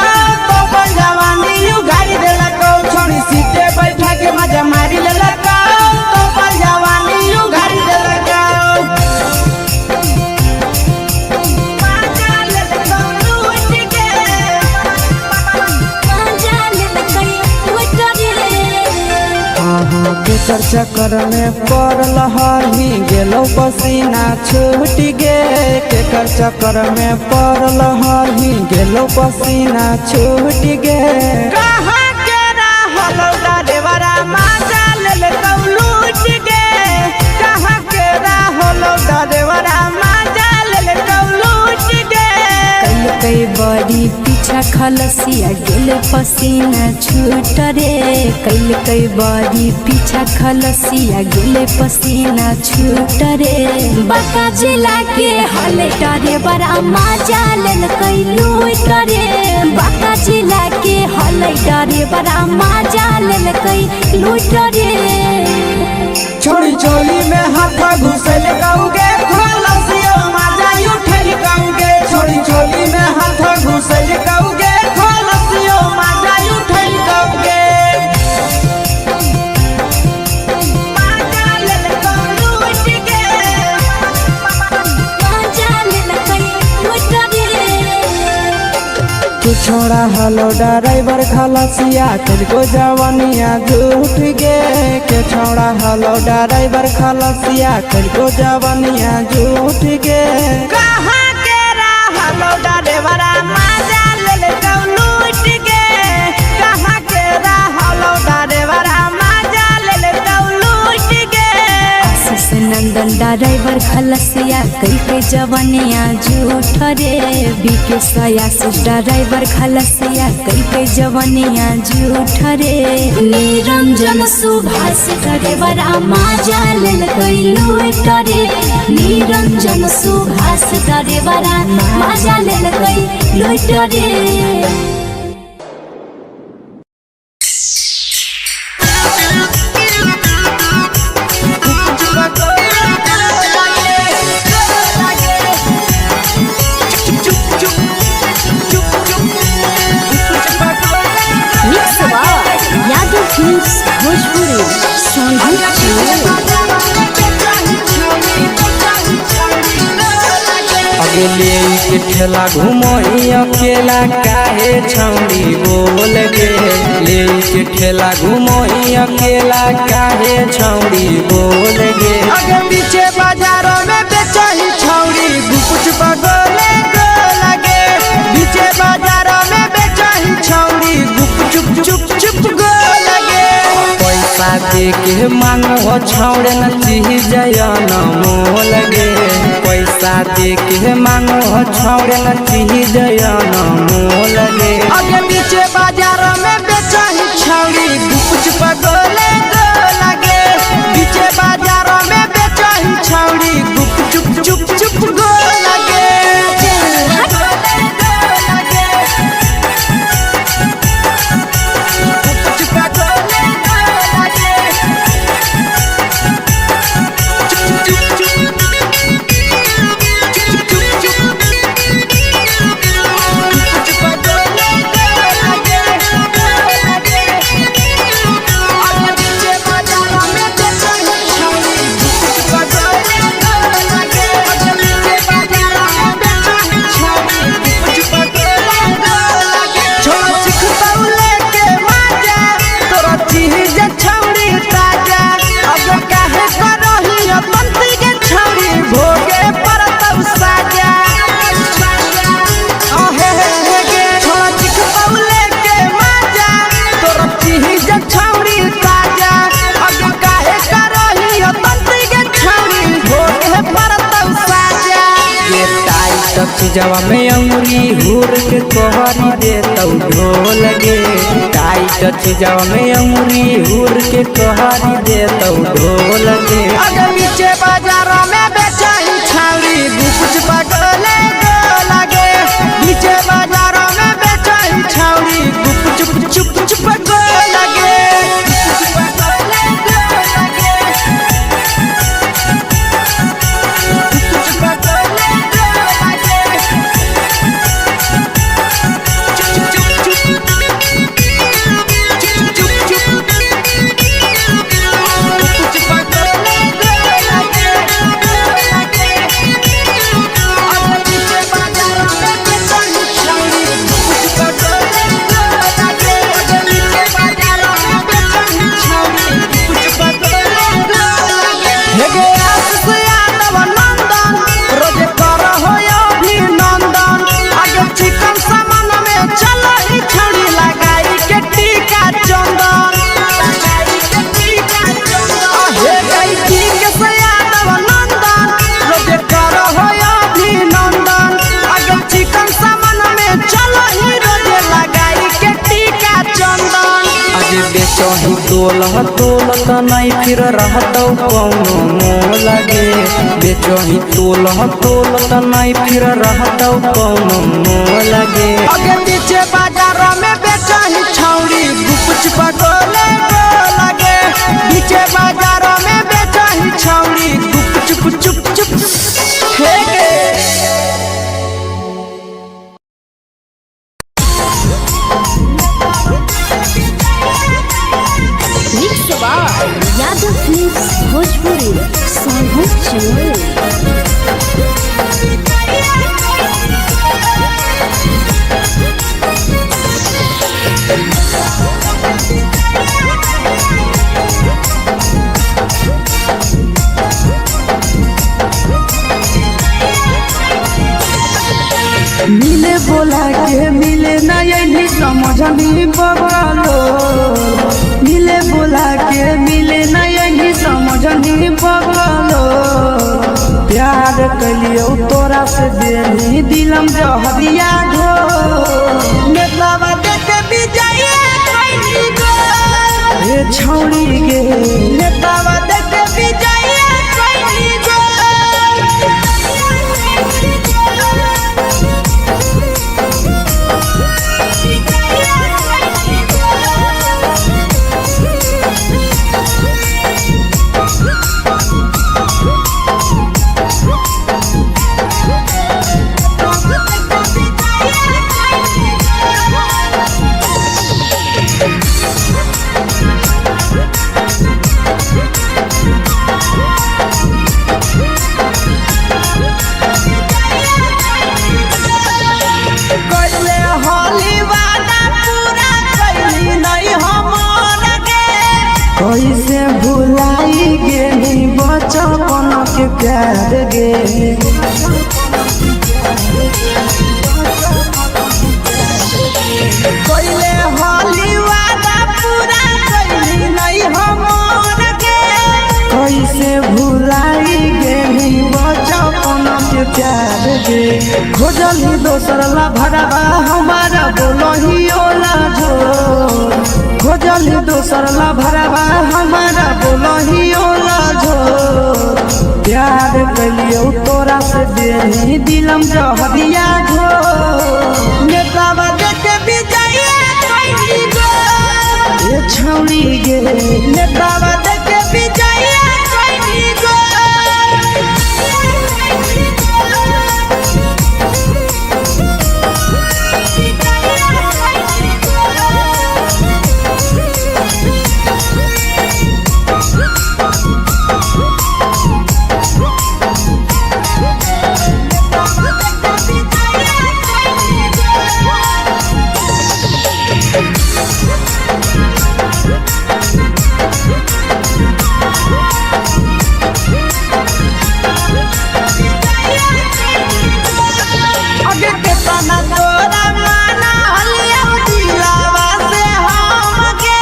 तो बन जवानी you गाड़ी देलकौ। छोड़ी सीटे बैठा के मजा मारी लेलकौ तो बन जवानी you गाड़ी देलकौ। माजा लेलकौ लूट गे। माजा लेलकै लूट रे। अहाँ के चक्कर में पड़ल हही गेलौ पसीना छूट गे। केकर चक्कर में पड़ल हही गेलौ पसीना छूट गे। कहाँ के रहलो डरेवरा माजा लेलकौ लूट गे। कहाँ के रहलो डरेवरा माजा लेलकौ लूट गे। कई बड़ी पीछा खलसिया गेल पसीना छूट रे। कैल बड़ी पीछा खलसिया गेल पसीना छूट रे। बांका जिला के हले डरेवरा माजा लेलकै लूट रे। बांका जिला के हले डरेवरा माजा लेलकै लूट रे। छोड़ी चोली में हाथ घुसल कौगे खोलसियो माजा उठल कौगे। छोड़ी चोली में हाथ घुसल कौगे खोलसियो माजा उठल कौगे। माजा लेलकौ लूट गे। माजा लेलकै लूट रे। के छोड़ा हलो ड्राइवर खलसिया तुझको जवानिया झूठ गे। के छोड़ा हलो ड्राइवर खलसिया तुझको जवानिया झूठ गे। कहाँ के रहलो डरेवरा माजा लेलकौ लूट गे। कहाँ के रहलो डरेवरा माजा लेलकौ लूट गे। आशीष नंदन ड्राइवर खलसिया कई के जवनिया झूठ रे। बीके सयासी ड्राइवर खलसिया कई के जवनिया झूठ रे। निरंजन सुभाष डरेवरा माजा लेलकै लूट रे। निरंजन सुभाष डरेवरा माजा लेलकै लूट रे। Mix by Yadav films Bhojpuri Sandhu Channel. अगले के ठेला घुमोही अकेला काहे छौरी बोल गे। ले के ठेला घुमोही अकेला काहे छौरी बोल गे। अगे पीछे बाजारों में बेचही छौरी गुपुच बगोले गो लगे। पीछे बाजारों में बेचही छौरी गुप चुप चुप चुप गो लगे। पैसा दे के मांगो छौड़े न चीज न मोल गे। पैसा दे के मांगो छौड़े न चीज न मोल गे। अगे पीछे बाजारों में बेचही छौरी गुपुच बगोले गो लगे। पीछे बाजारों में बेचही छौरी गुप चुप चुप चुप गो लगे। गुप चुप गोले गो लगे। चीजवा में अंगुरी हुर के कहरी देतौ ढोल गे। टाइट चीजवा में अंगुरी हुर के कहरी देतौ ढोल गे। अगे बीचे बाजार में बेचाही छाउरी गुपच पगले गो लागे। बीचे बाजार में बेचाही छाउरी गुप चुप चुप चुप गो लागे। हे आशीष यादव नंदन रोज कर हो अभिनंदन। आगे चिकन सामान में चलो ही छड़ी लगाई के टीका चंदन। हे गई ठीक से यादव नंदन रोज कर हो अभिनंदन। आगे चिकन सामान में चलो ही रोज लगाई के टीका चंदन। अजे बेचही तोल तोल त नहीं फिर रहतौ कौनो मोल गे। बेचही तोल तोल त नहीं फिर रहतौ कौनो मोल गे। आगे पीछे बाजार में बेचाही छौड़ी गुपच पगोले गो लागे। पीछे बाजार में बेचाही छौड़ी गुप चुप चुप चुप हे गे। Mix by Yadav films Bhojpuri Sonbhadra Chamoli. मिले बोला के मिले नहीं समझनी बगलो। मिले बोला के मिले नहीं समझनी बगलो। प्यार कलियो तोरा से देनी दिलम जहरिया घो। नेतावा देख विजय कैली गो। हे छौड़ी गे नेतावा देख विजय कैली गो। कैले होली वादा पूरा कैली नहीं हमर गे। कैसे भुलाई गेली बचपन के प्यार गे। कैले होली वादा पूरा कैली नहीं हमर गे। कैसे भुलाई गेली बचपन के प्यार गे। खोजली दोसर ला भरावा हमारा बोलही ओला जो। खोजली दोसर ला भरावा हमारा बोलही ओला जो। प्यार कलियो तोरा से देनी दिलम जहरिया घो। नेतावा देख विजय कैली गो। ए छौड़ी गे नेतावा देख विजय कैली गो। अगे केतना तोरा माना हलिया दिलावा से हमके।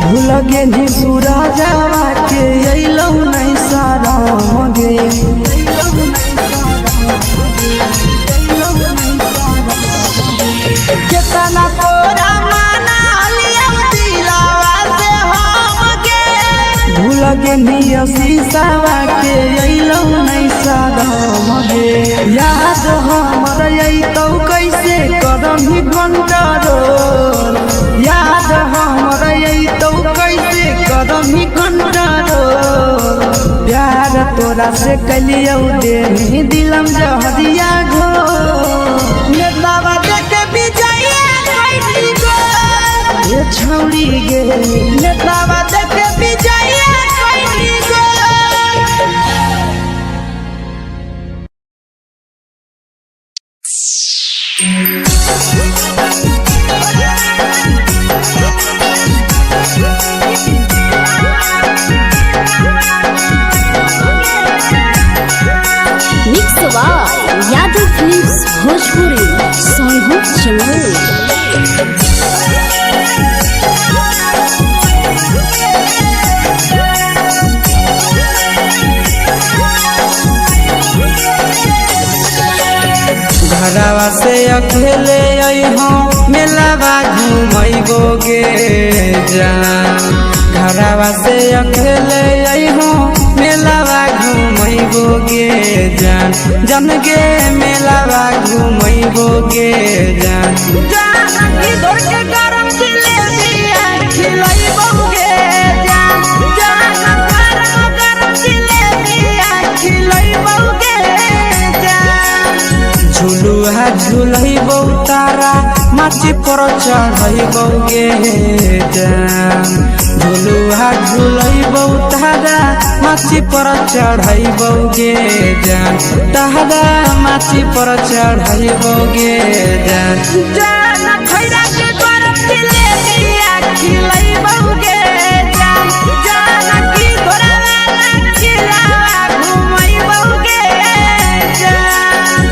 भूल गेनी सूरजवा के अइलौ नहीं सारा गे। लगे नियो शीशावा के अइलौ नै सदम गे। याद हमर अइतौ कैसे करम ही कंट्रोल, याद हमर अइतौ कैसे करम ही कंट्रोल। प्यार तोरा से कलियौ देही दिलम जहरिया घो, नेतावा देखे विजय कैली गो। ये छौड़ी गे नेतावा देखे विजय कैली गो। Mix by Yadav films Bhojpuri Sonbhadra Jamui. घरवा से अकेले अइहो मेलावा घुमैबो गे जान। घरवा से अकेले अइहो मेलावा घुमैबो गे जान, जन गे मेलावा घुमैबो गे जान। जान की धर के गरम जिलेबिया खिलैबो गे जान, जान गरम गरम जिलेबिया खिलैबो गे जान। झुलुहा झुलैबौ तारा माची पर चढ़ैबौ गे जान। झुलुहा झुलैबौ तारा माची पर चढ़ैबौ गे जान, तारा माची पर चढ़ैबौ गे जान। जान खैरा के गरम जिलेबिया खिलैबो गे जान, जान की घोड़ावाला खिलावा घुमैबो गे जान।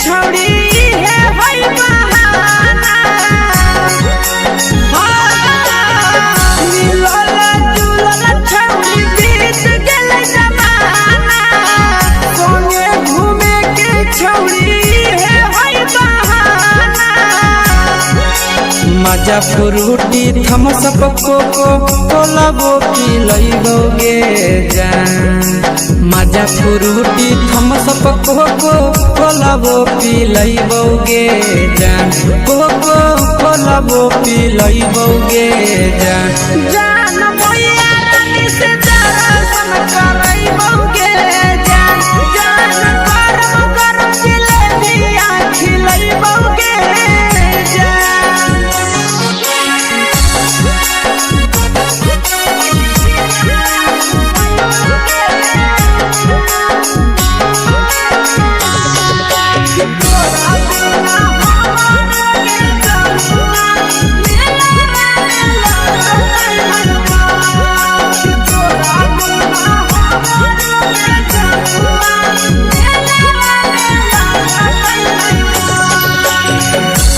छौड़ी हे होई बहाना, मिलल जुलल छौड़ी बीत गेलै जमाना, संगे घूमे के छौड़ी हे होई बहाना। मजा फ्रूटी थम्सअप कोको कोलाबो पिलैबौ गे जान। मजा फ्रूटी थम्सअप कोको कोलाबो पिलैबौ गे जान, कोको कोलाबो पिलैबौ गे जान। जान मैया रानी से दर्शन करैबौ गे जान, जान गरम गरम जिलेबिया खिलैबौ गे जान।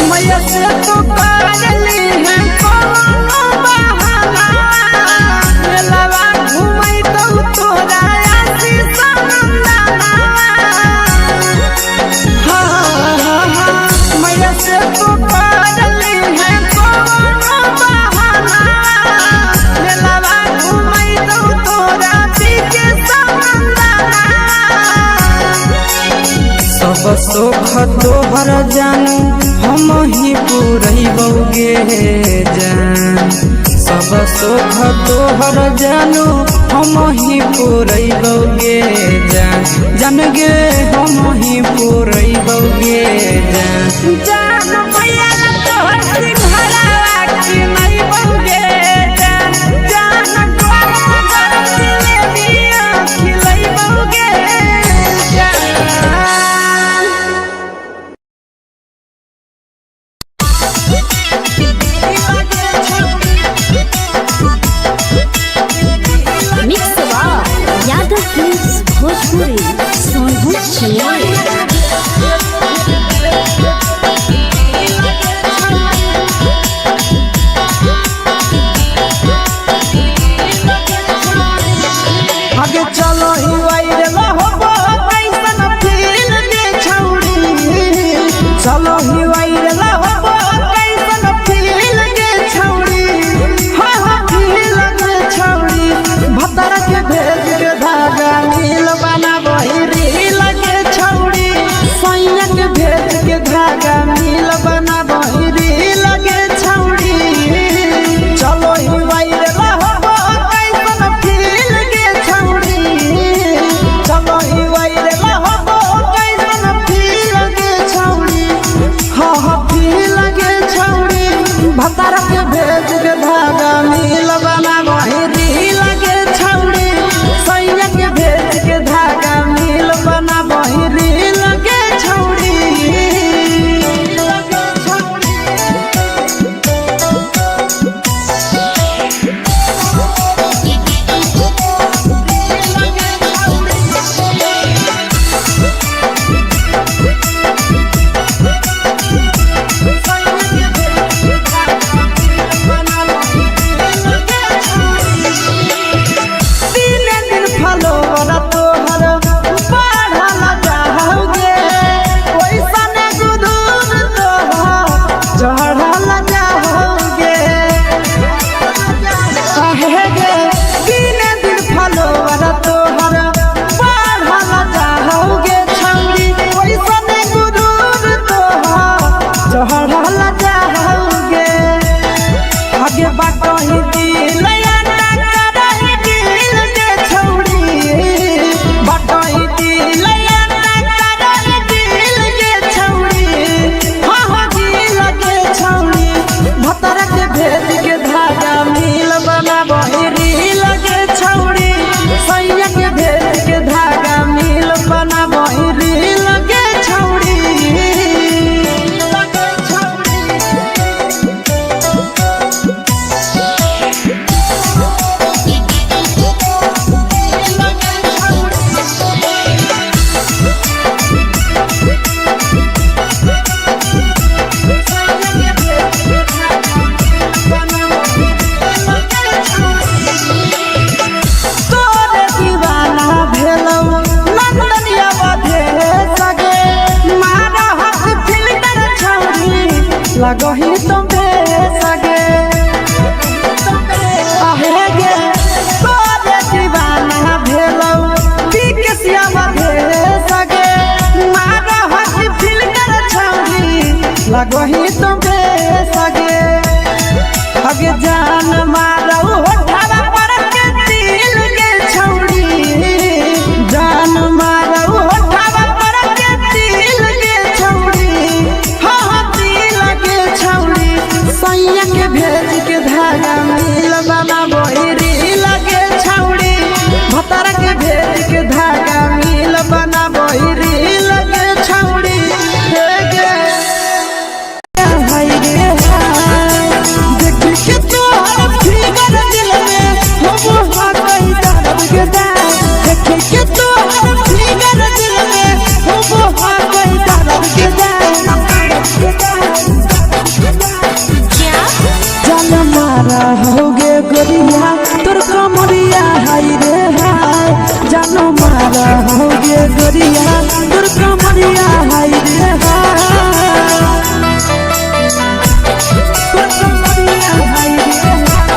मैया से तो करली है कोनो बहाना, मेलावा घुमैतौ तोरा आशीष नंदना। हाँ हाँ हाँ, मैया से तो करली है कोनो बहाना, मेलावा घुमैतौ तोरा पीके नंदना। सब सुख तोहर जानू हम ही पुरैबौ गे जान। सब सुख तोहर जानू हम ही पुरैबौ गे जान, जान गे हम ही पुरैबौ गे जान। जान मैया तोहर सिंघारावा खिलैबौ गे जान, जान गरम गरम जिलेबिया खिलैबौ गे जान। Mix तुम बेसगे आहे गे तोरे दीवाना भेलौ पीके श्याम भेसगे मारा हसी फिल्टर छौरी लगही तुम बेसगे अगे जान मारौ होठावा पर के दिल के छौरी जान मारौ होठावा पर के दिल के छौरी हाँ हाँ दिल के छौरी सैया के भेज के धागा मिल बाबा बोहरी लगे छौरी भतारा के भेज के धागा मिल बना बोहरी लगे छौरी हे गे हाय रे हाय देख के तोहर फिगर दिल में हम हा कई दर्द के दाग देख के तोहर फिगर दिल में हम हा कई दर्द के दाग जान मारा होगे गोरिया तोर कमरिया हाय रे हाय जान मारा होगे गोरिया तोर कमरिया हाय रे हाय तोर कमरिया हाय रे हाय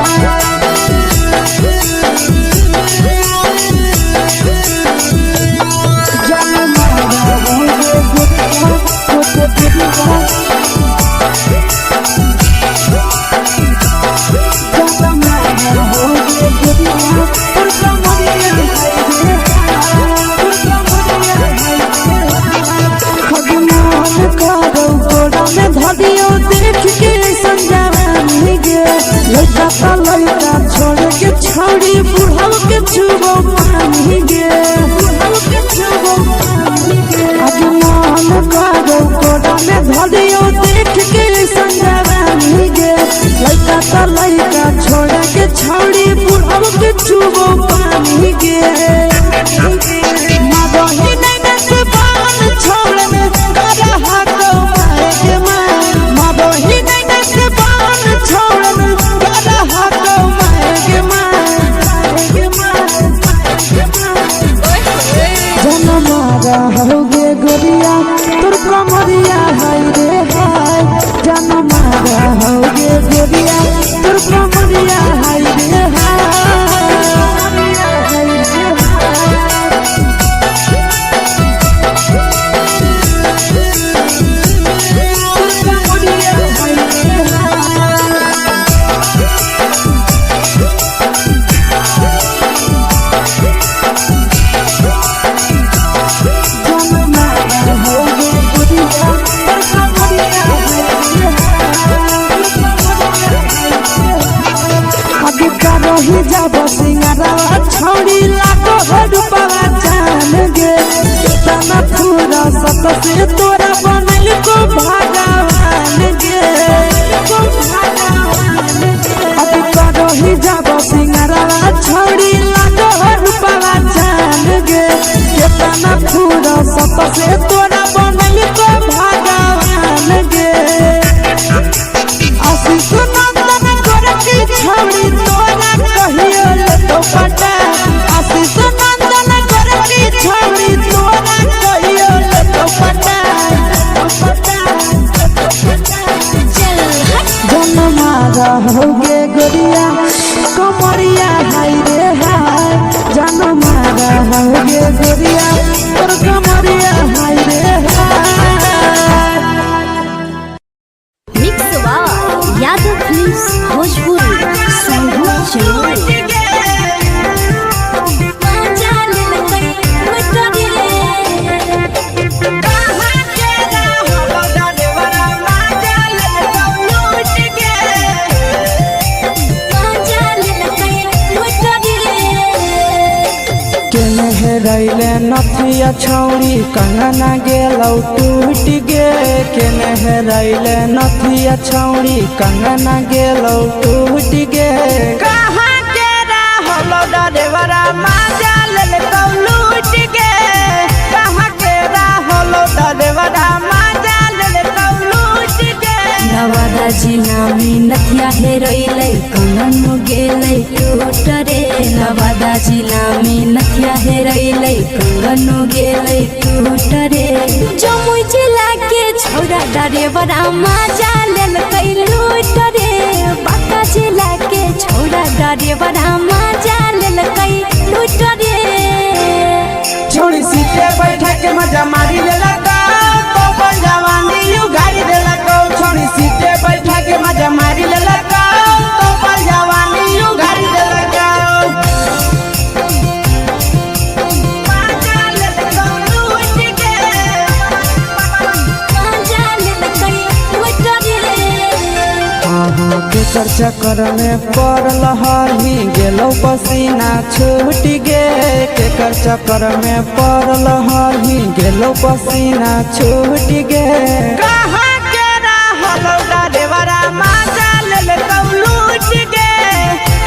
जान मारा होगे गोरिया तोर कमरिया छोड़ी बुढ़ाव के छुबो पानी गे बुढ़ाव के छुबो पानी गे अजमान करो कोड़ा में धरियो देख के संजवानी गे लइका त लइका छोड़ के छौड़ी बुढ़ाव के छुबो पानी गे मदही नैना से बाल छोड़ में करा हाको मारे के मार मदही नैना से बाल छोड़ में करा हाको मारे के मार के मार जनमारा होगे गोरिया तोर कमरिया हाय रे हाय जनमारा होगे गोरिया तोर कमरिया हाय रे हाय तोर कमरिया हाय रे हाय रही जाब सिंगारा छौड़ी लागो हो रूपवा जान गे तना पूरा सत से तोरा बनल को भगवान गे को भगवान गे अब रही जाब सिंगारा छौड़ी लागो हो रूपवा जान गे तना पूरा सत से तोरा बनल को भगवान गे आशीष नंदन गोरखी छौड़ी तोरा कहियो लेतो पटा आशीष नंदन गोरखी छौड़ी तोरा कहियो लेतो पटा जनमारा होगे गोरिया कमरिया हाय रे हाय जनमारा होगे गोरिया तोर कमरिया हाय रे हाय mix by Yadav films Bhojpuri Sonu Chamoli केने हेरैले नथिया छौरी कंगना गेलौ टूट गे केने हेरैले नथिया छौरी कंगना गेलौ टूट गे कहाँ के रहलो डरेवरा माजा लेलकौ लूट गे कहाँ के रहलो डरेवरा माजा लेलकौ लूट गे नवादा जिला में नथिया हेरैलै कंगन गेलै टूट रे। नवादा जिला में नथिया हेरैलै कंगन गेलै टूट रे। जमुई जिला के छौरा डरेवरा मजा लेलकै लूट रे। बांका जिला के छौरा डरेवरा मजा लेलकै लूट रे। छोड़ी सीटे बैठा के मजा मारी लेला तो अपन जवानी you गाड़ी देला को। छोड़ी सीटे बैठा के मजा मारी लेला तो अपन जवानी you गाड़ी देला को। मजा लेलको लूट गे। मजा लेलकै लूट रे। अहाँ के चक्कर में पड़ल हही गेलो पसीना छूट गे। केकर चक्कर में पड़ल हही गेलो पसीना छूट गे। कहाँ के रहलो डरेवरा मजा लेलको लूट गे।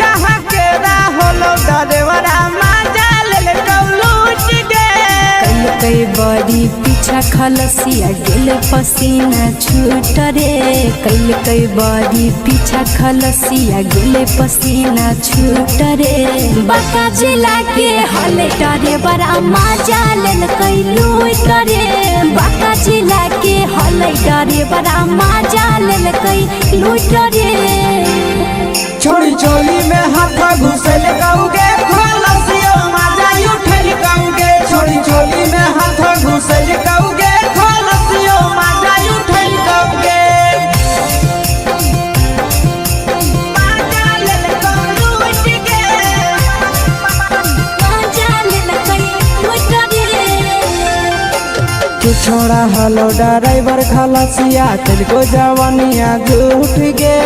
कहाँ के रहलो डरेवरा मजा लेलको लूट गे। कई बड़ी पीछा खलसिया गेल पसीना छूट रे। कई बड़ी पीछा खलसिया गेल पसीना छूट रे। बांका जिला के हले डरेवरा मजा लेलकै लूट रे। बांका जिला के हले डरेवरा मजा लेलकै लूट रे। छोड़ी चोली में हाथ घुसल कहूगे खोलसियो मजा उठल कहूगे। छोड़ी चोली में हाथ घुसल कहूगे खोलसियो मजा उठल कहूगे। मजा लेलको लूट गे। मजा लेलकै लूट रे। के छोड़ा हलो ड्राइवर खलसिया तेरे जवानिया झूठ गे।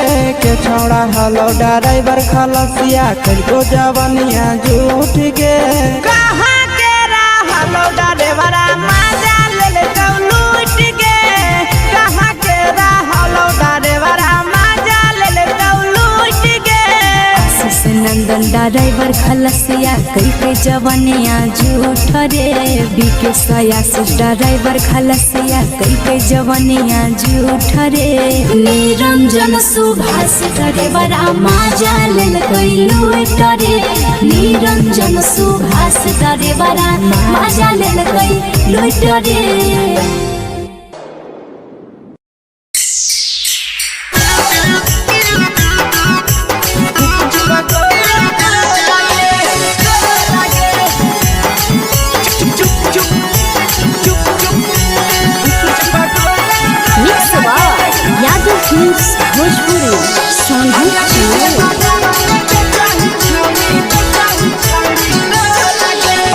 के छोड़ा हलो ड्राइवर खलसिया तेरे जवानिया झूठ गे। कहाँ के रहलो डरेवरा मजा लेलको लूट गे। कहाँ के रहलो डरेवरा मजा लेलको लूट गे। आशीष नंदन ड्राइवर खलसिया कई कई जवानिया झूठ रे। बीके सयासी ड्राइवर खलसिया कई कई जवानिया झूठ रे। निरंजन सुभाष डरेवरा मजा लेलकै लूट रे। निरंजन सुभाष डरेवरा मजा लेलकै लूट रे। Mix by Yadav films Bhojpuri Sonbhadra Chennai.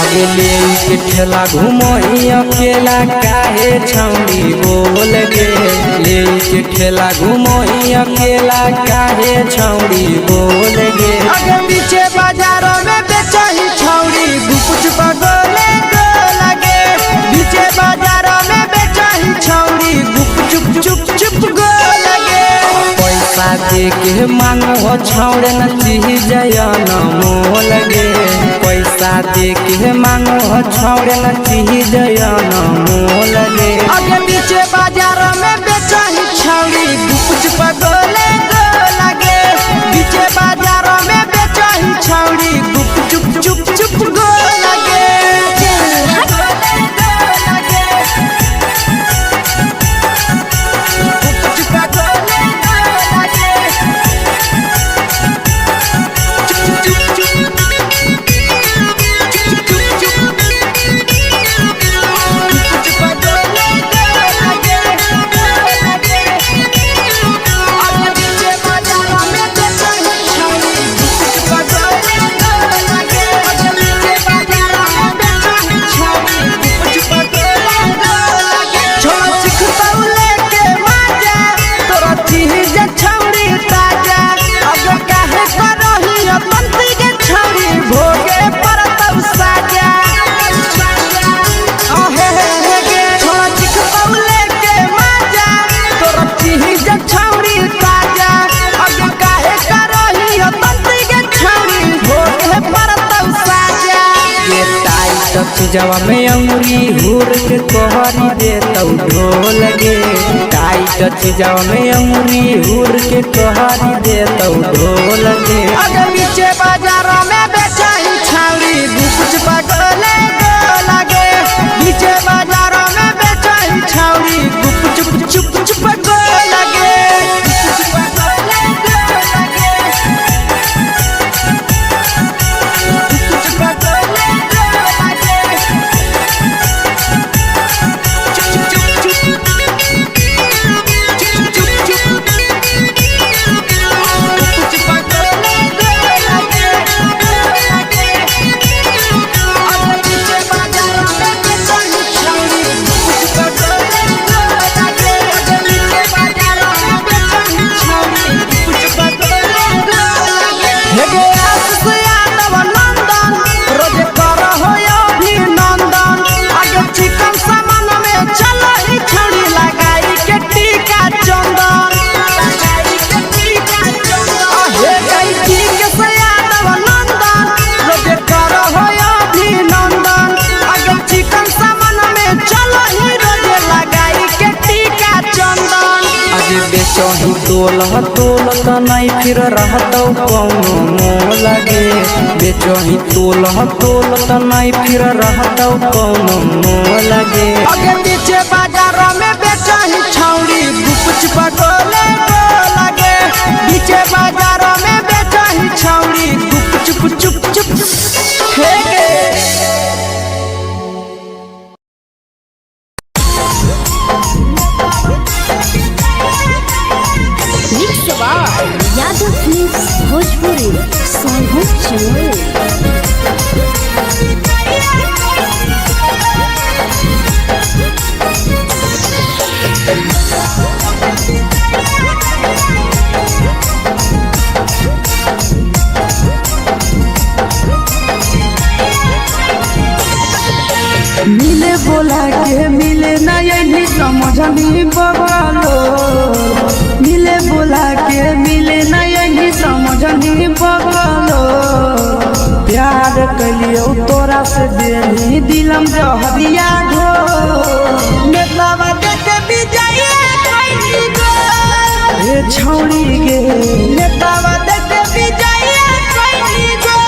अगले के ठेला घुमोही अकेला काहे छौड़ी बोल गे। ले के ठेला घुमोही अकेला काहे छौड़ी बोल गे। आगे पीछे बाजारों में बेचही छौड़ी गुपच पगोले गो लगे। पीछे बाजारों में बेचही छौड़ी गुप चुप चुप चुप गो लगे। पैसा दे के मांगो छौड़े न चीज न मोल गे। पैसा दे के मांगो छौड़े न चीज न मोल गे। आगे पीछे बाजारों में बेचही छौड़ी गुपच पगोले गो लगे। पीछे बाजारों में बेचही छौड़ी गुप चुप चुप चुप गो लगे। जवा में अंगुरी हुर के तोहरी दे तौ ढोल गे। टाइट चीजवा में अंगुरी हुर के कहरी देतौ ढोल गे। अगे नीचे बाजार में बेचाही छाउरी गुपच पगले गो लागे। नीचे बाजार में बेचाही छाउरी गुप चुप चुप चुप गो लागे। हे आशीष यादव नंदन रोज कर हो अभिनंदन। आगे चिकन सामान में चलो ही छड़ी लगाई के टीका चंदन। हे गायकी के से यादव नंदन रोज कर हो अभिनंदन। आगे चिकन सामान में चलो ही रोज लगाई के टीका चंदन। आज बेचही तोल तोल त नहीं फिर रहतौ कौनो मोल गे। बेचही तोल तोल त नहीं फिर रहतौ कौनो मोल गे। आगे पीछे बाजार में बेचाही छौड़ी गुपच पगोले गो लागे। पीछे बाजार में बेचाही छौड़ी गुप चुप चुप चुप हे गे। Mix by Yadav films Bhojpuri Sonbhadra Chamoli. मिले बोला के मिले ना यही समझनी बगलो। मिले बोला के मिले ना यही समझनी बगलो। प्यार कलियो तोरा से देनी दिलम जहरिया घो। नेतावा देख विजय कैली गो। हे छौड़ी गे नेतावा देख विजय कैली गो।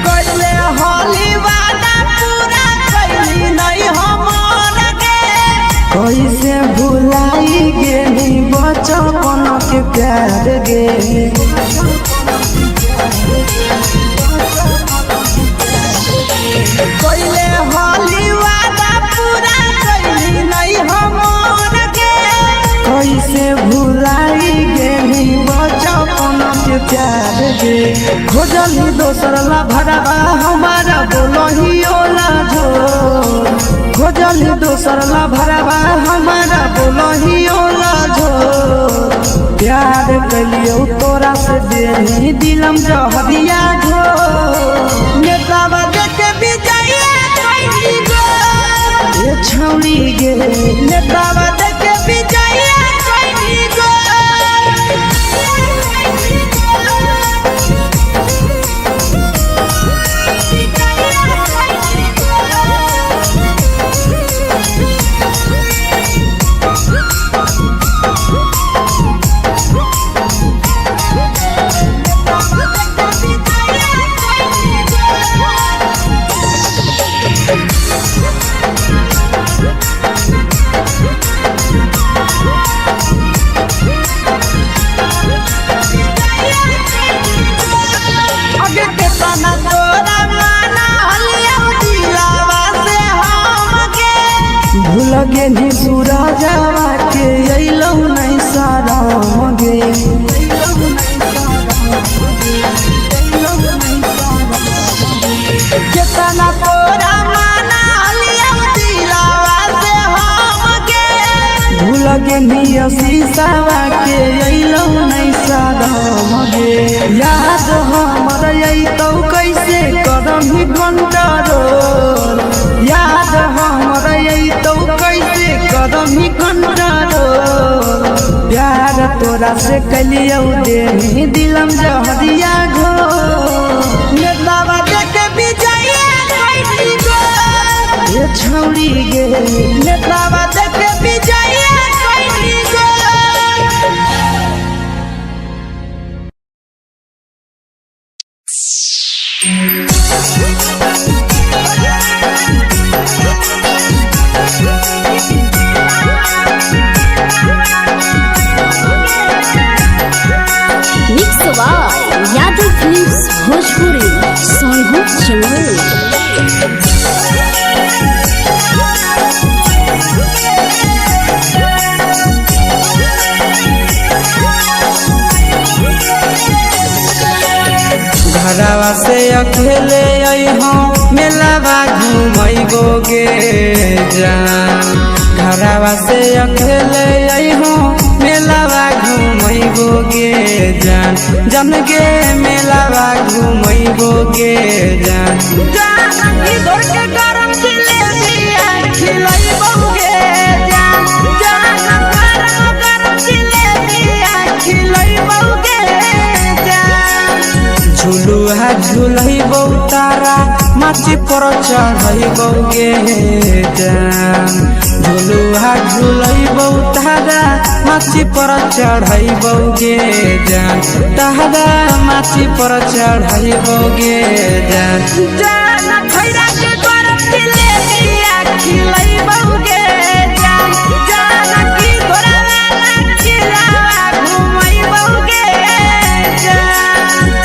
कैले होली वादा पूरा कैली नहीं हमर गे। कैसे भुलाई गेली बचपन के प्यार गे। कैले होली वादा पूरा कैली नहीं हमर गे। कैसे भुलाई गेली बचपन के प्यार गे। खोजली दोसर ला भरावा हमारा बोलही ओला जो। खोजली दोसर ला भरावा हमारा बोलही ओला जो। प्यार कलियो तोरा से देनी दिलम जहरिया घो। नेतावा देख विजय कैली गो। ए छौड़ी गे नेतावा देख विजय कैली गो। भूल गेनी शीशावा के अइलौ नै सदम गे। याद हमर अइतौ कैसे करम कंट्रोल, याद हमर अइतौ कैसे करम कंट्रोल। प्यार तोरा से कलियौ देही दिलम जहरिया घोर। नेतावा देखे विजय कैली गो ए छौरी गे, नेतावा देखे विजय कैली गो। Mix by Yadav films Bhojpuri Sonbhadra Jamui. घरवा से अकेले अइहो मेलावा घूमैबो गे जान। घरवा से अकेले अइहो मेलावा घूमैबो गे जान, जन गे मेलावा घूमैबो गे जान। जान की धोर के गरम जिलेबिया खिलैबो गे जान, जान गरम गरम जिलेबिया खिलैबो गे जान। झुलुहा झुलैबौ तारा माची पर चढ़ैबौ गे जान। झुलुहा झुलैबौ तारा माची पर चढ़ैबौ गे जान, तारा माची पर चढ़ैबौ गे जान। जान खैरा के गरम जिलेबिया खिलैबो गे जान, जान की धोरा वाला खिलावा घुमैबो गे जान।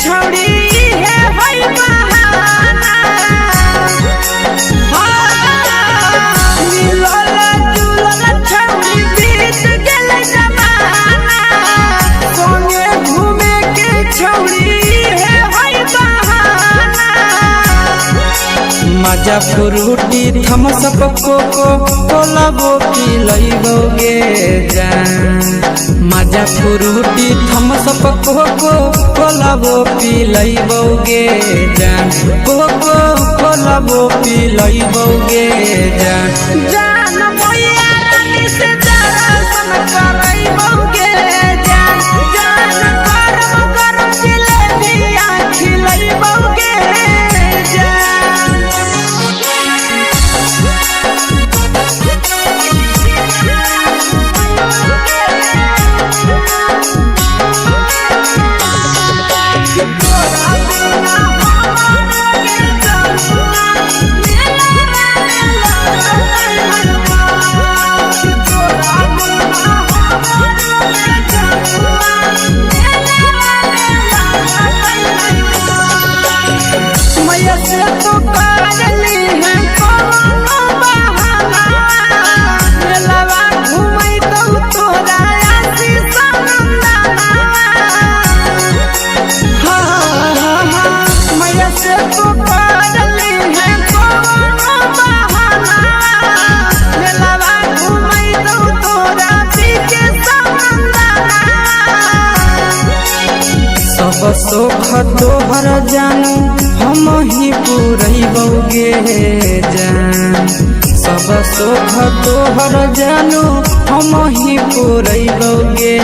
छौड़ी हे होई बहाना, मिलल जुलल छौड़ी बीत गेलै जमाना, संगे घूमे के छौड़ी हे होई बहाना। मजा फ्रूटी थम्सअप कोको कोलाबो पिलैबो गे जान। मजा फ्रूटी थम्सअप कोको कोलाबो पिलैबो गे जान, कोको कोलाबो पिलैबो गे जान। जान मैया रानी से दर्शन करैबो गे जान, जान गरम गरम जिलेबिया खिलैबो गे जान। मैया से तो करली है कोनो बहाना, मेलावा घुमैतौ तोरा आशीष नंदना। हाँ हाँ हाँ, मैया से तो करली है कोनो बहाना, मेलावा घुमैतौ तोरा पीके नंदना। सब सुख तोहर जानू हम ही पुरैबौ गे जान। सब सुख तोहर जानू हम ही पुरैबौ गे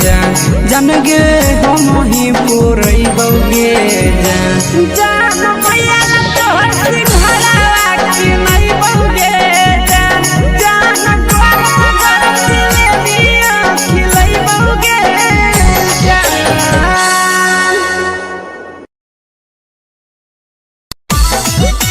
जान, जान गे हम ही पुरैबौ गे जान। जान मैया तोहर सिंघारा किनैबौ गे जान, जान गरम गरम जिलेबिया खिलैबौ गे जान। Mix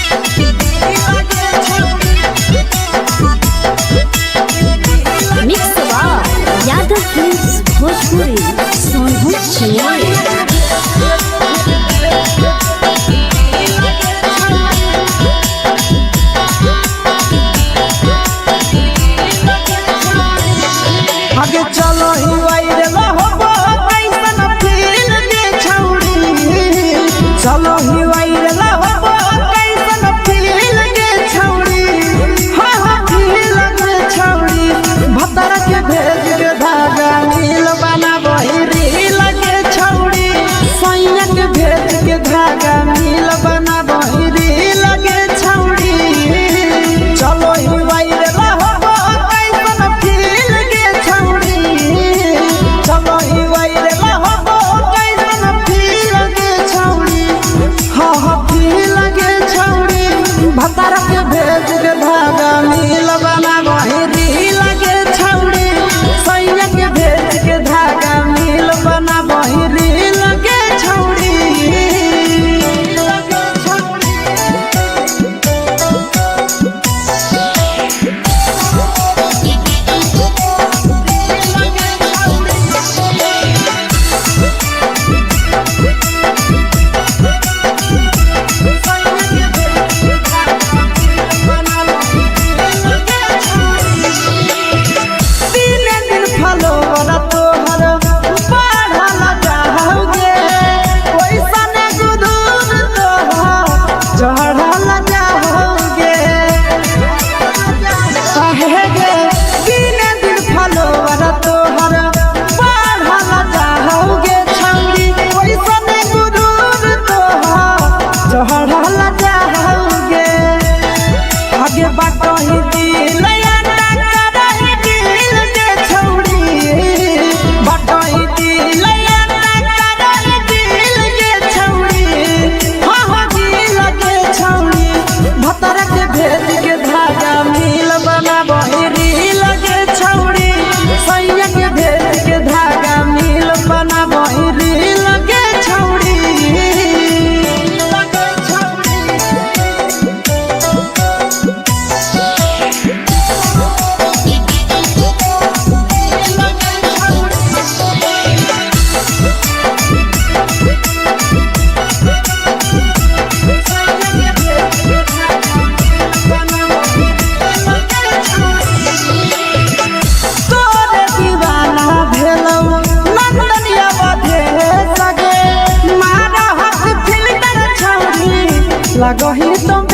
लगही तुम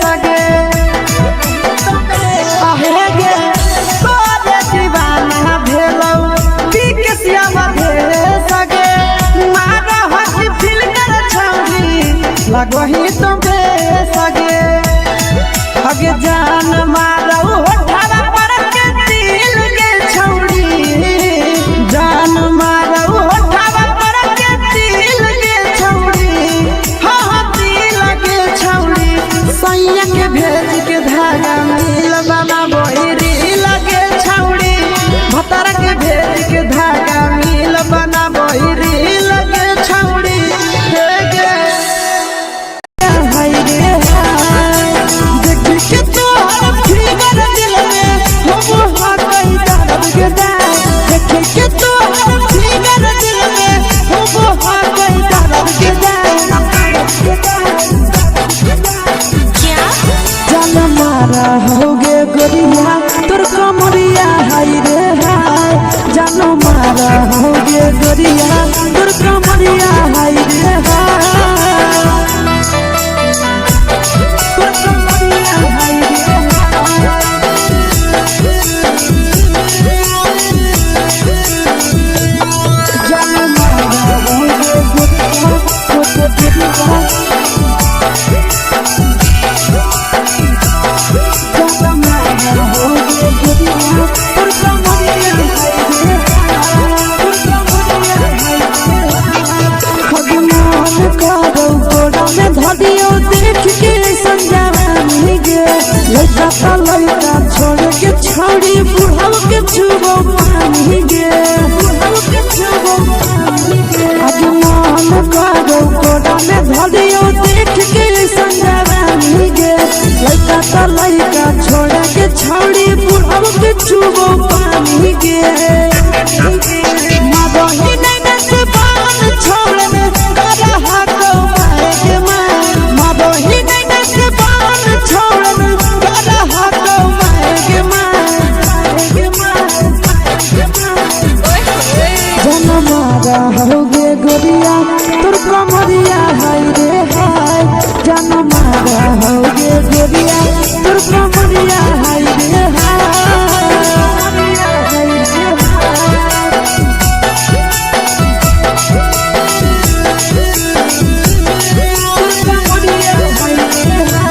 सगे आहे गे तोरे दीवाना भेलौ पी के श्यामा सगे मारा हसी फिल्टर छौरी लगही तुम सगे अगे जान मारौ होठावा पर के दिल गे छौरी जान मारौ होठावा पर के दिल गे छौरी हाँ हाँ दिल गे छौरी सैया के भेज के धागा मिल बना बोहरी लगे छौरी भतारा के भेज के धागा मिल बना बोहरी लगे छौरी हे गे हाय रे हाय देख के तोहर फिगर दिल में हम हा कई दर्द के दाग देख के तोहर फिगर दिल में हम हा कई दर्द के दाग जान मारा होगे गोरिया तोर कमरिया हाय रे हाय जान मारा होगे गोरिया तोर कमरिया हाय रे हाय तोर कमरिया हाय रे हाय जान मारा होगे गोरिया तोर कमरिया छोड़ के छोड़ी बुढ़ाव के छुबो पानी गे बुढ़ाव के छुबो पानी गे अभिमान करो कोड़ा में धरियो देख के संजवानी गे लइका त लइका छोड़ के छोड़ी बुढ़ाव के छुबो पानी गे मादही नैना से बान छोड़ में करा हाको माए के माए मादही नैना से बान छोड़ में करा हाको माए के माए के माए जन मारा होगे गोरिया तोर कमरिया हाय रे हाय जन मारा होगे गोरिया तोर कमरिया हाय रे हाय हाय रे हाय तोर कमरिया हाय रे हाय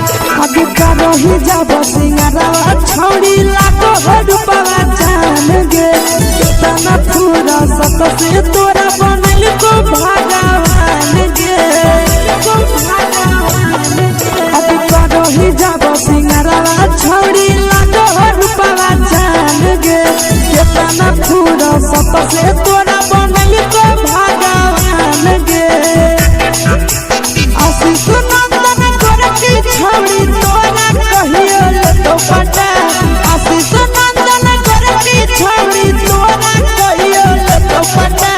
रही जाब सिंगारवा छौड़ी लाखो हो रूपवा जान गे केतना फूरा सत से तोरा बनल को भगवान गे को भगवान गे अब रही जाब सिंगारवा छौड़ी लाखो हो रूपवा जान गे केतना फूरा सत से तोरा बनल को भगवान गे आशीष नंदन गोरखी छौड़ी तोरा कहियो तो पटा आशीष नंदन गोरखी छौड़ी तोरा कहियो तो पटा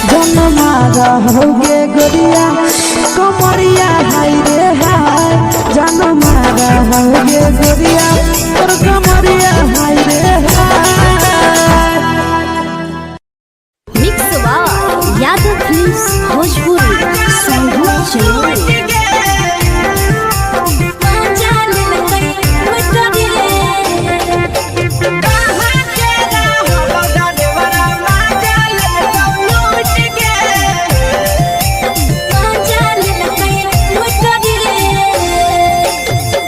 जन मारा होगे गोरिया कमरिया हाय रे हाय जन मारा होगे गोरिया तोर कमरिया हाय रे हाय mix by Yadav films Bhojpuri Sandhu Jamui.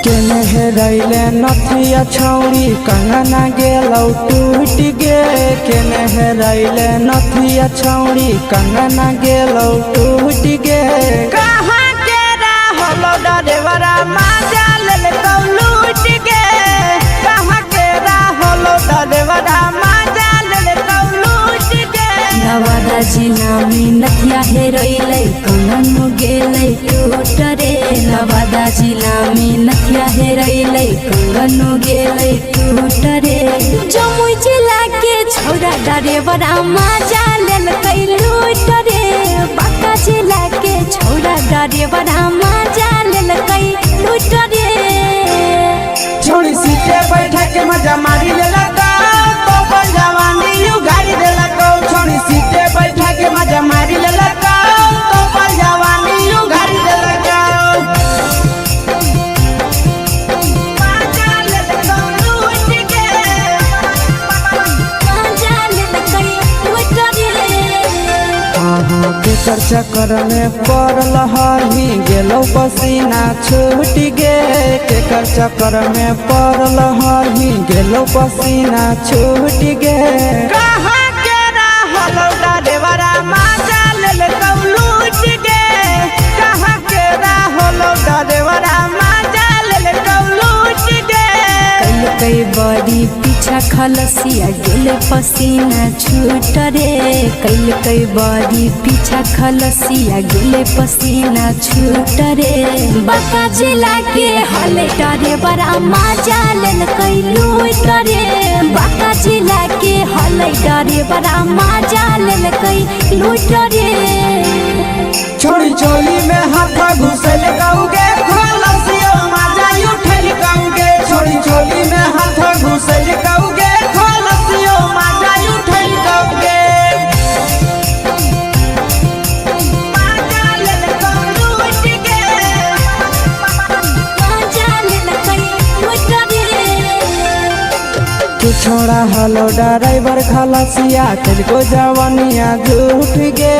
केने हेरैले नथिया छौरी कंगना गेलौ टूट गे केने हेरैले नथिया छौरी कंगना गेलौ टूट गे कहाँ के रहलो डरेवरा माजा लेलकौ लूट गे कहाँ के रहलो डरेवरा माजा लेलकौ लूट गे नवादा नवादा जिला में नथिया हेरैलै कंगन गेलै टूट रे। नवादा जिला में नथिया हेरैलै कंगन गेलै टूट रे। जमुई जिला के छौरा डरेबरा मजा लेलकै लूट रे। बांका जिला के छौरा डरेबरा मजा लेलकै लूट रे। छोड़ी सीटे बैठा के मजा मारी लेला तो अपन जवानी you गाड़ी देला को। छोड़ी सीटे बैठा के मजा मारी लेला तो अपन जवानी you गाड़ी देला को। मजा लेलको लूट के। मजा लेलकै लूट रे। अहाँ केकर चक्कर में पड़ल हही गेलो पसीना छूट गे। केकर चक्कर में पड़ल हही गेलो पसीना छूट गे। कहाँ के रहलो डरेवरा मजा लेलको लूट गे। कहाँ के रहलो डरेवरा मजा लेलको लूट गे। कलकै बड़ी पीछा खलसिया गेलै पसीना छूट रे। कलकै बड़ी पीछा खलसिया गेलै पसीना छूट रे। बांका जिला के हले डरेबरा मजा लेलकै लूट रे। बांका जिला के हले डरेबरा मजा लेलकै लूट रे। छोड़ी चोली में हाथ घुसल कहूगे खलसियो मजा उठल कहूगे। छोड़ी चोली में हाथ घुसल कहूगे खलसियो मजा उठल कहूगे। मजा लेलको लूट गे। मजा लेलकै लूट रे। तू छोड़ा हलो ड्राइवर खलसिया तेरे जवानिया झूठ गे।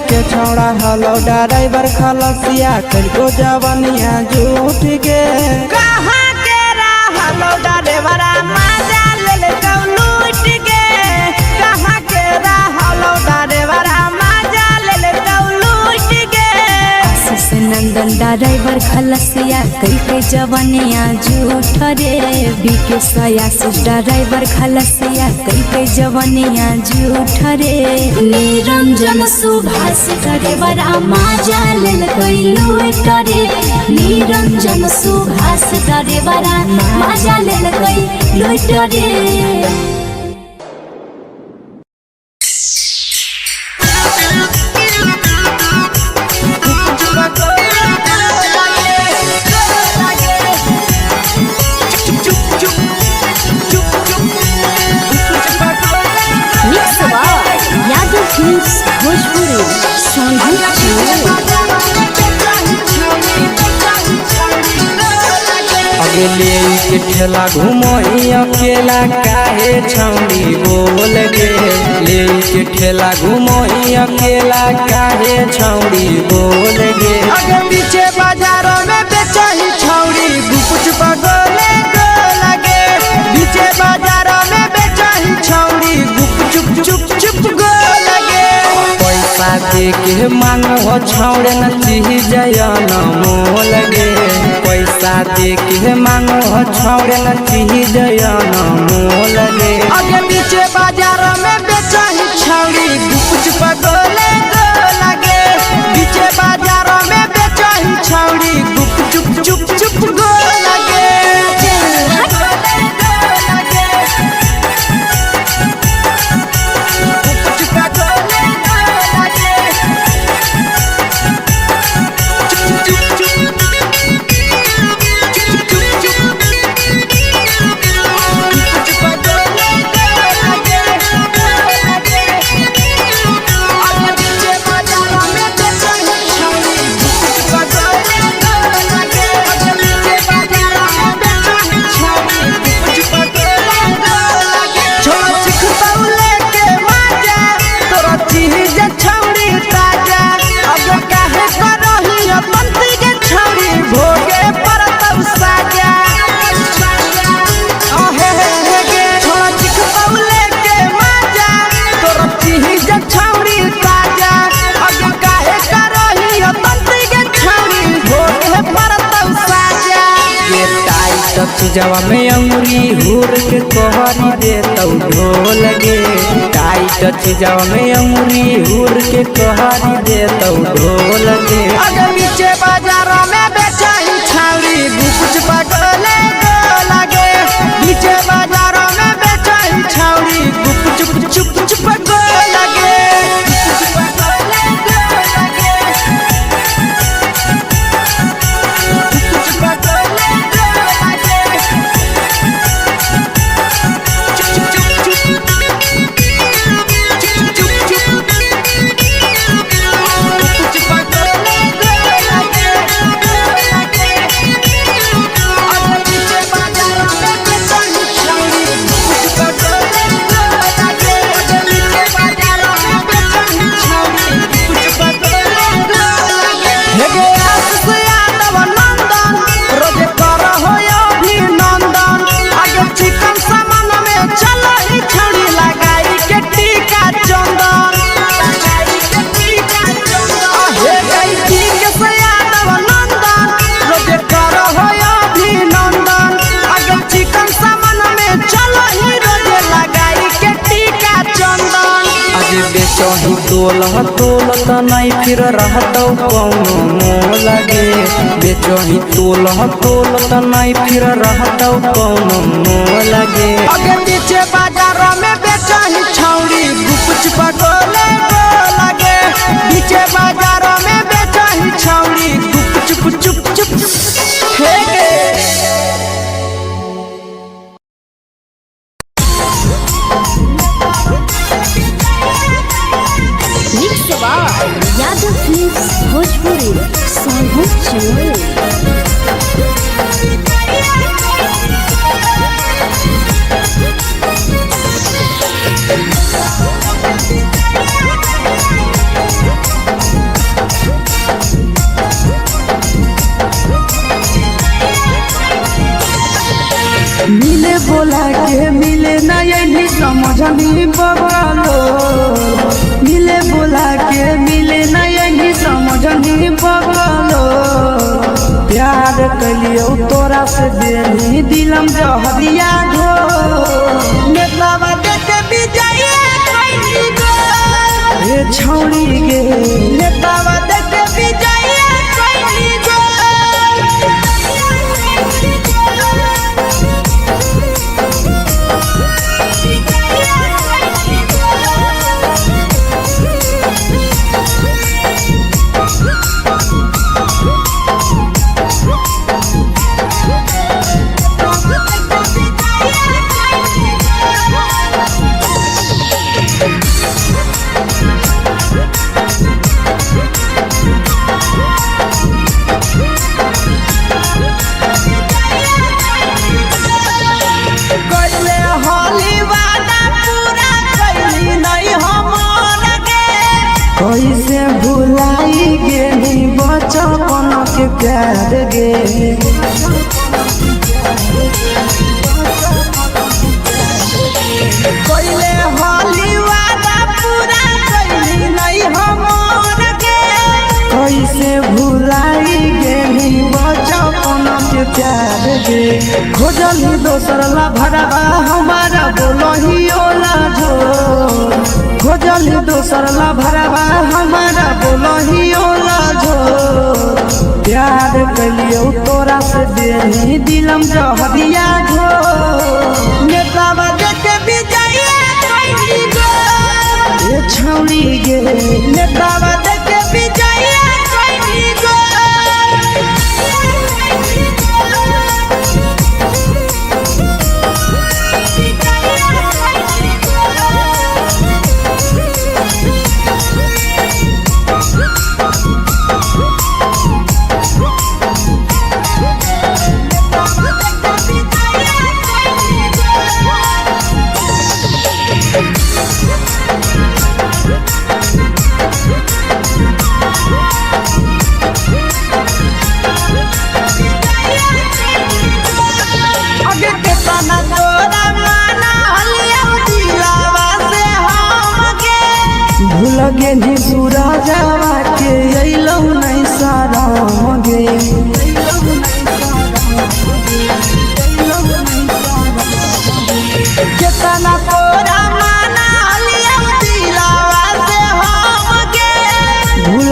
के छोड़ा हलो ड्राइवर खलसिया तेरे जवानिया झूठ गे। कहाँ के रहलो डरेवरा मजा लेलको लूट गे। कहाँ के रहलो डरेवरा मजा लेलको लूट गे। आशीष नंदन ड्राइवर खलसिया कई जवनिया झूठ रे। बीके आशीष ड्राइवर खलसिया कई जवनिया झूठ रे। निरंजन सुभाष डरेबरा मजा लेलकै लूट रे। निरंजन सुभाष डरेबरा मजा लेलकै लूट रे। Mix by Yadav films Bhojpuri Sonu Channel. अगले के ठेला घुमोही अकेला काहे छौड़ी बोल गे। ले के ठेला घुमोही अकेला काहे छौड़ी बोल गे। आगे पीछे बाजार में बेचही छौड़ी गुपचुप गोले गोलगे। पीछे बाजार में बेचही छौड़ी गुपचुप चुप चुप गोलगे। पैसा दे के मांग हो छौड़े न चीज न मोल गे। पैसा दे के मांग हो छौड़े न चीज न मोल गे। आगे पीछे बाजार में बेचही छौड़ी गुपचुप गोले गोलगे। पीछे बाजार में बेचही छौड़ी गुपचुप चुप चुप गोलगे। गुपचुप गोले गोलगे। चुप चुप चुप चुप चुप गुपचुप गोले गोलगे। आगे पीछे चीजवा में अंगुरी हुर के कहरी देतौ ढोल गे। टाइट चीजवा में अंगुरी हुर के कहरी देतौ ढोल गे। अगे नीचे बाजार में बेचाई छाउरी गुपच पगले गो लागे। नीचे बाजार में बेचाई छाउरी गुप चुप चुप चुप गो लागे। गुप चुप गो लागे। गुप चुप गो लागे। चुप चुप चुप चुप चुप चुप। लगाई के टीका चंदन लगाई के टीका चंदन। हे गई ठीक से यादव नंदन रोजे करो हो अभिनंदन। अगर चिकन सामान में चलो ही रोजे लगाई के टीका चंदन। आज बेचही तोल तोल त नहीं फिर रहतौ कौनो मोल गे। बेचही तोल तोल त नहीं फिर रहतौ कौनो मोल गे। अगे पीछे बाजार में बेचही छौड़ी गुप चुप गोले गो लागे। पीछे बाजार में बेचही छौड़ी गुप चुप चुप चुप हे गे। Mix by Yadav films Bhojpuri Sonbhadra Chamoli. मिले बोला के मिले ना यही समझनी बबलो। मिले बोला के मिले ना यही समझनी बबलो। प्यार कलियो तोरा से देनी दिलम जहरिया घो। नेतावा देख विजय कैली गो। हे छौड़ी गे नेतावा देख विजय कैली गो। कैले होली वादा पूरा कैली नहीं हमर गे। कैसे भुलाई गेली बचपन के प्यार गे। कैले होली वादा पूरा कैली नहीं हमर गे। कैसे भुलाई गेली बचपन के प्यार गे। खोजली दोसर ला भरवा हमारा बोलही ओला झो। खोजली दोसर ला भरवा हमारा बोलही ओला झो। प्यार कलियो तोरा से देनी दिलम जहरिया घो। नेतावा देख विजय कैली गो। ए छौड़ी गे नेतावा देख विजय कैली गो। Thank you.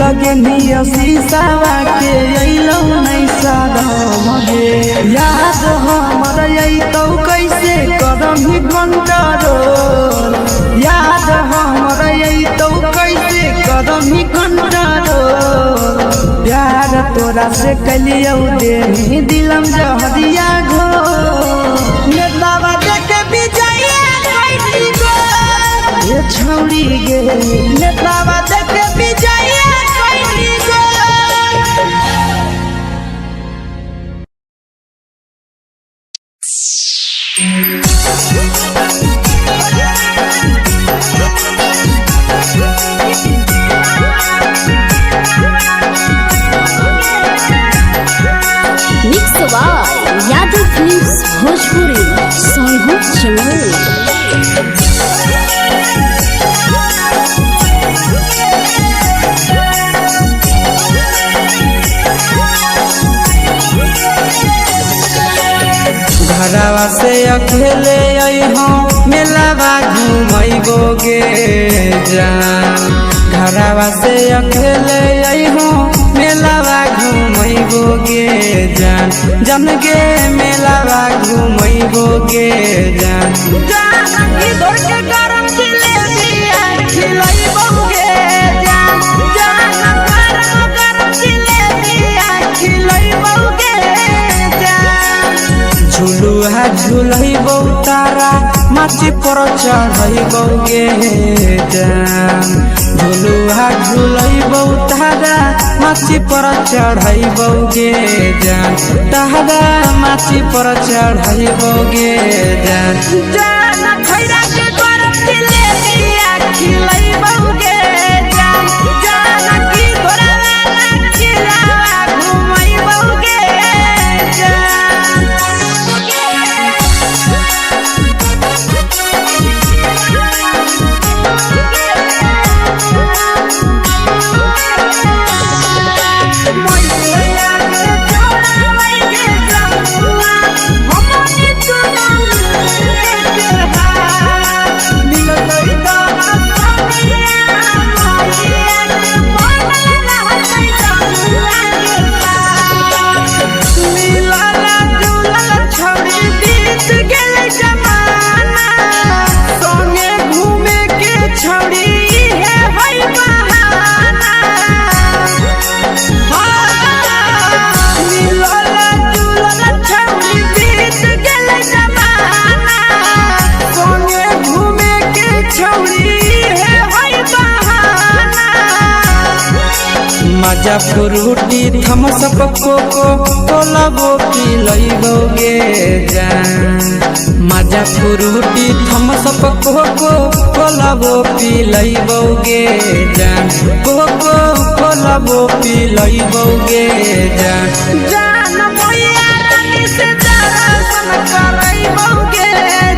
लगे शीशावा के अइलौ नै सदम गे। याद हमर अइतौ कैसे करम कंट्रोल, याद हमर अइतौ कैसे करम कंट्रोल। प्यार तोरा से कलियौ देही दिलम जहरिया घो। नेतावा देखे विजया कैली गो ये छौड़ी गे, नेतावा देखे विजया कैली गो। Mix by Yadav films Bhojpuri Sonhu Chamoli. घरवा से अकेले अइहो मेलावा घुमैबो गे जान। घरवा से अकेले अइहो मेलावा घुमैबो गे जान, जन गे मेलावा घुमैबो गे जान। जान की धर के गरम जिलेबिया खिलैबो गे जान, जान गरम गरम जिलेबिया खिलैबो गे जान। झुलुहा झुलैबौ तारा माची पर चढ़ैबौ गे जान। झुलुहा झुलैबौ तारा माची पर चढ़ैबौ गे जान, तारा माची पर चढ़ैबौ गे जान। जान खैरा के गरम जिलेबिया खिलैबो गे जान, जान की घोड़ावाला खिलावा घुमैबो गे जान। मैया के चोरावै के जमुआ, हमनी चुनाव के हाथ। मिलतै तोरा सनिया, मैया के बनल रहतै जमुआ के साथ। मिलल जुलल छौड़ी बीत गेलै जमाना, संगे घूमे के छौड़ी इहे है बहाना। मिलल जुलल छौड़ी बीत गेलै जमाना, संगे घूमे के छौड़ी इहे है बहाना। मजा फ्रूटी थम्सअप कोको कोलाबो पिलैबौ गे जान। मजा फ्रूटी थम्सअप कोको कोलाबो पिलैबौ गे जान, कोको कोलाबो पिलैबौ गे जान। जान मैया रानी से दर्शन करैबौ गे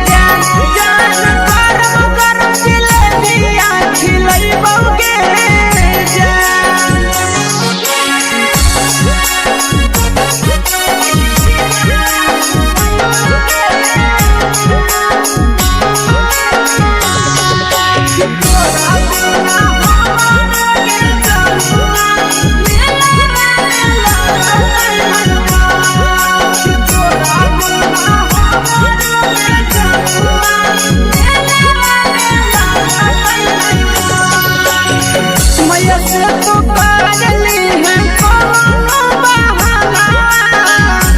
जान, जान गरम गरम जिलेबिया खिलैबौ गे जान। तोरा बिना हमर के जमुआ, मेलावा में लगतै मनवा। तोरा बिना हमर के जमुआ, मेलावा में लगतै मनवा। मैया से तू करली है कोनो बहाना,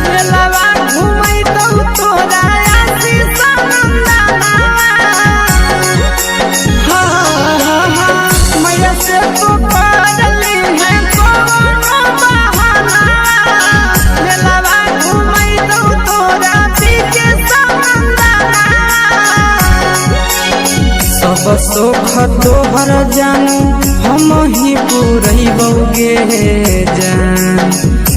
मेलावा घुमैतौ तोरा आशीष नंदना। मैया से तू करली है कोनो बहाना, मेलावा घुमैतौ तोरा पीके समंदना। सब सुख तोहर जानू हम ही पुरैबौ गे जान।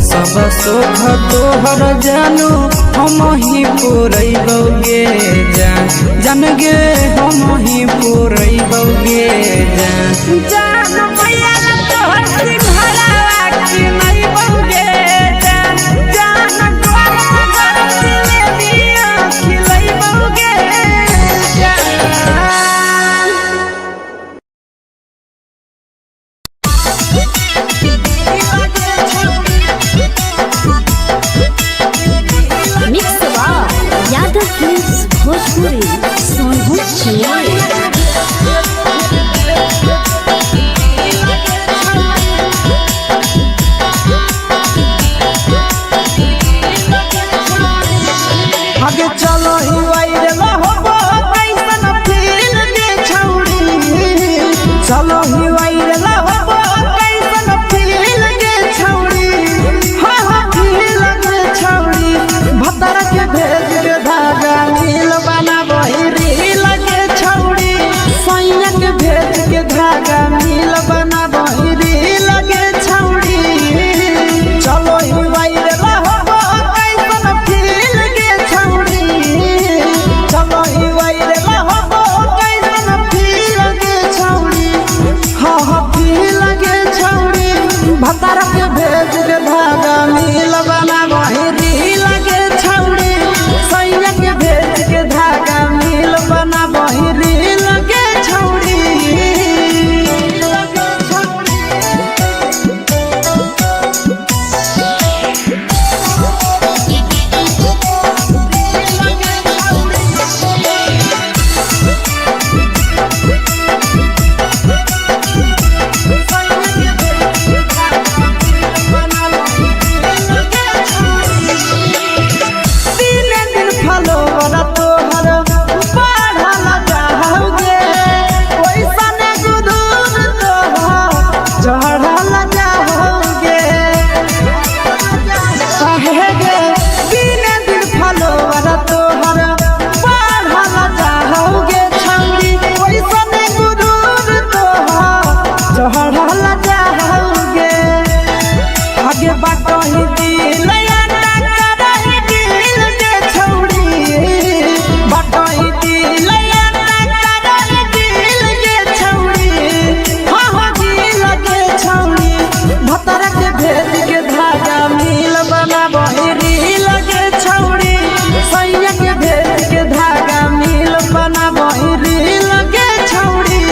सब सुख तोहर जानू हम ही पुरैबौ गे जान, जान गे हम ही पुरैबौ गे जान। जान मैया तोहर सिंघारावा किनैबौ गे जान, जान गरम गरम जिलेबिया खिलैबौ गे जान। Mix बढ़ल जाओगे। काहे गे दिन दिन फलोवर तोहर बढ़ल जाओगे छौड़ी, ओइसन गुरूर तोहर चढ़ल जाओगे। आगे बाटही दिल करही दिल गे छौड़ी, बाटही दिल करही दिल गे छौड़ी, हाँ हाँ दिल गे छौड़ी। भतरा के भेज के धागा मिल बनाबही रील गे छौड़ी, सैया के भेज के धागा मिल बनाबही रील गे छौड़ी।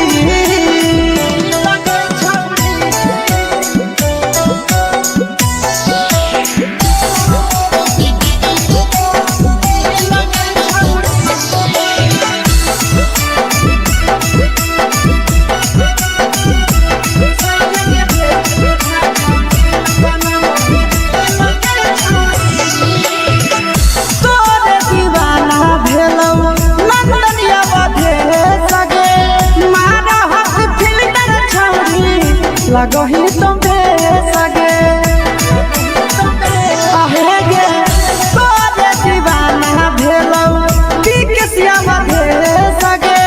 तोरे दीवाना भेलौ नंदनिया बधे सगे, मारा हक फिल्टर छौड़ी लगही तुम सगे। आहे गे तोरे दीवाना भेलौ बिकसिया बधे सगे,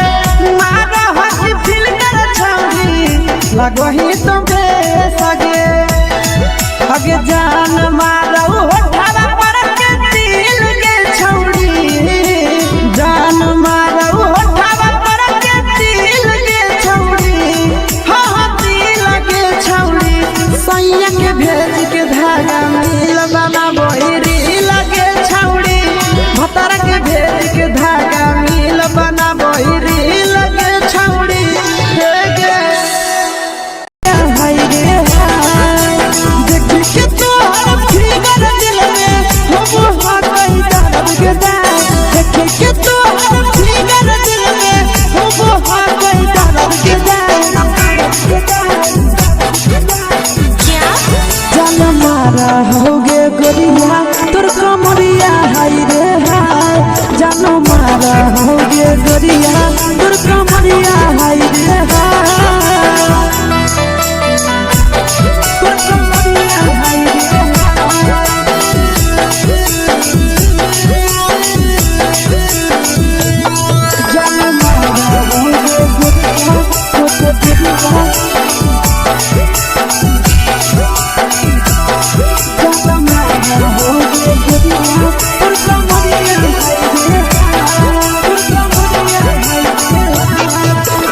मारा हक फिल्टर छौड़ी लगही तुम सगे। अगे जान मारौ होठवा पर के दिल गे छौड़ी, जान मारौ होठवा पर के दिल गे छौड़ी, हाँ हाँ दिल गे छौड़ी। सैया के भेज के धागा मिल बनाबही रील गे छौड़ी, भतरा के भेज के धागा मिल बनाबही रील गे छौड़ी। हे गे हाय रे हाय, देख के तोहर फिगर दिल में हम हो गई दर्द के दाग। देख के तोहर फिगर दिल में हम हो गई दर्द के दाग। जान मारा होगे गोरिया तोर कमरिया हाय रे हाय, जान मारा होगे गोरिया तोर कमरिया हाय रे हाय, तोर कमरिया हाय रे हाय। जान मारा होगे गोरिया तोर कमरिया, जान मारा होगे गोरिया तोर कमरिया हाय रे हाय, तोर कमरिया हाय रे हाय।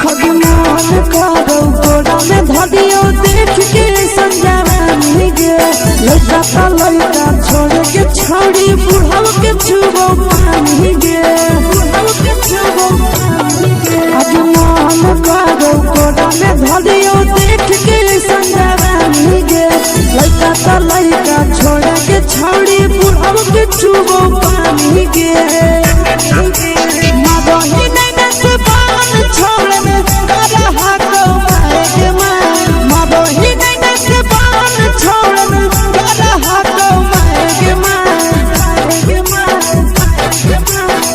खगमान करौ गोरा में धरियो देख के संजानी गे, लइका त लइका छोड़ के छौड़ी बुढ़ाव के छुबो पानी गे, बुढ़ाव के छुबो पानी गे। अजमान करौ गोरा में धरियो देख के संजानी गे, लइका त लइका छोड़ के छौड़ी बुढ़ाव के छुबो पानी गे। मदही नैना से बान छोड़ने करहा को माए गे माए, मदही नैना से बान छोड़ने करहा को माए गे माए, गे माए, गे माए।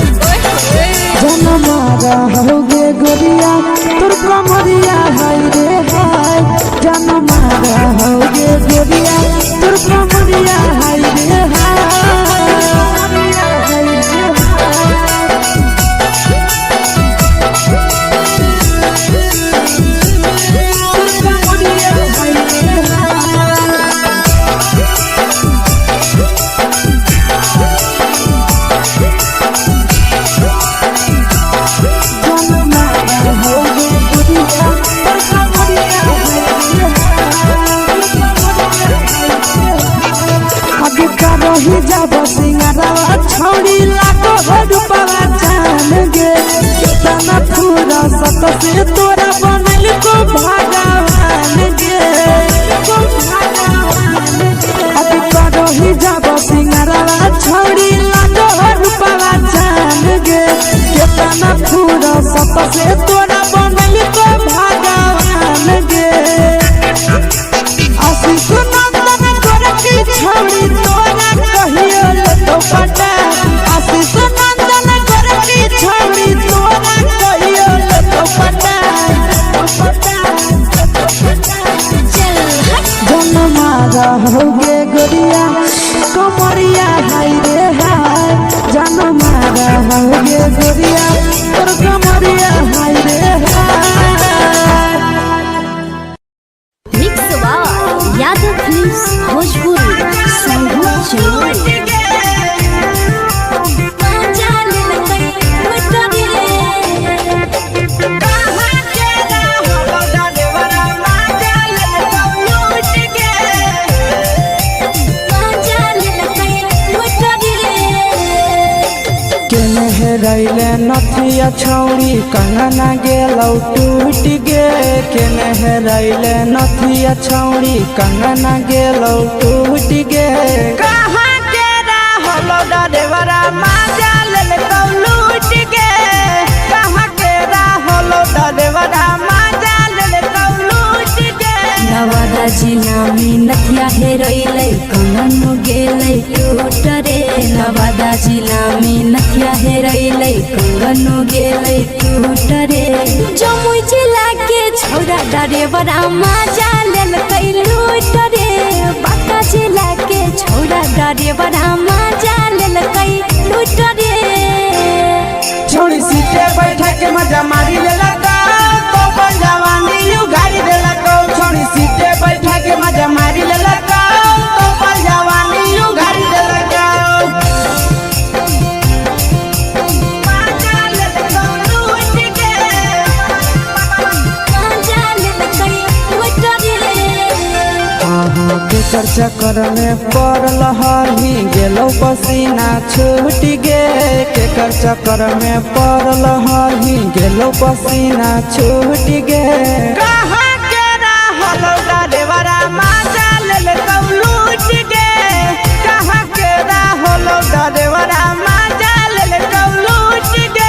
जन मारा होगे गोरिया तोर कमरिया हाय रे हाय, जन मारा होगे गोरिया तोर कमरिया हाय रे हाय। आगे करही जाब सिंगारवा छौड़ी लागो रूपवा जान गे, केतना पूरा सत से तोरा बनल को भगवान गे, को भगवान गे। आगे करही जाब सिंगारवा छौड़ी लागो रूपवा जान गे, केतना पूरा सत से तोरा बनल को भगवान गे। आशीष नंदन गोरखी छौड़ी तोरा कहियो लतो पटा, आशीष नंदन गोरखी छौड़ी तोरा कहियो लतो पटा। जन मारा होगे गोरिया कमरिया हाय रे हाय, जन मारा होगे गोरिया तोर कमरिया हाय रे हाय। Mix by Yadav films Bhojpuri Sonbhadra Jamui. केने हेरैले नथिया छौरी कंगना गेलौ टूट गे, केने हेरैले नथिया छौरी कंगना गेलौ टूट गे। कहाँ के रहलो डरेवरा माजा लेलकौ लूट गे, कहाँ के रहलो डरेवरा माजा लेलकौ लूट गे। नवादा जिला में नथिया हेरैलै कंगन गेलै टूट रे, नवादा जिला में नथिया हेरैलै कंगन गेलै टूट रे। जमुई जिला के छौरा डरेवरा माजा लेलकै लूट रे, बांका जिला के छौरा डरेवरा माजा लेलकै लूट रे। छोड़ी सीटे बैठा के मजा मारी लेलकौ, तो अपन जवानी you गाड़ी देलकौ। छोड़ी सीटे बैठा के मजा मारी लेलकौ, तो अपन जवानी you गाड़ी देलकौ। माजा लेलकौ लूट गे। माजा लेलकै लूट रे। अहाँ के चक्कर में पड़ल हही गेलौ पसीना छूट गे, केकर चक्कर में पड़ल हही गेलौ पसीना छूट गे। कहाँ के रहलो डरेवरा माजा लेलकौ लूट गे, कहाँ के रहलो डरेवरा माजा लेलकौ लूट गे।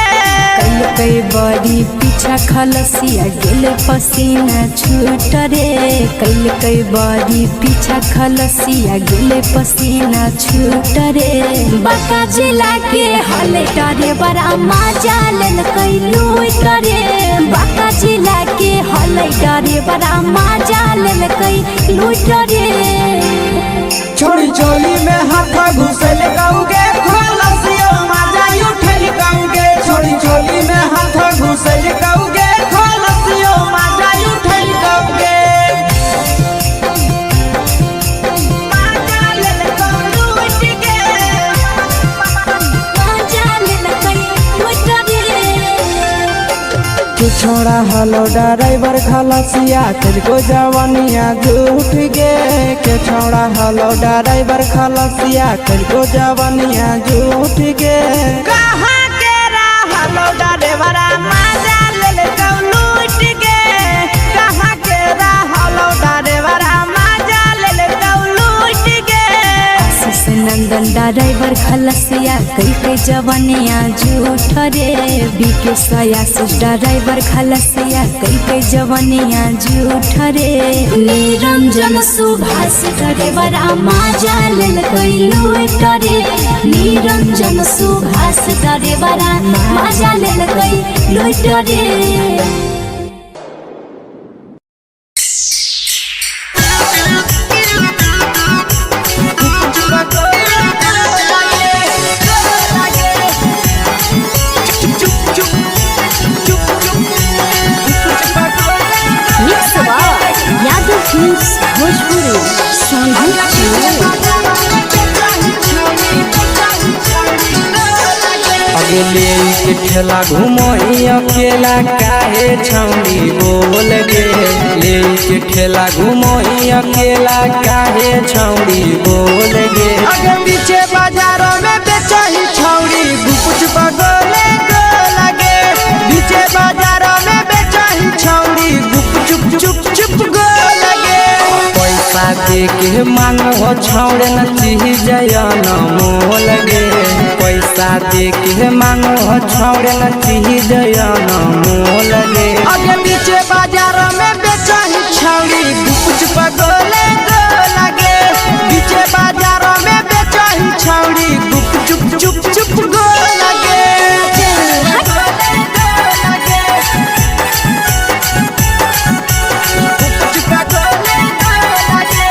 कई बड़ी पीछा खलसिया गेल पसीना छूट रे, कैल कई बड़ी पीछा खलसिया गेल पसीना छूट रे। बांका जिला के हले डरेवरा माजा लेलकै लूट रे, बांका जिला के हले डरेवरा माजा लेलकै लूट रे। छोड़ी चोली में हाथ घुसल कौगे, खलसियो माजा उठल कौगे। छोड़ी चोली में हाथ घुसल कौगे, खलसियो माजा उठल कौगे। माजा लेलकौ लूट गे। माजा लेलकै लूट रे। के छोड़ा हलो ड्राइवर खलसिया तेरे जवानिया झूठ गे, के छोड़ा हलो ड्राइवर खलसिया तेरे जवानिया झूठ गे। कहाँ के रहलो डरेवरा माजा लेलकौ लूट गे, कहाँ के रहलो डरेवरा माजा लेलकौ लूट गे। आशीष नंदन ड्राइवर खलसिया कई कई जवनिया झूठ रे, बीके सयासी ड्राइवर खलसिया कई कई जवनिया झूठ रे। निरंजन सुभाष डरेवरा माजा लेलकै लूट रे, निरंजन सुभाष डरेवरा माजा लेलकै लूट रे। Mix by Yadav films Bhojpuri Sonbhadra Jamui. अगले के ठेला घुमोही अकेला काहे छौरी बोल गे, ले के ठेला घुमोही अकेला काहे छौरी बोल गे। अगे पीछे बाजार में बेचही छौरी गुपुच बगोले गो लगे, पीछे बाजार में बेचही छौरी गुप चुप चुप चुप गो लगे। पैसा दे के मांगो छौड़े न चीज न मोल गे, पैसा दे के मांगो छौड़े न चीज न मोल गे। अगे पीछे बाजार में बेचही छौरी गुपुच बगोले गो लगे, पीछे बाजार में बेचही छौरी गुप चुप चुप चुप गो लगे। गुप चुप गोले गो लगे।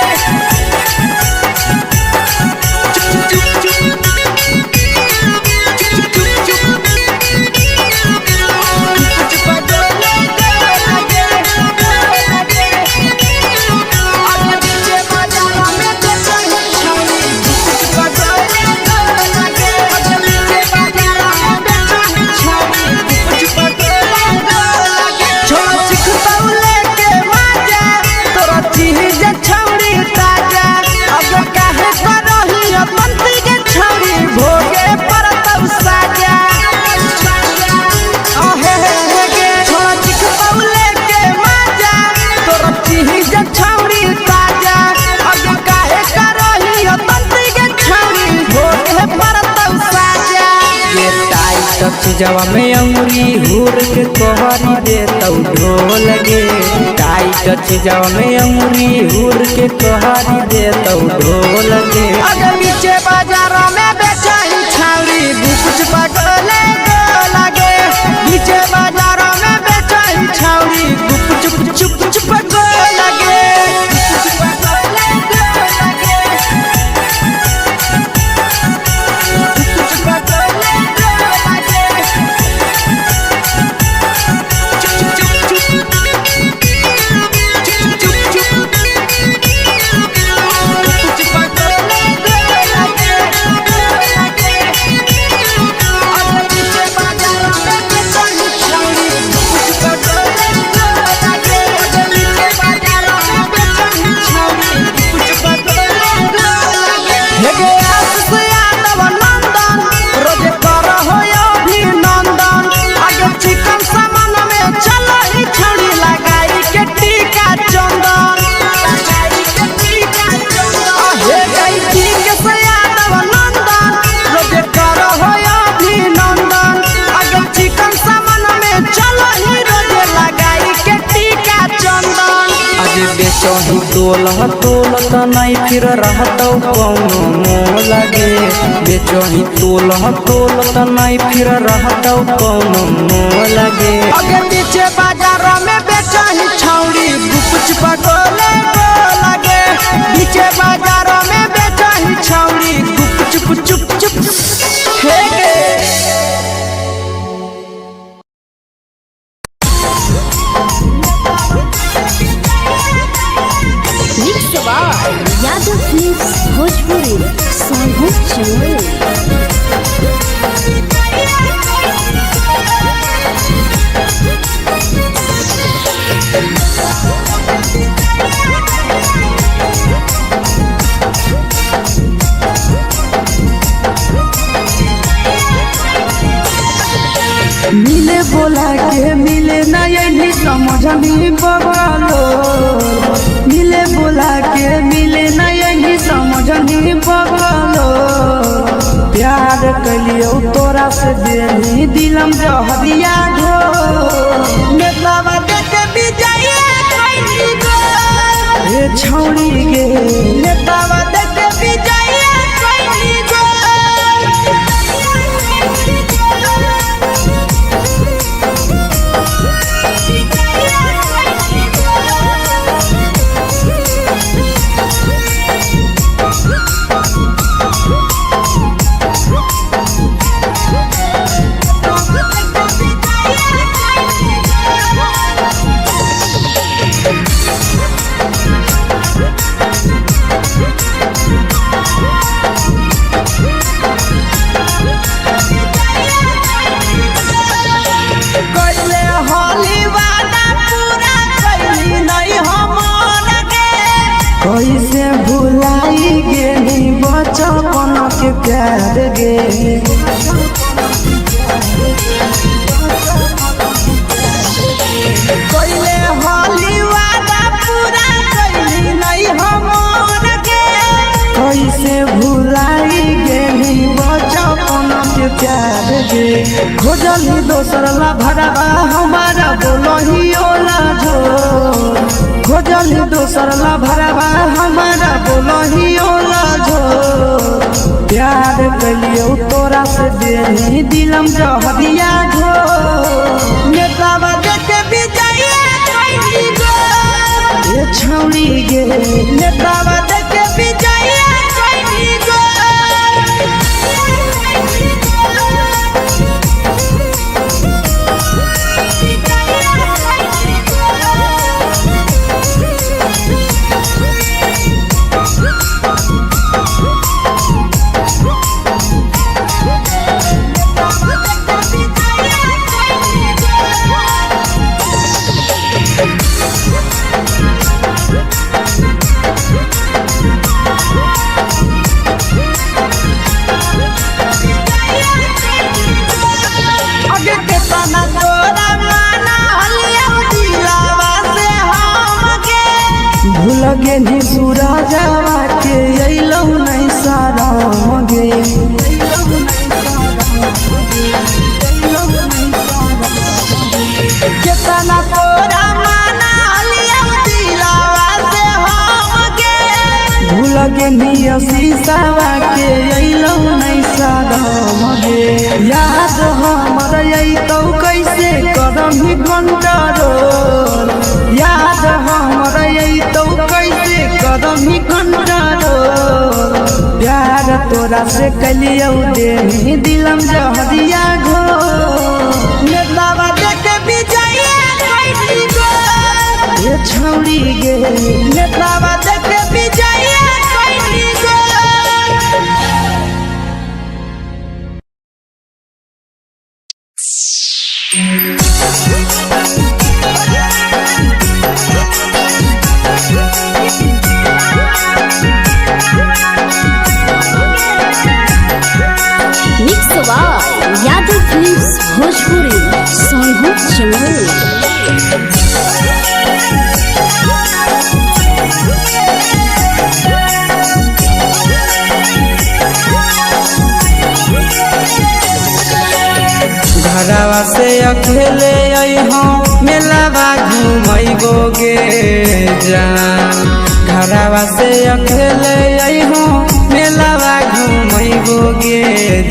चीजवा में अंगुरी हुर के कहरी देतौ ढोल गे। टाइट चीजवा में अंगुरी हुर के कहरी देतौ ढोल गे। अगर नीचे बाजार में बेचाही छाउरी गुपच पगले गो लागे। नीचे बाजार में बेचाही छाउरी गुप चुप चुप चुप गो लागे। गुप चुप गो लागे। गुप चुप गो लागे। चुप चुप चुप। चुप चुप चुप। चंदन लगाई के टीका चंदन हे गई के से यादव नंदन रोजे कर हो अभिनंदन। अगर चिकन सामान में चलो ही रोजे लगाई के टीका चंदन। आज बेचही तोल तोल त नहीं फिर रहतौ कौनो मोल गे। बेचही तोल तोल त नहीं फिर रहतौ कौनो मोल गे। अगे पीछे बाजार में बेचही छौड़ी गुपच पगोले गो लागे। पीछे बाजार में बेचही छौड़ी गुप चुप चुप चुप हे गे। Mix by Yadav films Bhojpuri Sonu Chamoli. मिले बोला के मिले नयनी समझनी बगलो। मिले बोला के मिले नयनी समझनी बगलो। प्यार कलियो तोरा से देनी दिलम जहरिया घो। नेतावा देख विजय कैली गो। हे छौड़ी गे नेतावा देख विजय कैली गो। कैले होली वादा पूरा कैली नहीं हमर गे। कैसे भुलाई गेली बचपन के प्यार गे। कैले होली वादा पूरा कैली नहीं हमर गे। कैसे भुलाई गेली बचपन के प्यार गे। खोजली दोसर ला भरवा हमारा बोलही ओला जो। खोजली दोसर ला भरवा हमारा बोलही ओला जो। प्यार कलियो तोरा से देनी दिलम जहरिया घो। नेतावा देख विजय कैली गो। हे छौड़ी गे नेतावा देख विजय कैली गो। Thank you. गेनी शीशावा के अइलौ नै सदम गे। याद हमर अइतौ कैसे करम कंट्रोल, याद हमर अइतौ कैसे करम कंट्रोल। प्यार तोरा से कलियौ देही दिलम जहरिया घोर। नेतावा देखे विजय कैली गो ये छौड़ी गे, नेतावा देखे विजय कैली गो। Mix by Yadav films Bhojpuri Sonbhadra Jamui. घरवा से अकेले अइहो मेलावा घुमैबो गे जान। घरवा से अकेले अइहो मेलावा घुमैबो गे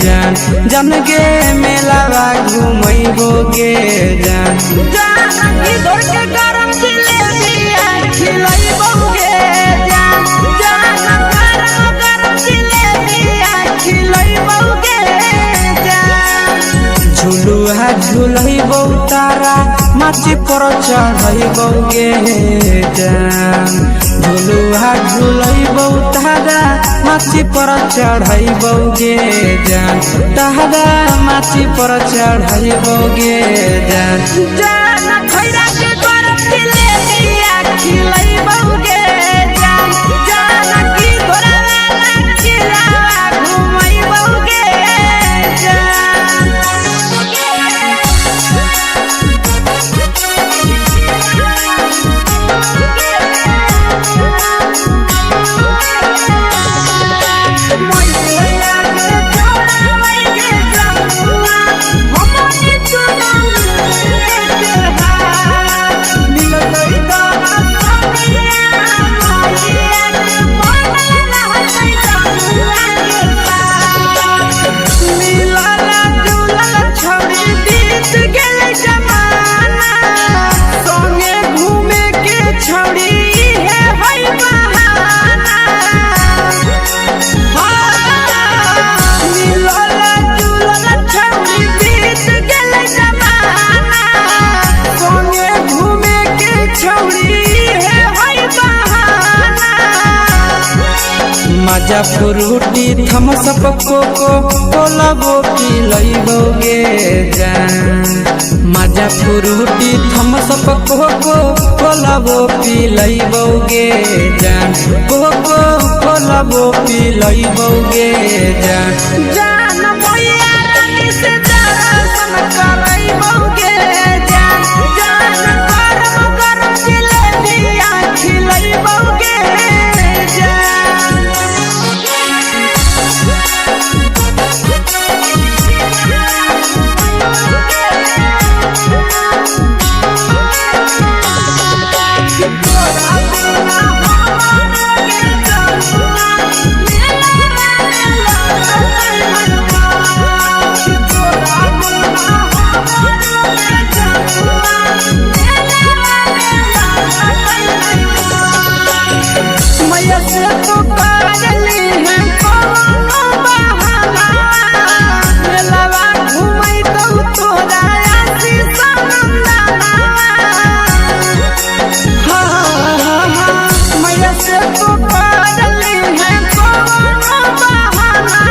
जान, जान गे मेलावा घुमैबो गे जान। जान की दौड़ के गरम जिलेबिया खिलैबो गे जान, जान गरम गरम जिलेबिया खिलैबो गे जान। झुलुआ झुलैबौ तारा माची पर चढ़ैबौ गे जान। झुलुआ झुलैबौ तारा माची पर चढ़ैबौ गे जान, तारा माची पर चढ़ैबौ गे जान। जान खैरा के गरम जिलेबिया खिलैबो गे जान, जान की तोरा वाला खिलावा घुमैबो गे जान। छौड़ी हे है बहाना, मिलल जुलल छौड़ी बीत गेलै जमाना, संगे घूमे के छौड़ी हे है बहाना। मजा फ्रूटी थम्सअप कोको कोलाबो पिलैबौ गे जान। मजा फ्रूटी थम्सअप कोको कोलाबो पिलैबौ गे जान, कोको कोलाबो पिलैबौ गे जान। जान मैया रानी से दर्शन करैबौ गे जान, जान गरम गरम जिलेबिया खिलैबौ गे जान। मैया से तो करली है कौनो बहाना, मेलावा घुमैतौ तोरा आशीष नंदना। हाँ, मैया से तो करली है कौनो बहाना,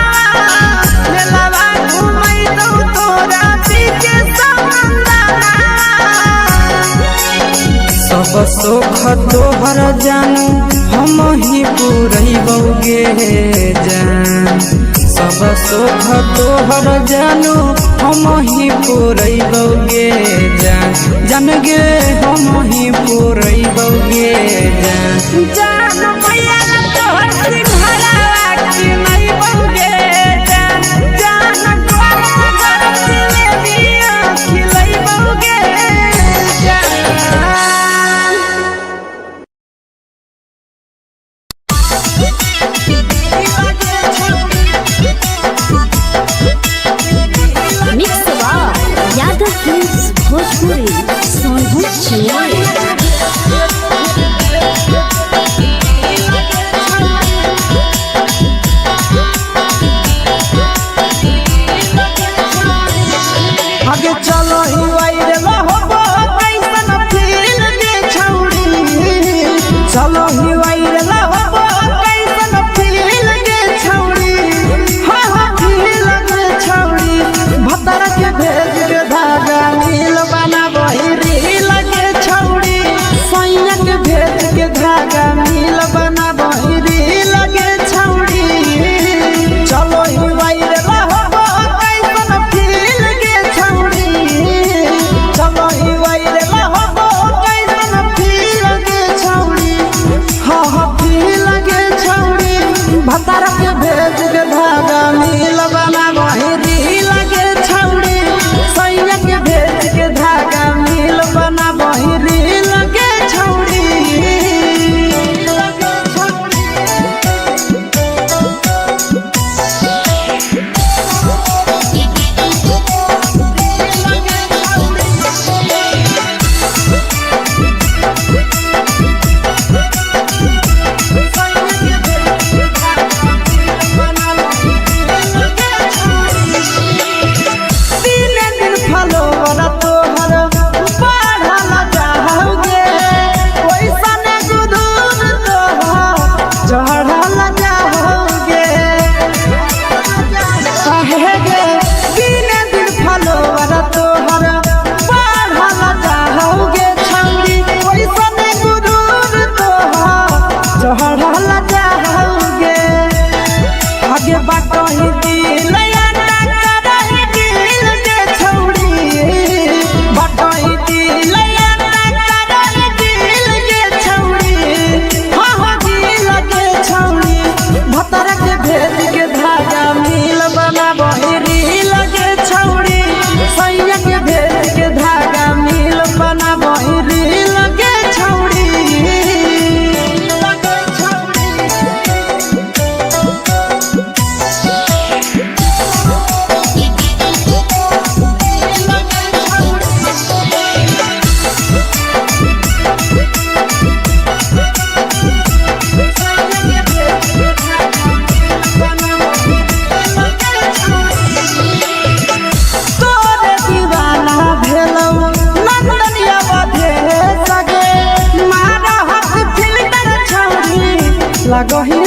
मेलावा घुमैतौ तोरा पीके नंदना। सब सुख तोहर जानू हम ही पुरैबौ गे जान। सब सुख तोहर जानू हम ही पुरैबौ गे जान, जान गे हम ही पुरैबौ गे जान। जान मैया तोहर सिंघारा खिलैबौ गे जान, जान गरम गरम जिलेबिया खिलैबौ गे जान। Mix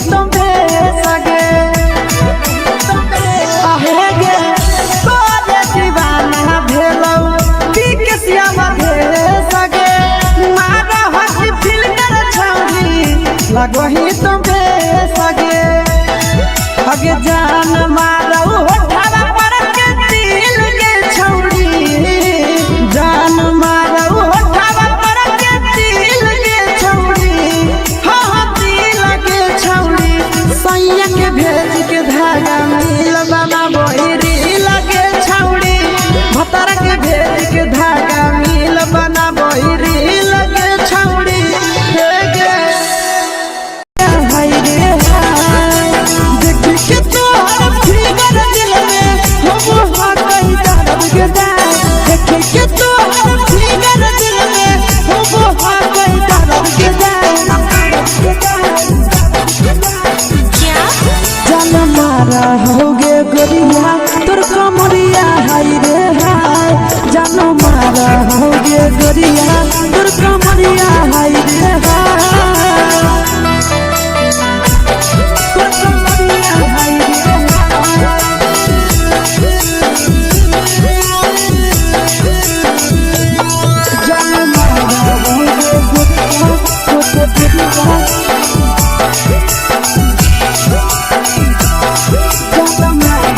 तुम सगे आहे गे तोरे दीवाना भेलौ पी के श्यामा सगे मारा हकी फिल्टर छौरी लगही तुम सगे अगे जान मारौ होठावा पर के दिल के छौरी जान मारौ होठावा पर के दिल के छौरी हाँ हाँ दिल के छौरी सैया के भेज के धागा मिल बाबा बहिरी लगे छौरी भतर के भेज के धागा मिल बना बहिरी लगे छौरी हे गे हाय रे हाय देख के तोहर फिगर दिल में हम हा कहीं दर्द के दाय देख के तोहर फिगर दिल में हम हा कहीं दर्द के दाय जान मारा होगे गोरिया तोर कमरिया हाय रे हाय जान मारा होगे गोरिया तोर कमरिया हाय रे हाय तोर कमरिया हाय रे हाय जान मारा होगे गोरिया तोर कमरिया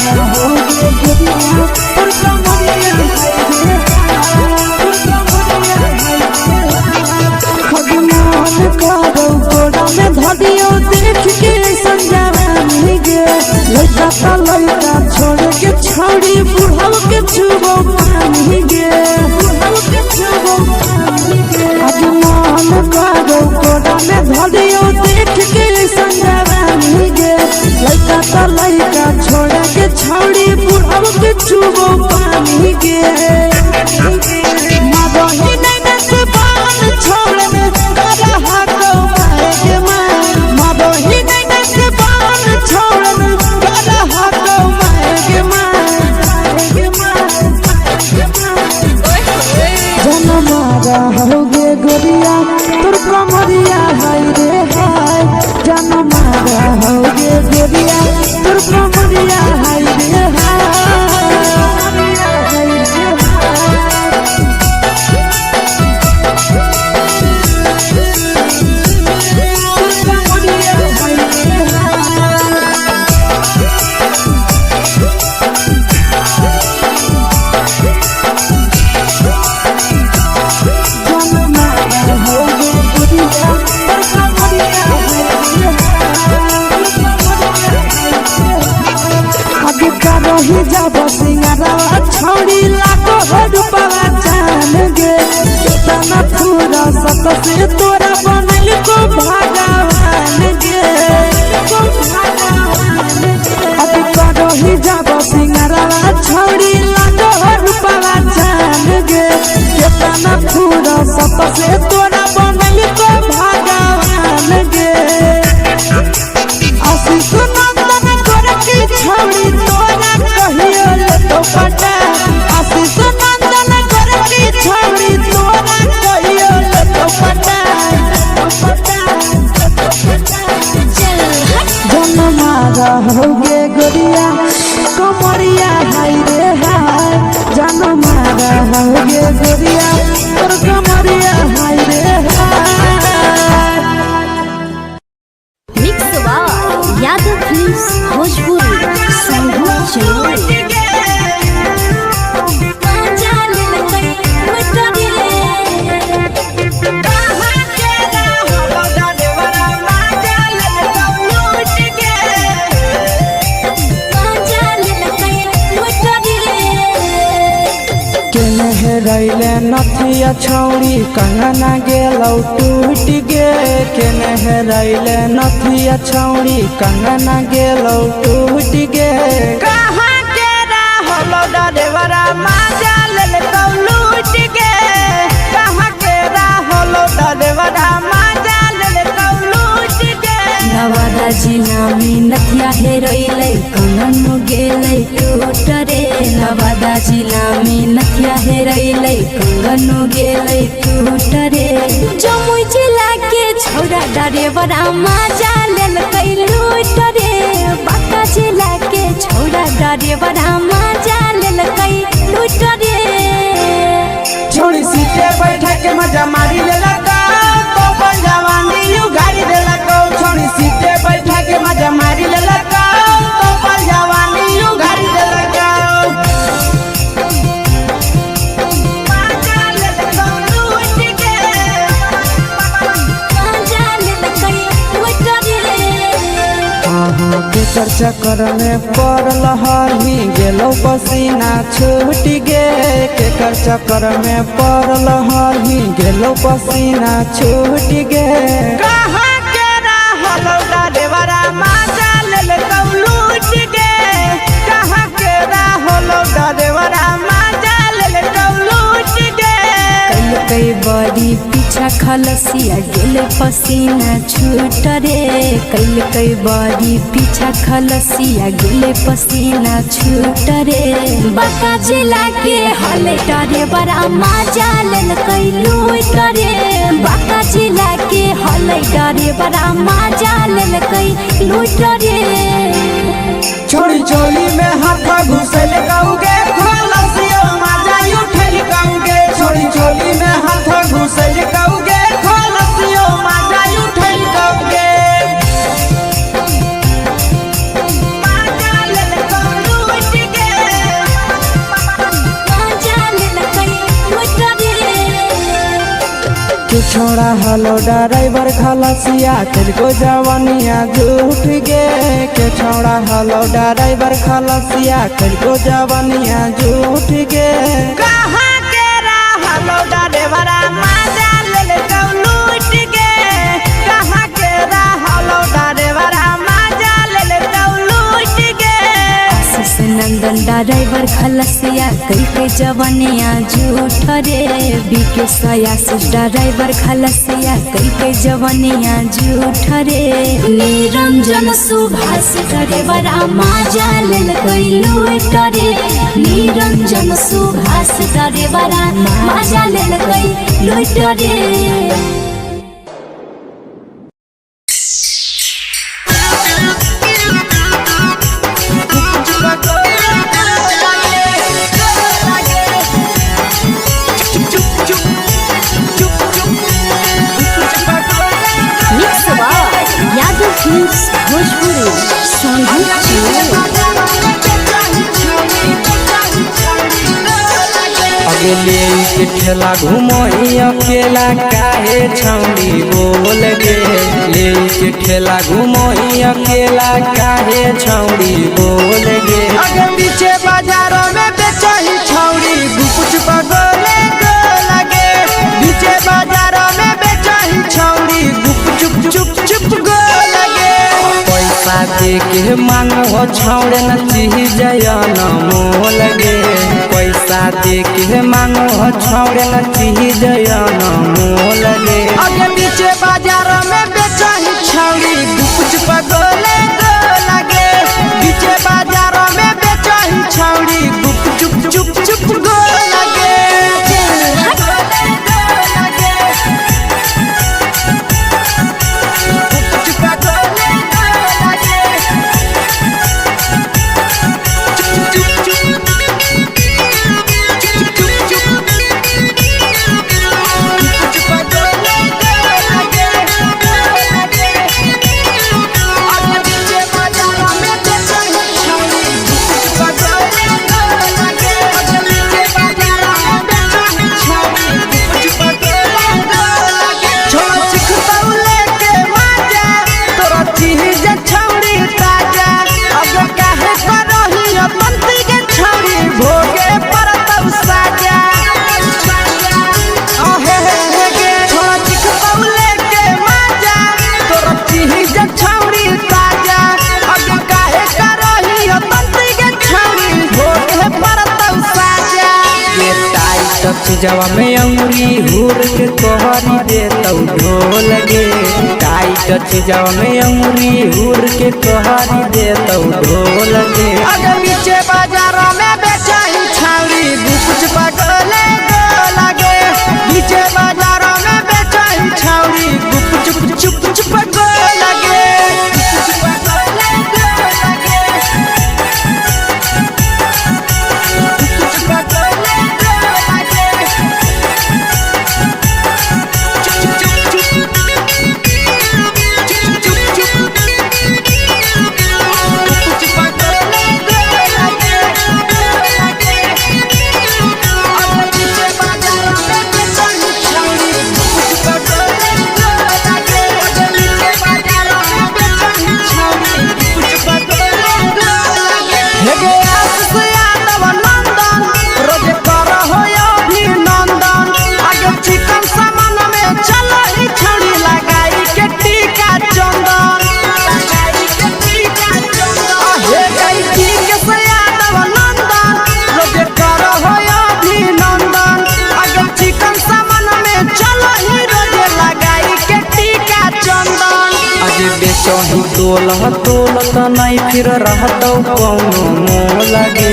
छोड़ी बुढ़ाव के छुबो पानी गे बुढ़ाव के छुबो पानी गे आज मन करो कोड़ा में धरियो देख के संजवानी गे लइका त लइका छोड़ के छौड़ी बुढ़ाव के छुबो पानी गे मदही नैना से बाल छोड़ में करा हाको माए के माए मदही नैना से बाल छोड़ में करा हाको माए के माए के माए जन मारा होगे गोरिया तोर कमरिया हाय रे हाय जन मारा होगे गोरिया तोर कमरिया हाय रे हाय तोर कमरिया हाय रे हाय रही जाब सिंगारा छौड़ी लाखो रूपवा जान गे केतना पूरा सत से तोरा बनल को भगवान गे अब करही जाब सिंगारा छौड़ी लाखो रूपवा जान गे केतना पूरा सत से तोरा बनल को भगवान गे आशीष नंदन गोरखी छौड़ी तोरा कहियो लेतो पटा आशीष नंदन गोरखी छौड़ी तोरा कहियो लेतो पटा जन मारा होगे गोरिया कमरिया हाय रे हाय जन मारा होगे गोरिया तोर कमरिया हाय रे हाय mix by Yadav films Bhojpuri Sandhu Jamui. केने हेरैले नथिया छौरी कंगना गेलौ टूट गे केने हेरैले नथिया छौरी कंगना गेलौ टूट गे कहाँ के रहलो डरेवरा माजा लेल तो लूट गे कहाँ के रहलो डरेवरा माजा लेल तो लूट गे नवादा जिला में नथिया हेरैलै कंगन गेलै टूट रे नवादा जिला में नथिया हेरैलै कंगन गेलै टूट रे जमुई जिला के छौड़ा डरेवरा मजा लेलकै लूट रे। बांका जिला के छौड़ा डरेवरा मजा लेलकै लूट रे। छोड़ी सीटे बैठा के मजा मारी लेला का तो अपन जवानी you गाड़ी देला को। छोड़ी सीटे बैठा के मजा मारी लेला का तो अपन जवानी you गाड़ी देला को। मजा लेलकौ लूट गे। मजा लेलकै लूट रे। अहाँ के चक्कर में पड़ल हही गेलो पसीना छूट गे। केकर चक्कर में पड़ल हही गेलो पसीना छूट गे। कहाँ के रहलौ डरेवरा मजा लेलकौ लूट गे। कहाँ के रहलौ डरेवरा मजा लेलकौ लूट गे। कई बड़ी पीछा खलसिया गेल पसीना छूट रे। कैल बड़ी पीछा खलसिया गेल पसीना छूट रे। बांका जिला के हले डरेवरा मजा लेलकै लूट रे। बांका जिला के हले डरेवरा मजा लेलकै लूट रे। छोड़ी चोली में हाथ घुसल कहूगे खलसियो मजा उठल कहूगे। छोड़ी चोली में हाथ घुसल कहूगे खलसियो मजा उठल कहूगे। मजा लेलकौ लूट गे। मजा लेलकै लूट रे। के छोड़ा हलो ड्राइवर खलसिया तेरे जवानिया झूठ गे। के छोड़ा हलो ड्राइवर खलसिया तेरे जवानिया झूठ गे। कहाँ के रहलौ डरेवरा मजा लेलकौ लूट गे। कहाँ के रहलौ डरेवरा मजा लेलकौ लूट गे। आशीष नंदन ड्राइवर खलसिया कई जवनिया झूठ रे। बीके आशीष ड्राइवर खलसिया कई जवनिया झूठ रे। निरंजन सुभाष डरेवरा मजा लेलकै लूट रे। निरंजन सुभाष डरेवरा मजा लेलकै लूट रे। Mix by Yadav films Bhojpuri Sonbhadra जिला। अगले के ठेला घुमोही अकेला काहे छौड़ी बोल गे। ले के ठेला घुमोही अकेला काहे छौड़ी बोल गे। अगे पीछे बाजार में बेचही छौड़ी गुपच बगोले गो लगे। पीछे बाजार में बेचही छौड़ी गुप चुप चुप चुप गो लगे। पैसा दे के मांगो छौड़े न चीज न मोल गे। पैसा दे के मांगो छौड़े न चीज न मोल गे। अगे पीछे बाजार में बेचही छौड़ी गुपच बगोले गो लगे। पीछे बाजार में बेचही छौड़ी गुप चुप चुप चुप गो लगे। चीजवा में अंगुरी हुर के तोहरी दे तौ ढोल गे। टाइट चीजवा में अंगुरी हुर के तोहरी दे तौ ढोल गे। अगर नीचे बाजार में बेचाई छाउरी गुपच पगले गो लगे। नीचे बाजार में बेचाई छाउरी गुपचुप चुप बेचही तोल तोल त नहीं फिर रहतौ कौनो मोह लगे।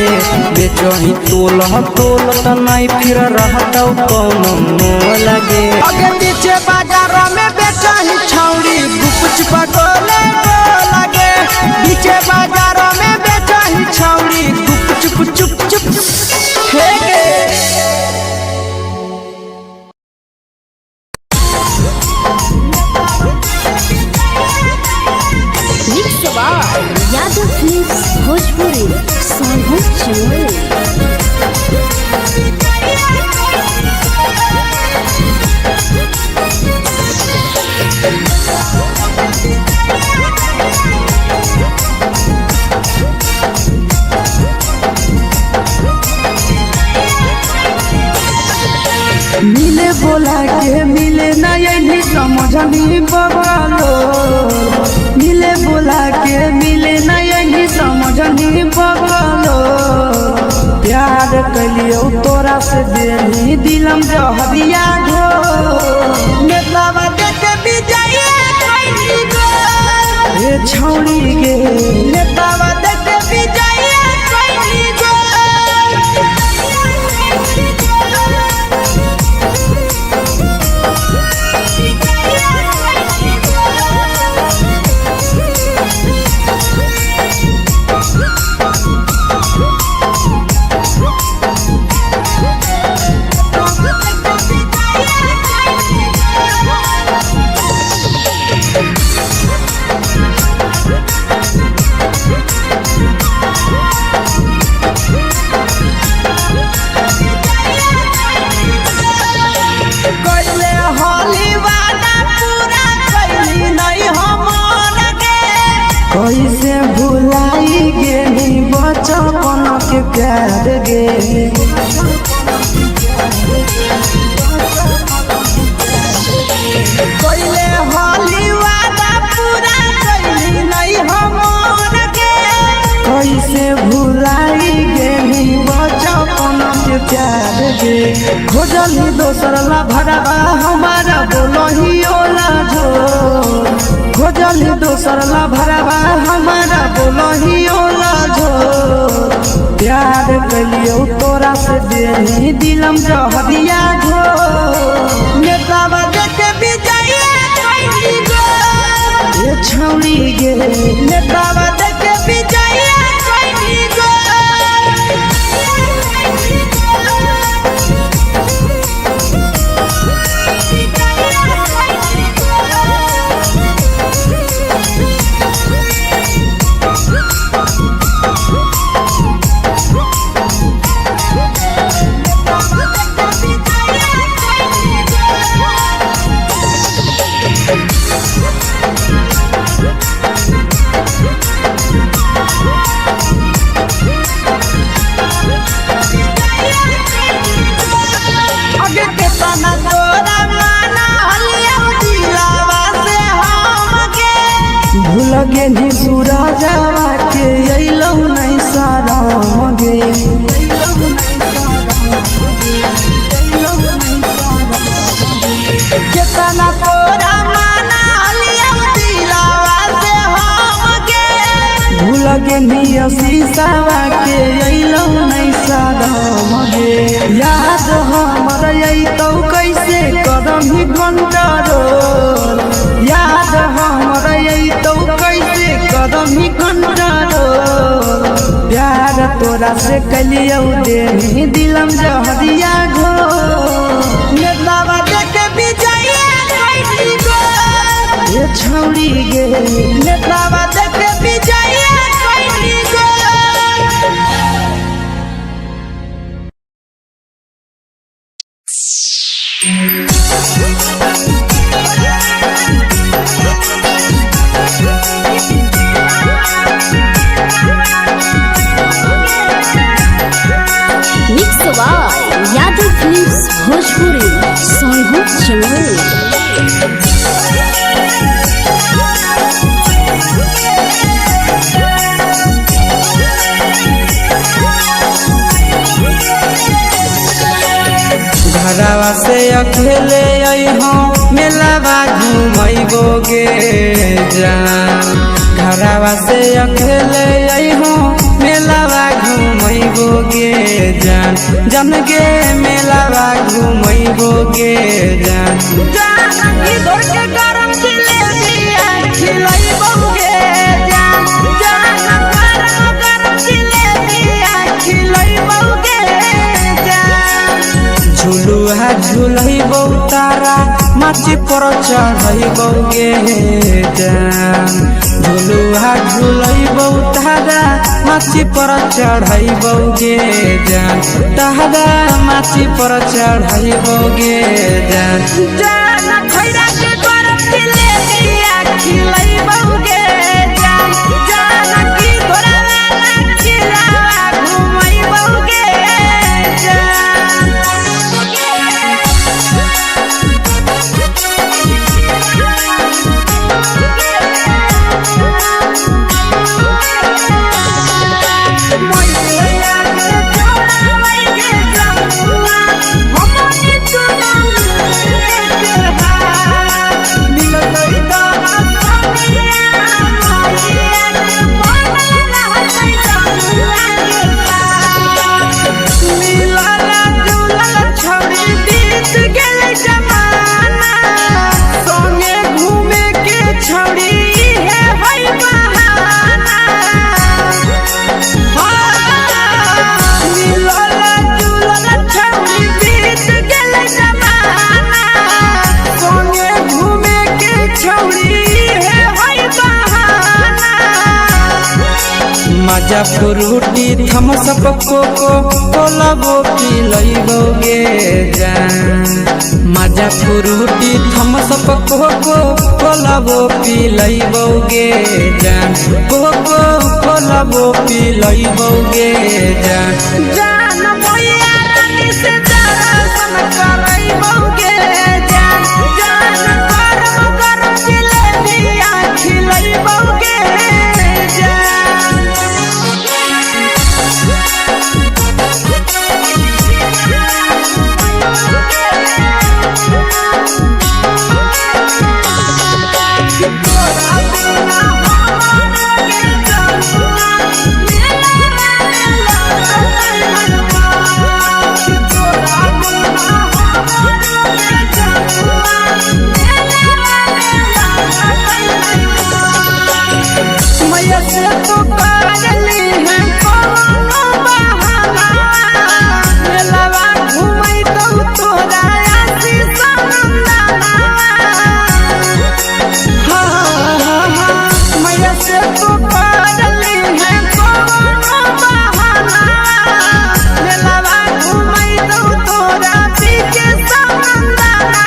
बेचही तोल तोल त नहीं फिर रहतौ कौनो मोह लगे। आगे पीछे बाजार में बेचही छौड़ी गुप चुप गोले लगे। पीछे बाजार में बेचही छौड़ी गुप चुप चुप चुप हे गे। Mix by Yadav films Bhojpuri Sonbhadra Chamoli. मिले बोला के मिले नहीं समझनी बबलो। मिले बोला के मिले नहीं समझनी बबलो। प्यार कलियो तोरा से देनी दिलम जहरिया घो। नेतावा देख विजय कैली गो। ए छौड़ी गे नेतावा देख विजय कैली गो। कैले होली वादा पूरा कैली नहीं हमर गे। कैसे भुलाई गेली बचपन के प्यार गे। कैले होली वादा पूरा कैली नहीं हमर गे। कैसे भुलाई गेली बचपन के प्यार गे। खोजली दोसर ला भरवा हमारा बोलही ओला जो। खोजली दोसर ला भरवा हमारा बोलही ओला जो। प्यार कलियो तोरा से देनी दिलम जहरिया घो। नेतावा देख विजय कैली गो। ए छौड़ी गे नेतावा देख विजय कैली गो। आगे केतना तोरा माना हलिया दिलावा से हमके। भूल गेली सूरजवा के अइलौ नहीं शरम गे। केतना तोरा माना हलिया दिलावा से हमके। भूल गेली शीशावा के अइलौ नहीं शरम गे। याद हमर अइतौ कैसे करम कंट्रोल। याद हमर अइतौ कैसे करम कंट्रोल। प्यार तोरा से कलियौ देनी दिलम जहरिया घो। नेतावा देख विजय कैली गो। ए छौड़ी गे नेतावा देख विजय कैली गो। Mix by Yadav films Bhojpuri Sonbhadra Chamoli. घरवा से अकेले अइहो। मेलावा घुमैबो गे जान। घरवा से अकेले अइहो मेलावा घुमैबो गे जान, जान गे मेलावा घुमैबो गे जान। जान की धर के गरम जिलेबिया खिलैबो गे जान, जान गरम गरम जिलेबिया खिलैबो गे जान। झुलुआ झुलैबो तारा माची पर चढ़ैबो गे जान। झुलुआ झुलैबो तारा माची पर चढ़ैबो गे जान, तारा माची पर चढ़ैबो गे जान। जान खैरा के गरम जिलेबिया खिलैबो गे जान, जान की धोरा वाला खिलावा घुमैबो गे जान। मैया के जोड़ावै गे जमुआ, हमनी चुनाव के हाथ। मिलतै तोरा सनिया, मैया के बनल रहतै जमुआ के साथ। मिलल जुलल छौड़ी बीत गेलै जमाना, संगे घूमे के छौड़ी इहे है बहाना। मिलल जुलल छौड़ी बीत गेलै जमाना, संगे घूमे के छौड़ी इहे है बहाना। मजा फ्रूटी थम्सअप कोको कोलाबो पिलैबो गे जान। मजा फ्रूटी थम्सअप कोको कोलाबो पिलैबो गे जान, कोको कोलाबो पिलैबो गे जान। जान मैया रानी से दर्शन करैबो गे जान, जान गरम गरम जिलेबिया खिलैबो गे जान। तोरा बिना हमारा गे जमुआ, मेलावा में लगतै हनुमान। तोरा बिना हमारा गे जमुआ, मेलावा में लगतै हनुमान। मैया से तो करली है कौनो बहाना, मेलावा घुमैतौ तोरा आशीष नंदना। मैया से तो करली है कौनो बहाना, मेलावा घुमैतौ तोरा पीके समंदना।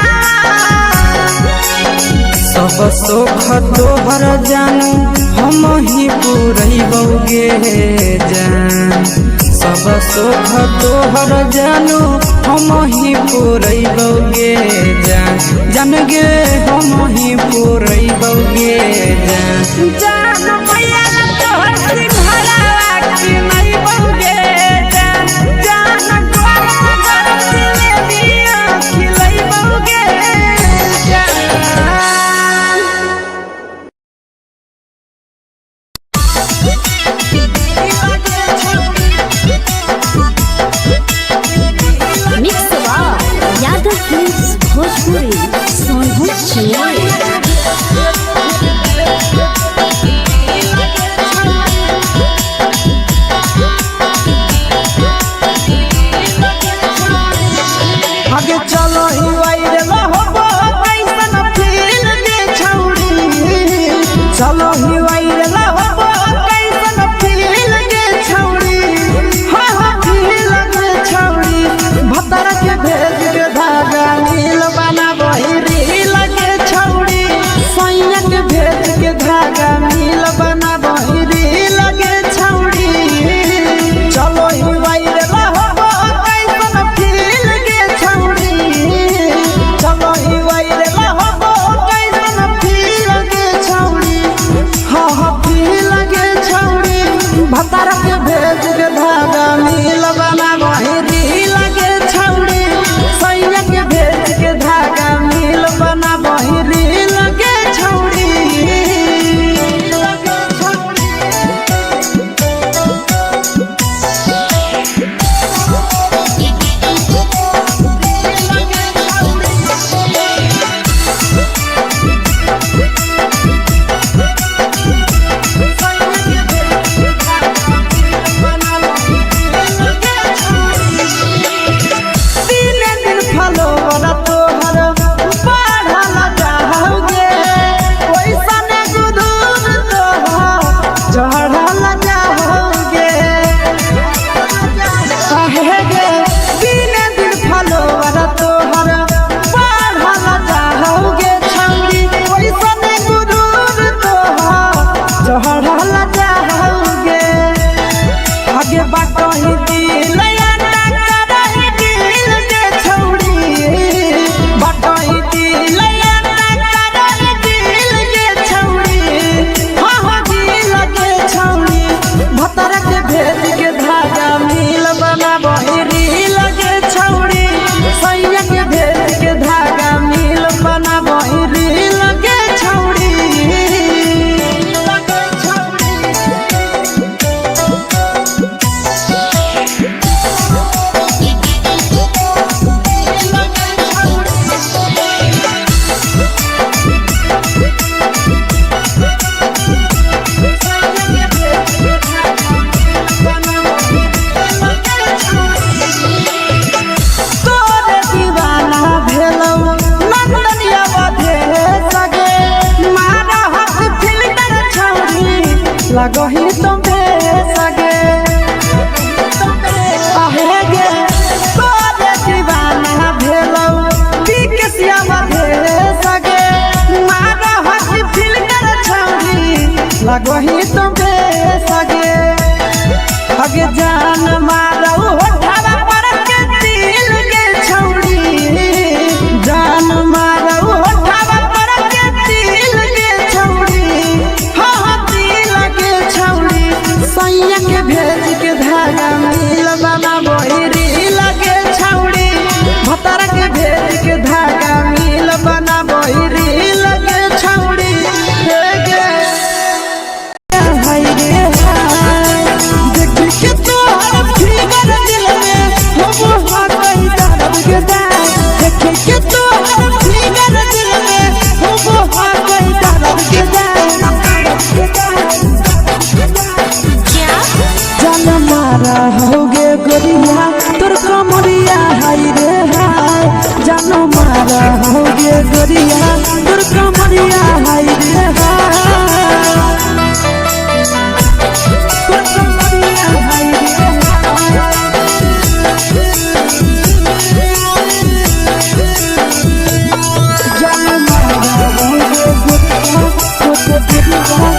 सब सुख तोहर जानू हम ही पुरैबो गे जान। सब सुख तोहर जानू हम ही पुरैबो गे जान, जान गे हम ही पुरैबो गे जान। जान मैया तोहर सिंघारावा किनैबो गे जान, जान गरम गरम जिलेबिया खिलैबो गे जान। Mix by Yadav films Bhojpuri Sonu Chennai. आगे चलो ही वायरल होबो कैसन फील गे छौड़ी, चलो ही वायरल होबो कैसन फील गे छौड़ी, हाँ हाँ फील गे छौड़ी। भतर के भेज के धागा नील बनाबही रील गे छौड़ी, सैया के भेज के धागा नील बनाबही रील गे छौड़ी। चलो ही वायरल होबो कैसन फील गे छौड़ी, चलो ही वायरल होबो कैसन फील गे छौड़ी, हाँ हाँ फील गे छौड़ी। भतार के भेज के धागा नील बनाबही रील गे छौड़ी, सैया के भेज के धागा नील बनाबही। लगही तुम बेसगे आहे गे तोरे दीवाना भेलौ पी के श्यामा भेसगे मारा हकी फिल्टर छौरी लगही तुम बेसगे अगे जान मारौ होठावा पर के दिल के छौरी जान मारौ होठावा पर के दिल के छौरी हाँ हाँ दिल के छौरी सैया के भेज के धागा मिल बाबा बहिरी लगे छौरी भतार के भेज के धागा मिल बना बहिरी लगे छौरी हे गे हाय रे हाय देख के तोहर फिगर दिल में हम हा कई दर्द के दाग देख के तोहर फिगर दिल में हम हा कई दर्द के दाग जान मारा होगे गोरिया तोर कमरिया हाय रे हाय जान मारा होगे गोरिया तोर कमरिया हाय रे हाय तोर कमरिया हाय रे हाय जान मारा होगे गोरिया तोर कमरिया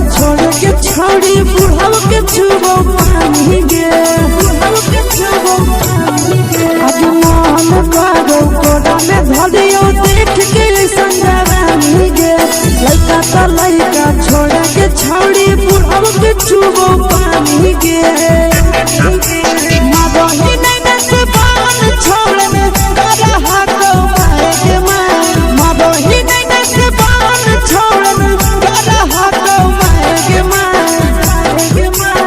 छोड़ी बुढ़ाव के छुबो पानी गे बुढ़ाव के छुबो पानी गे आज मन करो कोड़ा में धरियो देख के संजवानी गे लइका त लइका छोड़ के छौड़ी बुढ़ाव के छुबो पानी गे मदही नैना से बान छोड़ में करा हाको मारे के मां मदही नैना से बान छोड़ में करा हाको मारे के मां के मां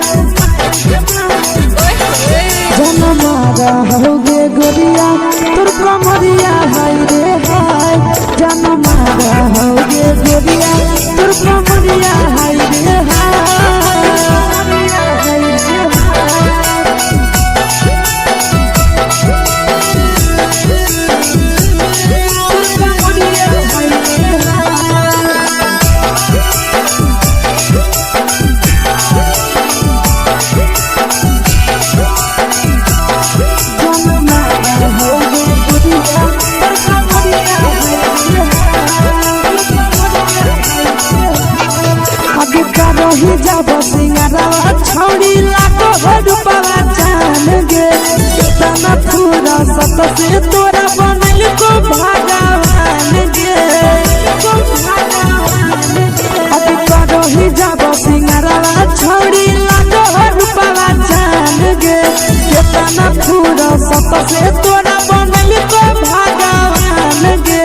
जन मारा होगे गोरिया तोर कमरिया हाय रे हाय जन मारा होगे गोरिया तोर कमरिया हाय रे हाय तोर कमरिया हाय रे हाय। যাব সিঙ্গারা ছড়ি লাগো रूपवा जान गे केतना पूरा सत से तोरा बनल को भगवान गे को भगवान गे अब करही যাব सिंगारा छौड़ी लागो रूपवा जान गे केतना पूरा सत से तोरा बनल को भगवान गे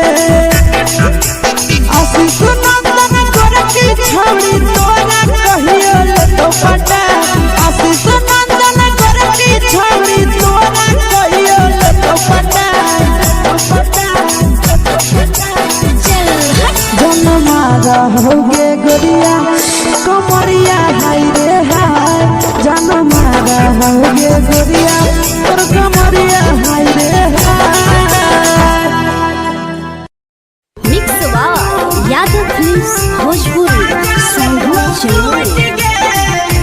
आशीष नंदन गोरखी छौड़ी तोरा कहियो लेतो पटा आशीष नंदन गोरखी छौड़ी तोरा कहियो लेतो पटा चल हट जन मारा होगे गोरिया कमरिया हाय